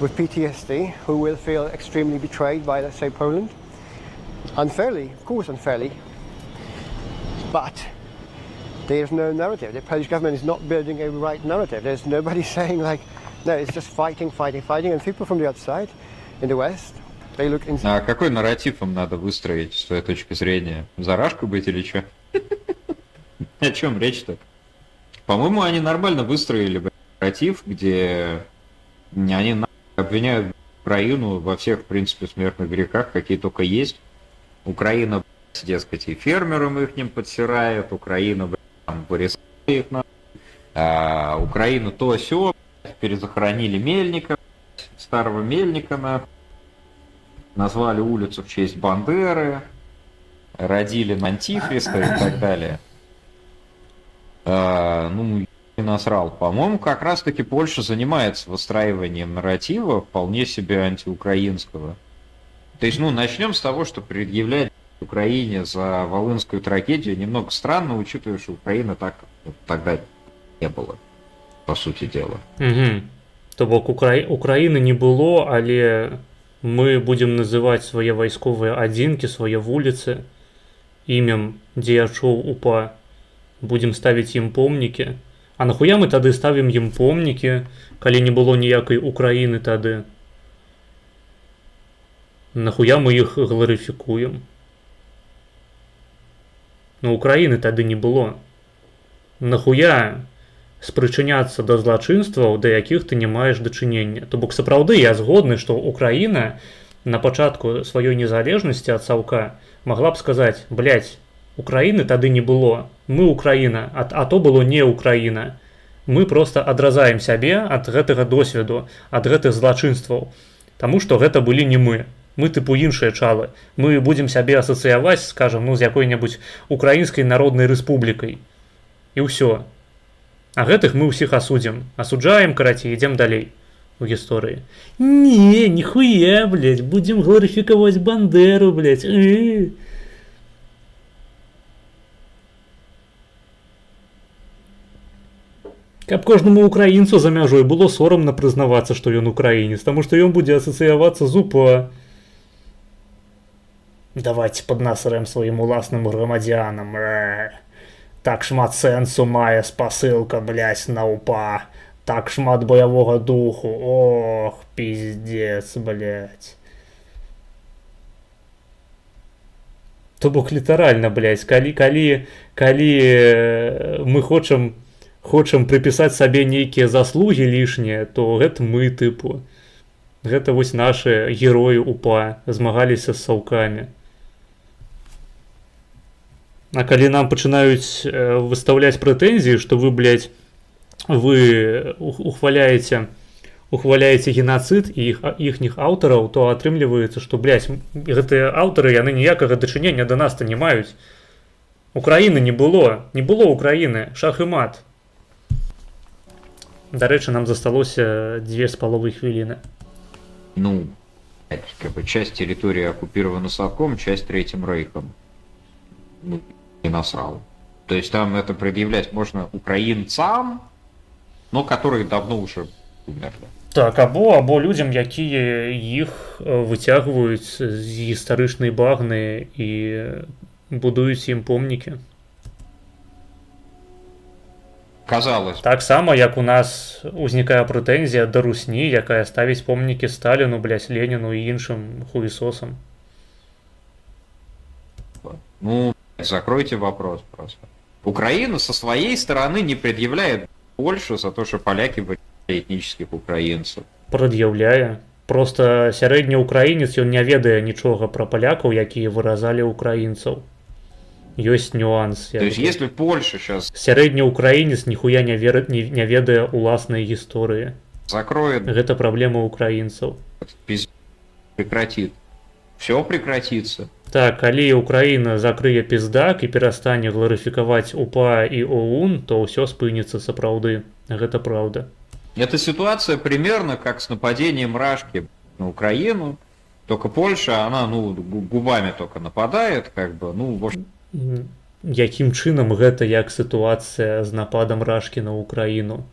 with PTSD who will feel extremely betrayed by, let's say, Poland. Unfairly, of course, unfairly. But there's no narrative. The Polish government is not building a right narrative. There's nobody saying, like, no, it's just fighting, fighting, fighting. And people from the outside, in the West, they look in А какой нарратив им надо выстроить, с твоей точки зрения? За рашку быть или что? О чем речь-то? По-моему, они нормально выстроили бы нарратив, где они обвиняют Украину во всех, в принципе, смертных грехах, какие только есть. Украина, блядь, дескать, и фермерам их подсирает, Украина, блядь, там, вырезает их на... А, Украину то сё, блядь, перезахоронили Мельника, блядь, старого Мельника, нахуй. Назвали улицу в честь Бандеры, родили на Антихриста и так далее. А, ну, и насрал. По-моему, как раз-таки Польша занимается выстраиванием нарратива вполне себе антиукраинского. То есть, ну, начнем с того, что предъявлять Украине за волынскую трагедию немного странно, учитывая, что Украины так вот тогда не было, по сути дела. Угу. То бок Украіны не было, але мы будзем называць свае вайсковыя адзінкі, свае вуліцы імем дзеячоў УПА, будзем ставіць ім помнікі. А нахуя мы тады ставім ім помнікі, калі не было ніякай Украіны тады? Нахуя мы іх гларыфікуем? Ну, Украіны тады не было. Нахуя спрычыняцца да злачынстваў, да якіх ты не маеш дачынення? То бок сапраўды я згодны, што Украіна на пачатку сваёй незалежнасці ад саўка магла б сказаць: блядь, Украіны тады не было, мы Украіна, а то было не Украіна. Мы просто адразаем сябе ад гэтага досведу, ад гэтых злачынстваў, таму што гэта былі не мы. Мы тыпу іншыя чалы. Мы будзем сябе асацыяваць, скажем, ну, з якой-небудзь Украінскай Народнай Рэспублікай. І ўсё. А гэтых мы ўсіх асудзім. Асуджаем, карацей, ідзем далей у гісторыі. Не, ніхуя, блядь, будзем гларыфікаваць Бандеру, блядь. Каб кожнаму украінцу за мяжой было сорамна прызнавацца, што ён украінец, таму што ён будзе асацыявацца з УПА. Давайте паднасраем сваім уласным грамадзянам. Так шмат сэнсу мае спасылка, блядь, на УПА. Так шмат баявога духу. Ох, пиздец, блядь. То бок літаральна, блядь, калі мы хочам прыпісаць сабе нейкія заслугі лішнія, то гэта мы, тыпу. Гэта вось нашы героі УПА змагаліся з саўкамі. А калі нам пачынаюць выстаўляць прэтэнзіі, што вы, блядь, вы ухваляеце генацыд і іхніх аўтараў, то атрымліваецца, што, блядь, гэтыя аўтары, яны ніякага дачынення да нас-то не маюць. Украіны не было, не было Украіны, шах і мат. Дарэчы, нам засталося 2,5 хвіліны. Ну, блядь, как бы часть территории оккупирована Совком, часть Третьим Рейхом. Ну, и насрал. То есть там это предъявлять можно украинцам, но которые давно уже умерли. Так, або людзям, якія іх выцягваюць з гістарычнай багны і будуюць ім помнікі. Казалось. Таксама, як у нас узнікае прэтэнзія да Русні, якая ставіць помнікі Сталіну, блядь, Леніну і іншым хуесосам. Ну, закройте вопрос просто. Украина со своей стороны не предъявляет Польшу за то, что поляки были этнических украинцев. Прад'яўляе. Просто сярэдні украінец, ён не ведае нічога пра палякаў, якія выразалі украінцаў. Ёсць нюанс. То есть, если Польша сейчас Сярэдні украінец ніхуя не верыць, не ведае уласнай гісторыі. закроет Гэта праблема украінцаў. Прекратит. Все прекратится. Так, калі Украіна закрые пиздак і перастане гларыфікаваць УПА і ОУН, то ўсё спыніцца сапраўды. Гэта праўда. Эта ситуация примерно как с нападением Рашки на Украину. Только Польша, она, ну, губами только нападает, как бы, ну, в общем, Якім чынам гэта як сітуацыя з нападам Рашкі на Украіну?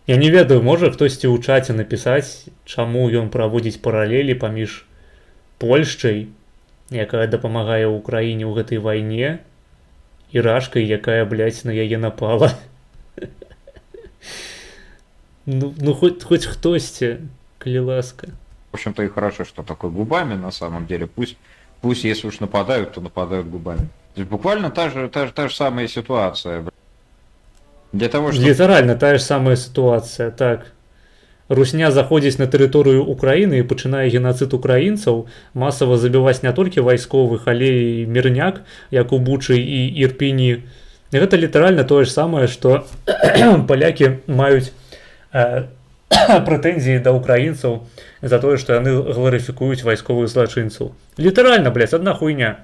Я не ведаю, можа хтосьці ў чаце напісаць, чаму ён праводзіць паралелі паміж Польшчай, якая дапамагае Украіне ў гэтай вайне, і Рашкай, якая, блядь, на яе напала. Ну хоць хтосьці, калі ласка. В общем-то, и хорошо, что такое губами на самом деле. Пусть если уж нападают, то нападают губами. То есть буквально та же самая ситуация. Для того, чтобы Літаральна тая ж самая сітуацыя, так. Русня заходзіць на тэрыторыю Украіны і пачынае генацыд украінцаў, масава забіваць не толькі вайсковых, але і мірняк, як у Бучы і Ірпіні. Гэта літаральна тое ж самае, што палякі маюць прэтэнзіі да украінцаў за тое, што яны гларыфікуюць вайсковых злачынцаў. Літаральна, блядь, адна хуйня.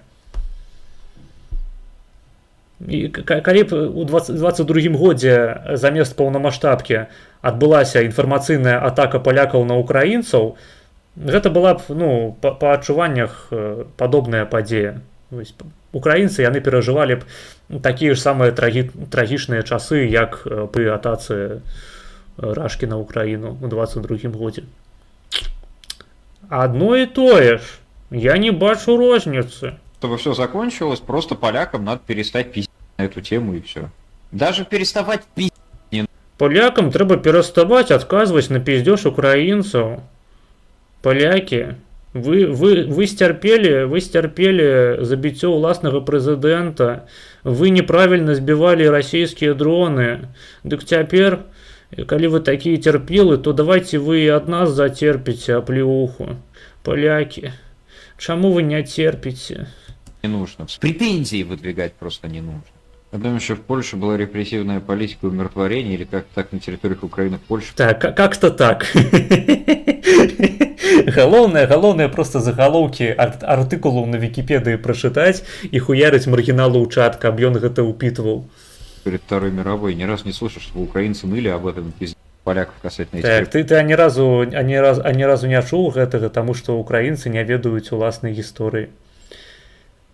І калі б у 22 годзе замест паўнамасштабкі адбылася інфармацыйная атака палякаў на украінцаў, гэта была б, ну, па адчуваннях падобная падзея. Вось, украінцы, яны перажывалі б такія ж самыя трагічныя часы, як пры атацы Рашкі на Украіну ў 22 годзе. Адно і тое ж. Я не бачу розніцы. Чтобы все закончилось, просто полякам надо перестать пиздить на эту тему, и все. Даже переставать пиздить не Полякам трэба пераставаць адказваць на пиздёж украінцаў. Палякі, вы сцярпелі забіццё ўласнага прэзідэнта. Вы неправільна збівалі расійскія дроны. Дык цяпер, калі вы такія цярпілы, то давайте вы і ад нас зацерпіце аплеуху. Палякі, чаму вы не церпіце? Не нужно. С претензией выдвигать просто не нужно. Я думаю, что в Польше была репрессивная политика умиротворения, или как так на территориях Украины в Польше. Так, как-то так. Галоўнае просто загалоўкі артыкулаў на Вікіпедыі прачытаць і хуярыць маргіналу ў чат, каб ён гэта ўпітваў. Перед Второй мировой ни разу не слышал, чтобы украинцы ныли об этом и пиздили поляков касательно этих Так, ты ані разу не чуў гэтага, таму што украінцы не ведаюць уласнай гісторыі.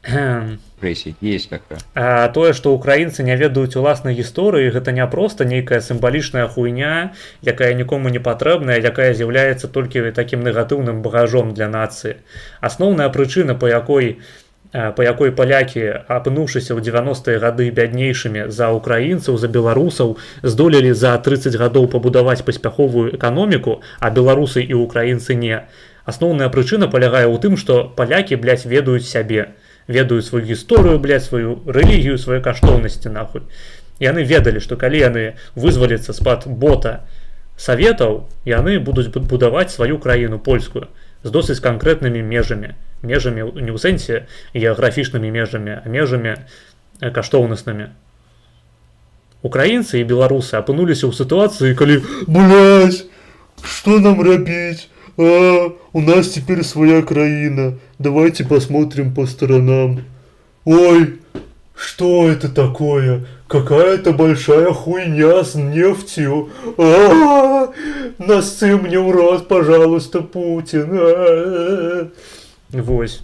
Репрессий. Есть такое. А тое, што украінцы не ведаюць уласнай гісторыі, гэта не проста нейкая сімвалічная хуйня, якая нікому не патрэбная, якая з'яўляецца толькі такім негатыўным багажом для нацыі. Асноўная прычына, па якой Па якой палякі, апынуўшыся ў 90-е гады бяднейшымі за украінцаў, за беларусаў, здолелі за 30 гадоў пабудаваць паспяховую эканоміку, а беларусы і украінцы не. Асноўная прычына палягае ў тым, што палякі, блядь, ведаюць сябе, ведаюць сваю гісторыю, блядь, сваю рэлігію, свае каштоўнасці, нахуй. Яны ведалі, што калі яны вызваляцца з-пад бота саветаў, яны будуць будаваць сваю краіну польскую з досыць канкрэтнымі межамі, межамі не ў сэнсе геаграфічнымі межамі, а межамі каштоўнаснымі. Украінцы і беларусы апынуліся ў сітуацыі, калі: Блять, что нам рабіць? А, у нас теперь своя краіна. Давайте посмотрим по сторонам. Ой, что это такое? Какая-то большая хуйня с нефтью. А, нассы мне в рот, пожалуйста, Путин. А. Вось.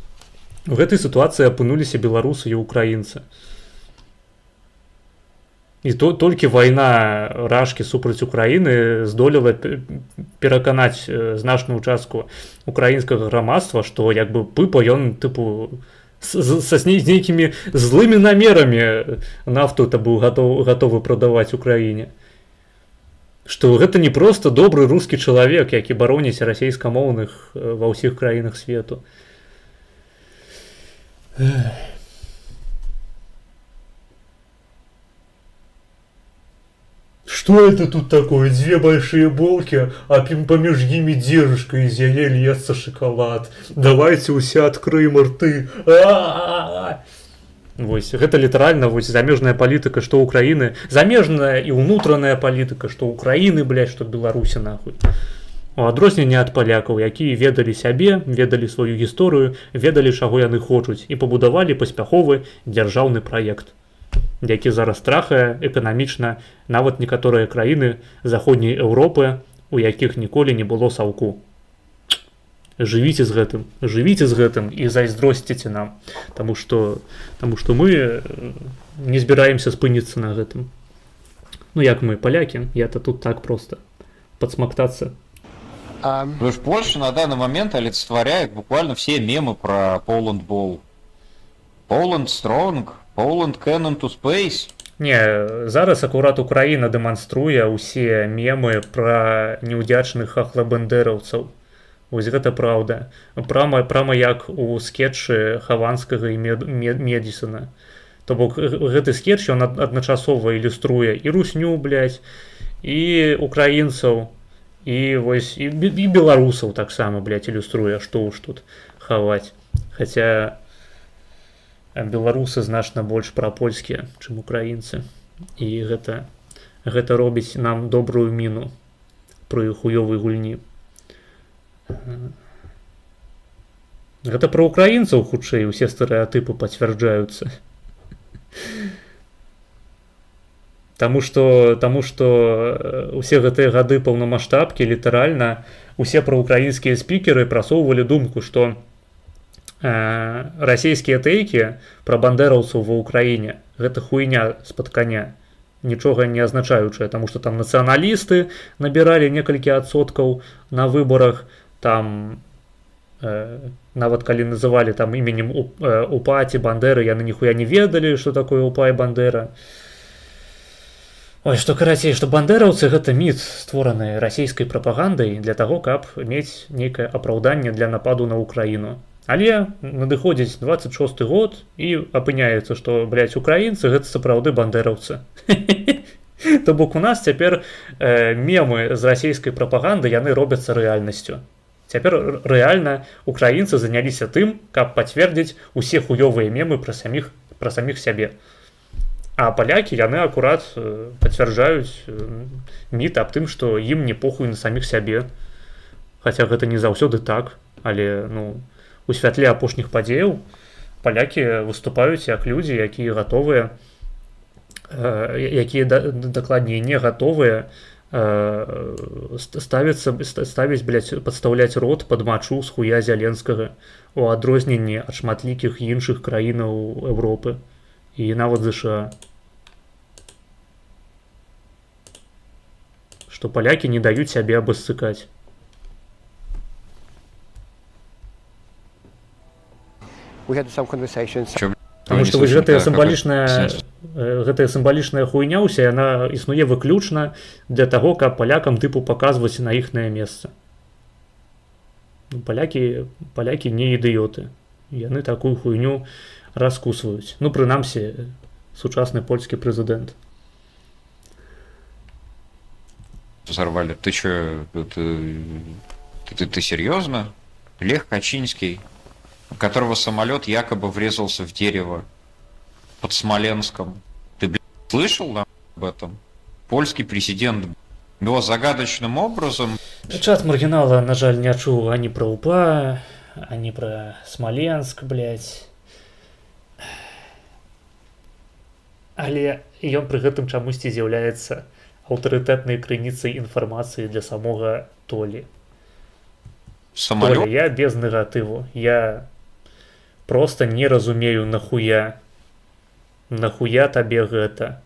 У гэтай сітуацыі апынуліся беларусы і украінцы. І то толькі вайна рашкі супраць Украіны здолела пераканаць значную частку украінскага грамадства, што як бы пыпа ён тыпу са з нейкімі злымі намерамі нафту то быў гатовы прадаваць Украіне. Што гэта не проста добры рускі чалавек, які бароніць расейскамоўных ва ўсіх краінах свету. Эх. Что это тут такое? Две большие булки, а помеж ними дырочка, из яе льется шоколад. Давайте усе откроем рты. А-а-а! Вось гэта літаральна вось замежная палітыка што Украіны, замежная і ўнутраная палітыка што Украіны, блядь, што Беларусі, нахуй. У адрозненне ад палякаў, якія ведалі сябе, ведалі сваю гісторыю, ведалі, чаго яны хочуць, і пабудавалі паспяховы дзяржаўны праект, які зараз трахае эканамічна нават некаторыя краіны заходняй Еўропы, у якіх ніколі не было саўку. Жывіце з гэтым, жывіце з гэтым і зайздросціце нам, таму што мы не збіраемся спыніцца на гэтым. Ну, як мы, палякі, я-то тут так просто подсмактацца. Потому что Польша на данный момент олицетворяет буквально все мемы про Poland Ball. Poland Strong, Poland Cannon to Space. Не, зараз акурат Украіна дэманструе ўсе мемы пра неўдзячных хахлабендэраўцаў. Вось гэта праўда. Прама як у скетчы Хаванскага і Медісона. То бок гэты скетч ён адначасова ілюструе і русню, блядь, і украінцаў, і вось і беларусаў таксама, блядь, ілюструе, што ўж тут хаваць. Хаця беларусы значна больш прапольскія, чым украінцы. І гэта робіць нам добрую міну пры хуёвай гульні. Гэта пра украінцаў хутчэй усе стэрэатыпы пацвярджаюцца. Таму што усе гэтыя гады паўнамасштабкі літаральна усе праўкраінскія спікеры прасоўвалі думку, што расійскія тэйкі пра бандэраўцаў ва Ўкраіне — гэта хуйня з-пад каня, нічога не азначаючая, таму што там нацыяналісты набіралі некалькі адсоткаў на выбарах, там нават калі называлі там іменем УПА ці Бандэры, яны ніхуя не ведалі, што такое УПА і Бандера. Ой, што, карацей, што бандэраўцы — гэта міт, створаны расійскай прапагандай для таго, каб мець нейкае апраўданне для нападу на Ўкраіну. Але надыходзіць 26 год, і апыняецца, што, блядь, украінцы — гэта сапраўды бандэраўцы. То бок у нас цяпер мемы з расійскай прапаганды, яны робяцца рэальнасцю. Цяпер рэальна украінцы заняліся тым, каб пацвердзіць усе хуёвыя мемы пра саміх сябе. А палякі, яны акурат пацвярджаюць міт аб тым, што ім не похуй на саміх сябе. Хаця гэта не заўсёды так, але, ну, у святле апошніх падзеяў палякі выступаюць як людзі, якія гатовыя, якія дакладней не гатовыя ставіцца, ставіць, блядь, падстаўляць рот пад мачу з хуя Зяленскага, у адрозненні ад шматлікіх іншых краінаў Еўропы і нават ЗША. Што палякі не даюць сябе абассыкаць. We had some conversations. Чё, Таму не што вось слышно, гэтая да, сімвалічная какой гэтая сімвалічная хуйня ўся, яна існуе выключна для таго, каб палякам тыпу паказваць на іхнае месца. Ну, палякі не ідыёты. Яны такую хуйню раскусваюць. Ну, прынамсі, сучасны польскі прэзідэнт. Взорвали. Ты чё, ты серьезно? Лех Качинский, у которого самолет якобы врезался в дерево под Смоленском. Ты, блядь, слышал, да, об этом? Польский президент его загадочным образом Чат маргінала, на жаль, не чуў ані пра УПА, ані пра Смаленск, блядь. Але ён пры гэтым чамусьці з'яўляецца аўтарытэтнай крыніцай інфармацыі для самога Толі. Самолет Толя, я без негатыву. Я просто не разумею, нахуя. Нахуя табе гэта?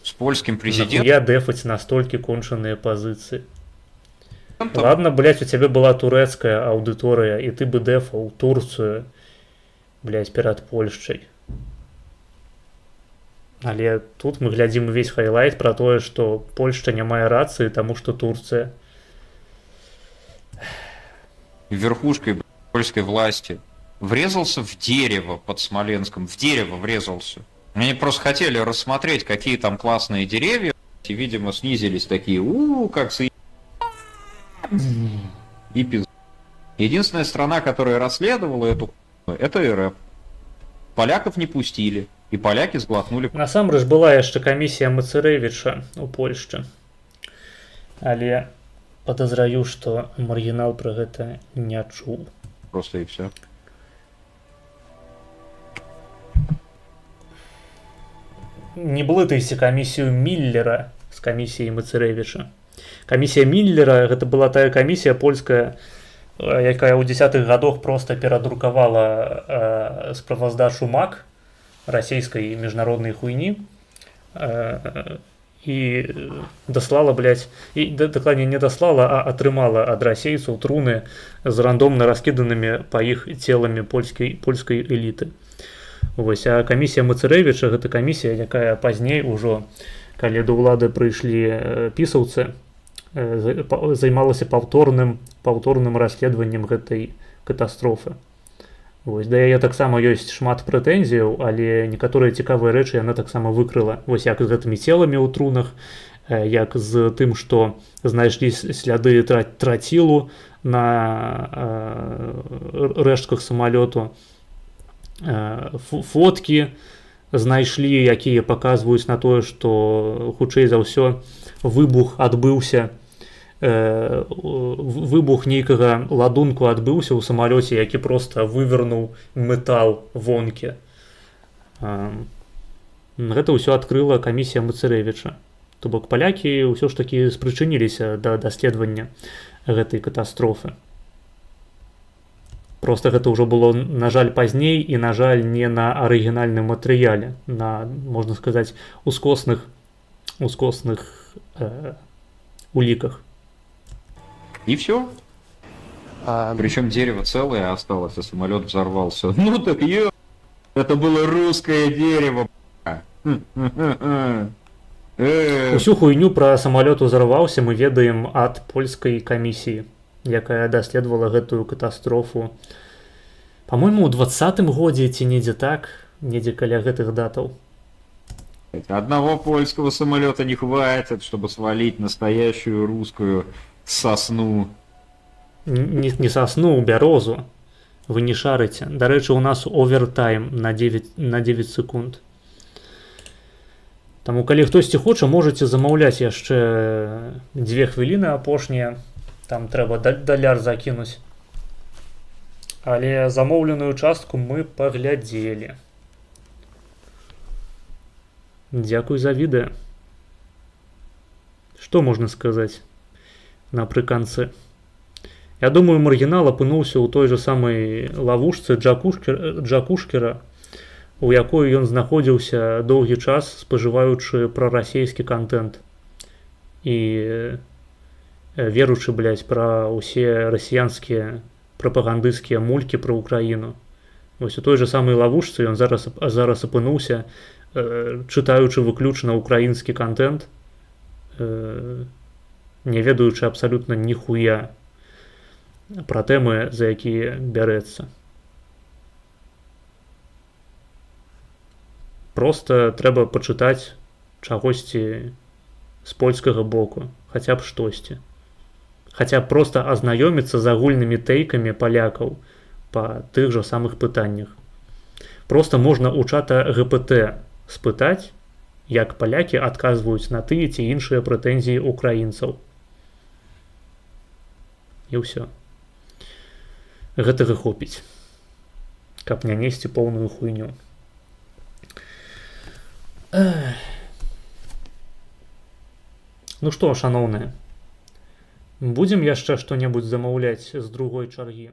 С польским президентом. Нахуя дэфаць настолькі кончаныя пазіцыі? Ладно, блядь, у цябе была турэцкая аўдыторыя, і ты бы дэфаў Турцыю, блядь, перад Польшчай. Але тут мы глядзім увесь хайлайт пра тое, што Польшча не мае рацыі, таму што Турцыя. Верхушкой, блядь, польской власти врезался в дерево под Смоленском. В дерево врезался. Они просто хотели рассмотреть, какие там классные деревья, и, видимо, снизились такие, у, как и пиз. Единственная страна, которая расследовала эту хуйню, это РФ. Поляков не пустили, и поляки сглотнули. Насамрэч была яшчэ камісія Мацарэвіча у Польшчы. Але падазраю, што маргінал пра гэта не чуў. Просто и все. Не блытайце камісію Міллера з камісіяй Мацарэвіча. Камісія Міллера — гэта была тая камісія польская, якая ў десятых годах просто перадрукавала справаздачу МАК, расійскай міжнароднай хуйні, і даслала, блядь, і дакладней, не даслала, а атрымала ад расейцаў труны з рандомна раскіданымі па іх целамі польскай эліты. Вось, а камісія Мацарэвіча — гэта камісія, якая пазней ужо, калі да ўлады прыйшлі пісаўцы, займалася паўторным расследаваннем гэтай катастрофы. Вось, да яе таксама ёсць шмат прэтэнзіяў, але некаторыя цікавыя рэчы яна таксама выкрыла. Вось як з гэтымі целамі ў трунах, як з тым, што знайшлі сляды трацілу на рэштках самалёту, фоткі знайшлі, якія паказваюць на тое, што хутчэй за ўсё выбух адбыўся, выбух нейкага ладунку адбыўся ў самалёце, які проста вывернуў метал вонкі. Гэта ўсё адкрыла камісія Мацарэвіча. То бок палякі ўсё ж такі спрычыніліся да даследавання гэтай катастрофы. Просто гэта ўжо было, на жаль, пазней і, на жаль, не на арыгінальным матэрыяле, на, можна сказаць, ускосных уліках. И все. Причем дерево целое осталось, а самолет взорвался. Ну так ё... Это было русское дерево. Усю хуйню пра самалёт узарваўся мы ведаем ад польскай камісіі, якая даследавала гэтую катастрофу. По-моему, у 20-м годзе ці недзе так, недзе каля гэтых датаў. Одного польского самолета не хватит, чтобы свалить настоящую русскую сосну. Не сосну, бярозу. Вы не шарыце. Дарэчы, у нас овертайм на 9 секунд. Таму калі хтосьці хоча, можаце замаўляць яшчэ 2 хвіліны апошнія. Там трэба даляр закінуць. Але замоўленую частку мы паглядзелі. Дзякуй за відэа. Што можна сказаць напрыканцы? Я думаю, маргінал апынуўся ў той жа самай лавушцы Джакушкера, у якой ён знаходзіўся доўгі час, спажываючы прарасійскі кантэнт і веручы, блядь, пра ўсе расіянскія прапагандысцкія мулькі пра Украіну. Вось у той жа самай лавушцы ён зараз апынуўся, чытаючы выключна украінскі кантэнт, не ведаючы абсалютна ніхуя пра тэмы, за якія бярэцца. Просто трэба пачытаць чагосьці з польскага боку, хаця б штосьці. Хаця б проста азнаёміцца з агульнымі тэйкамі палякаў па тых жа самых пытаннях. Просто можна ў чата ГПТ спытаць, як палякі адказваюць на тыя ці іншыя прэтэнзіі украінцаў. І ўсё. Гэтага хопіць, каб не несці поўную хуйню. Эх. Ну што, шаноўныя, будзем яшчэ што-небудзь замаўляць з другой чаргі?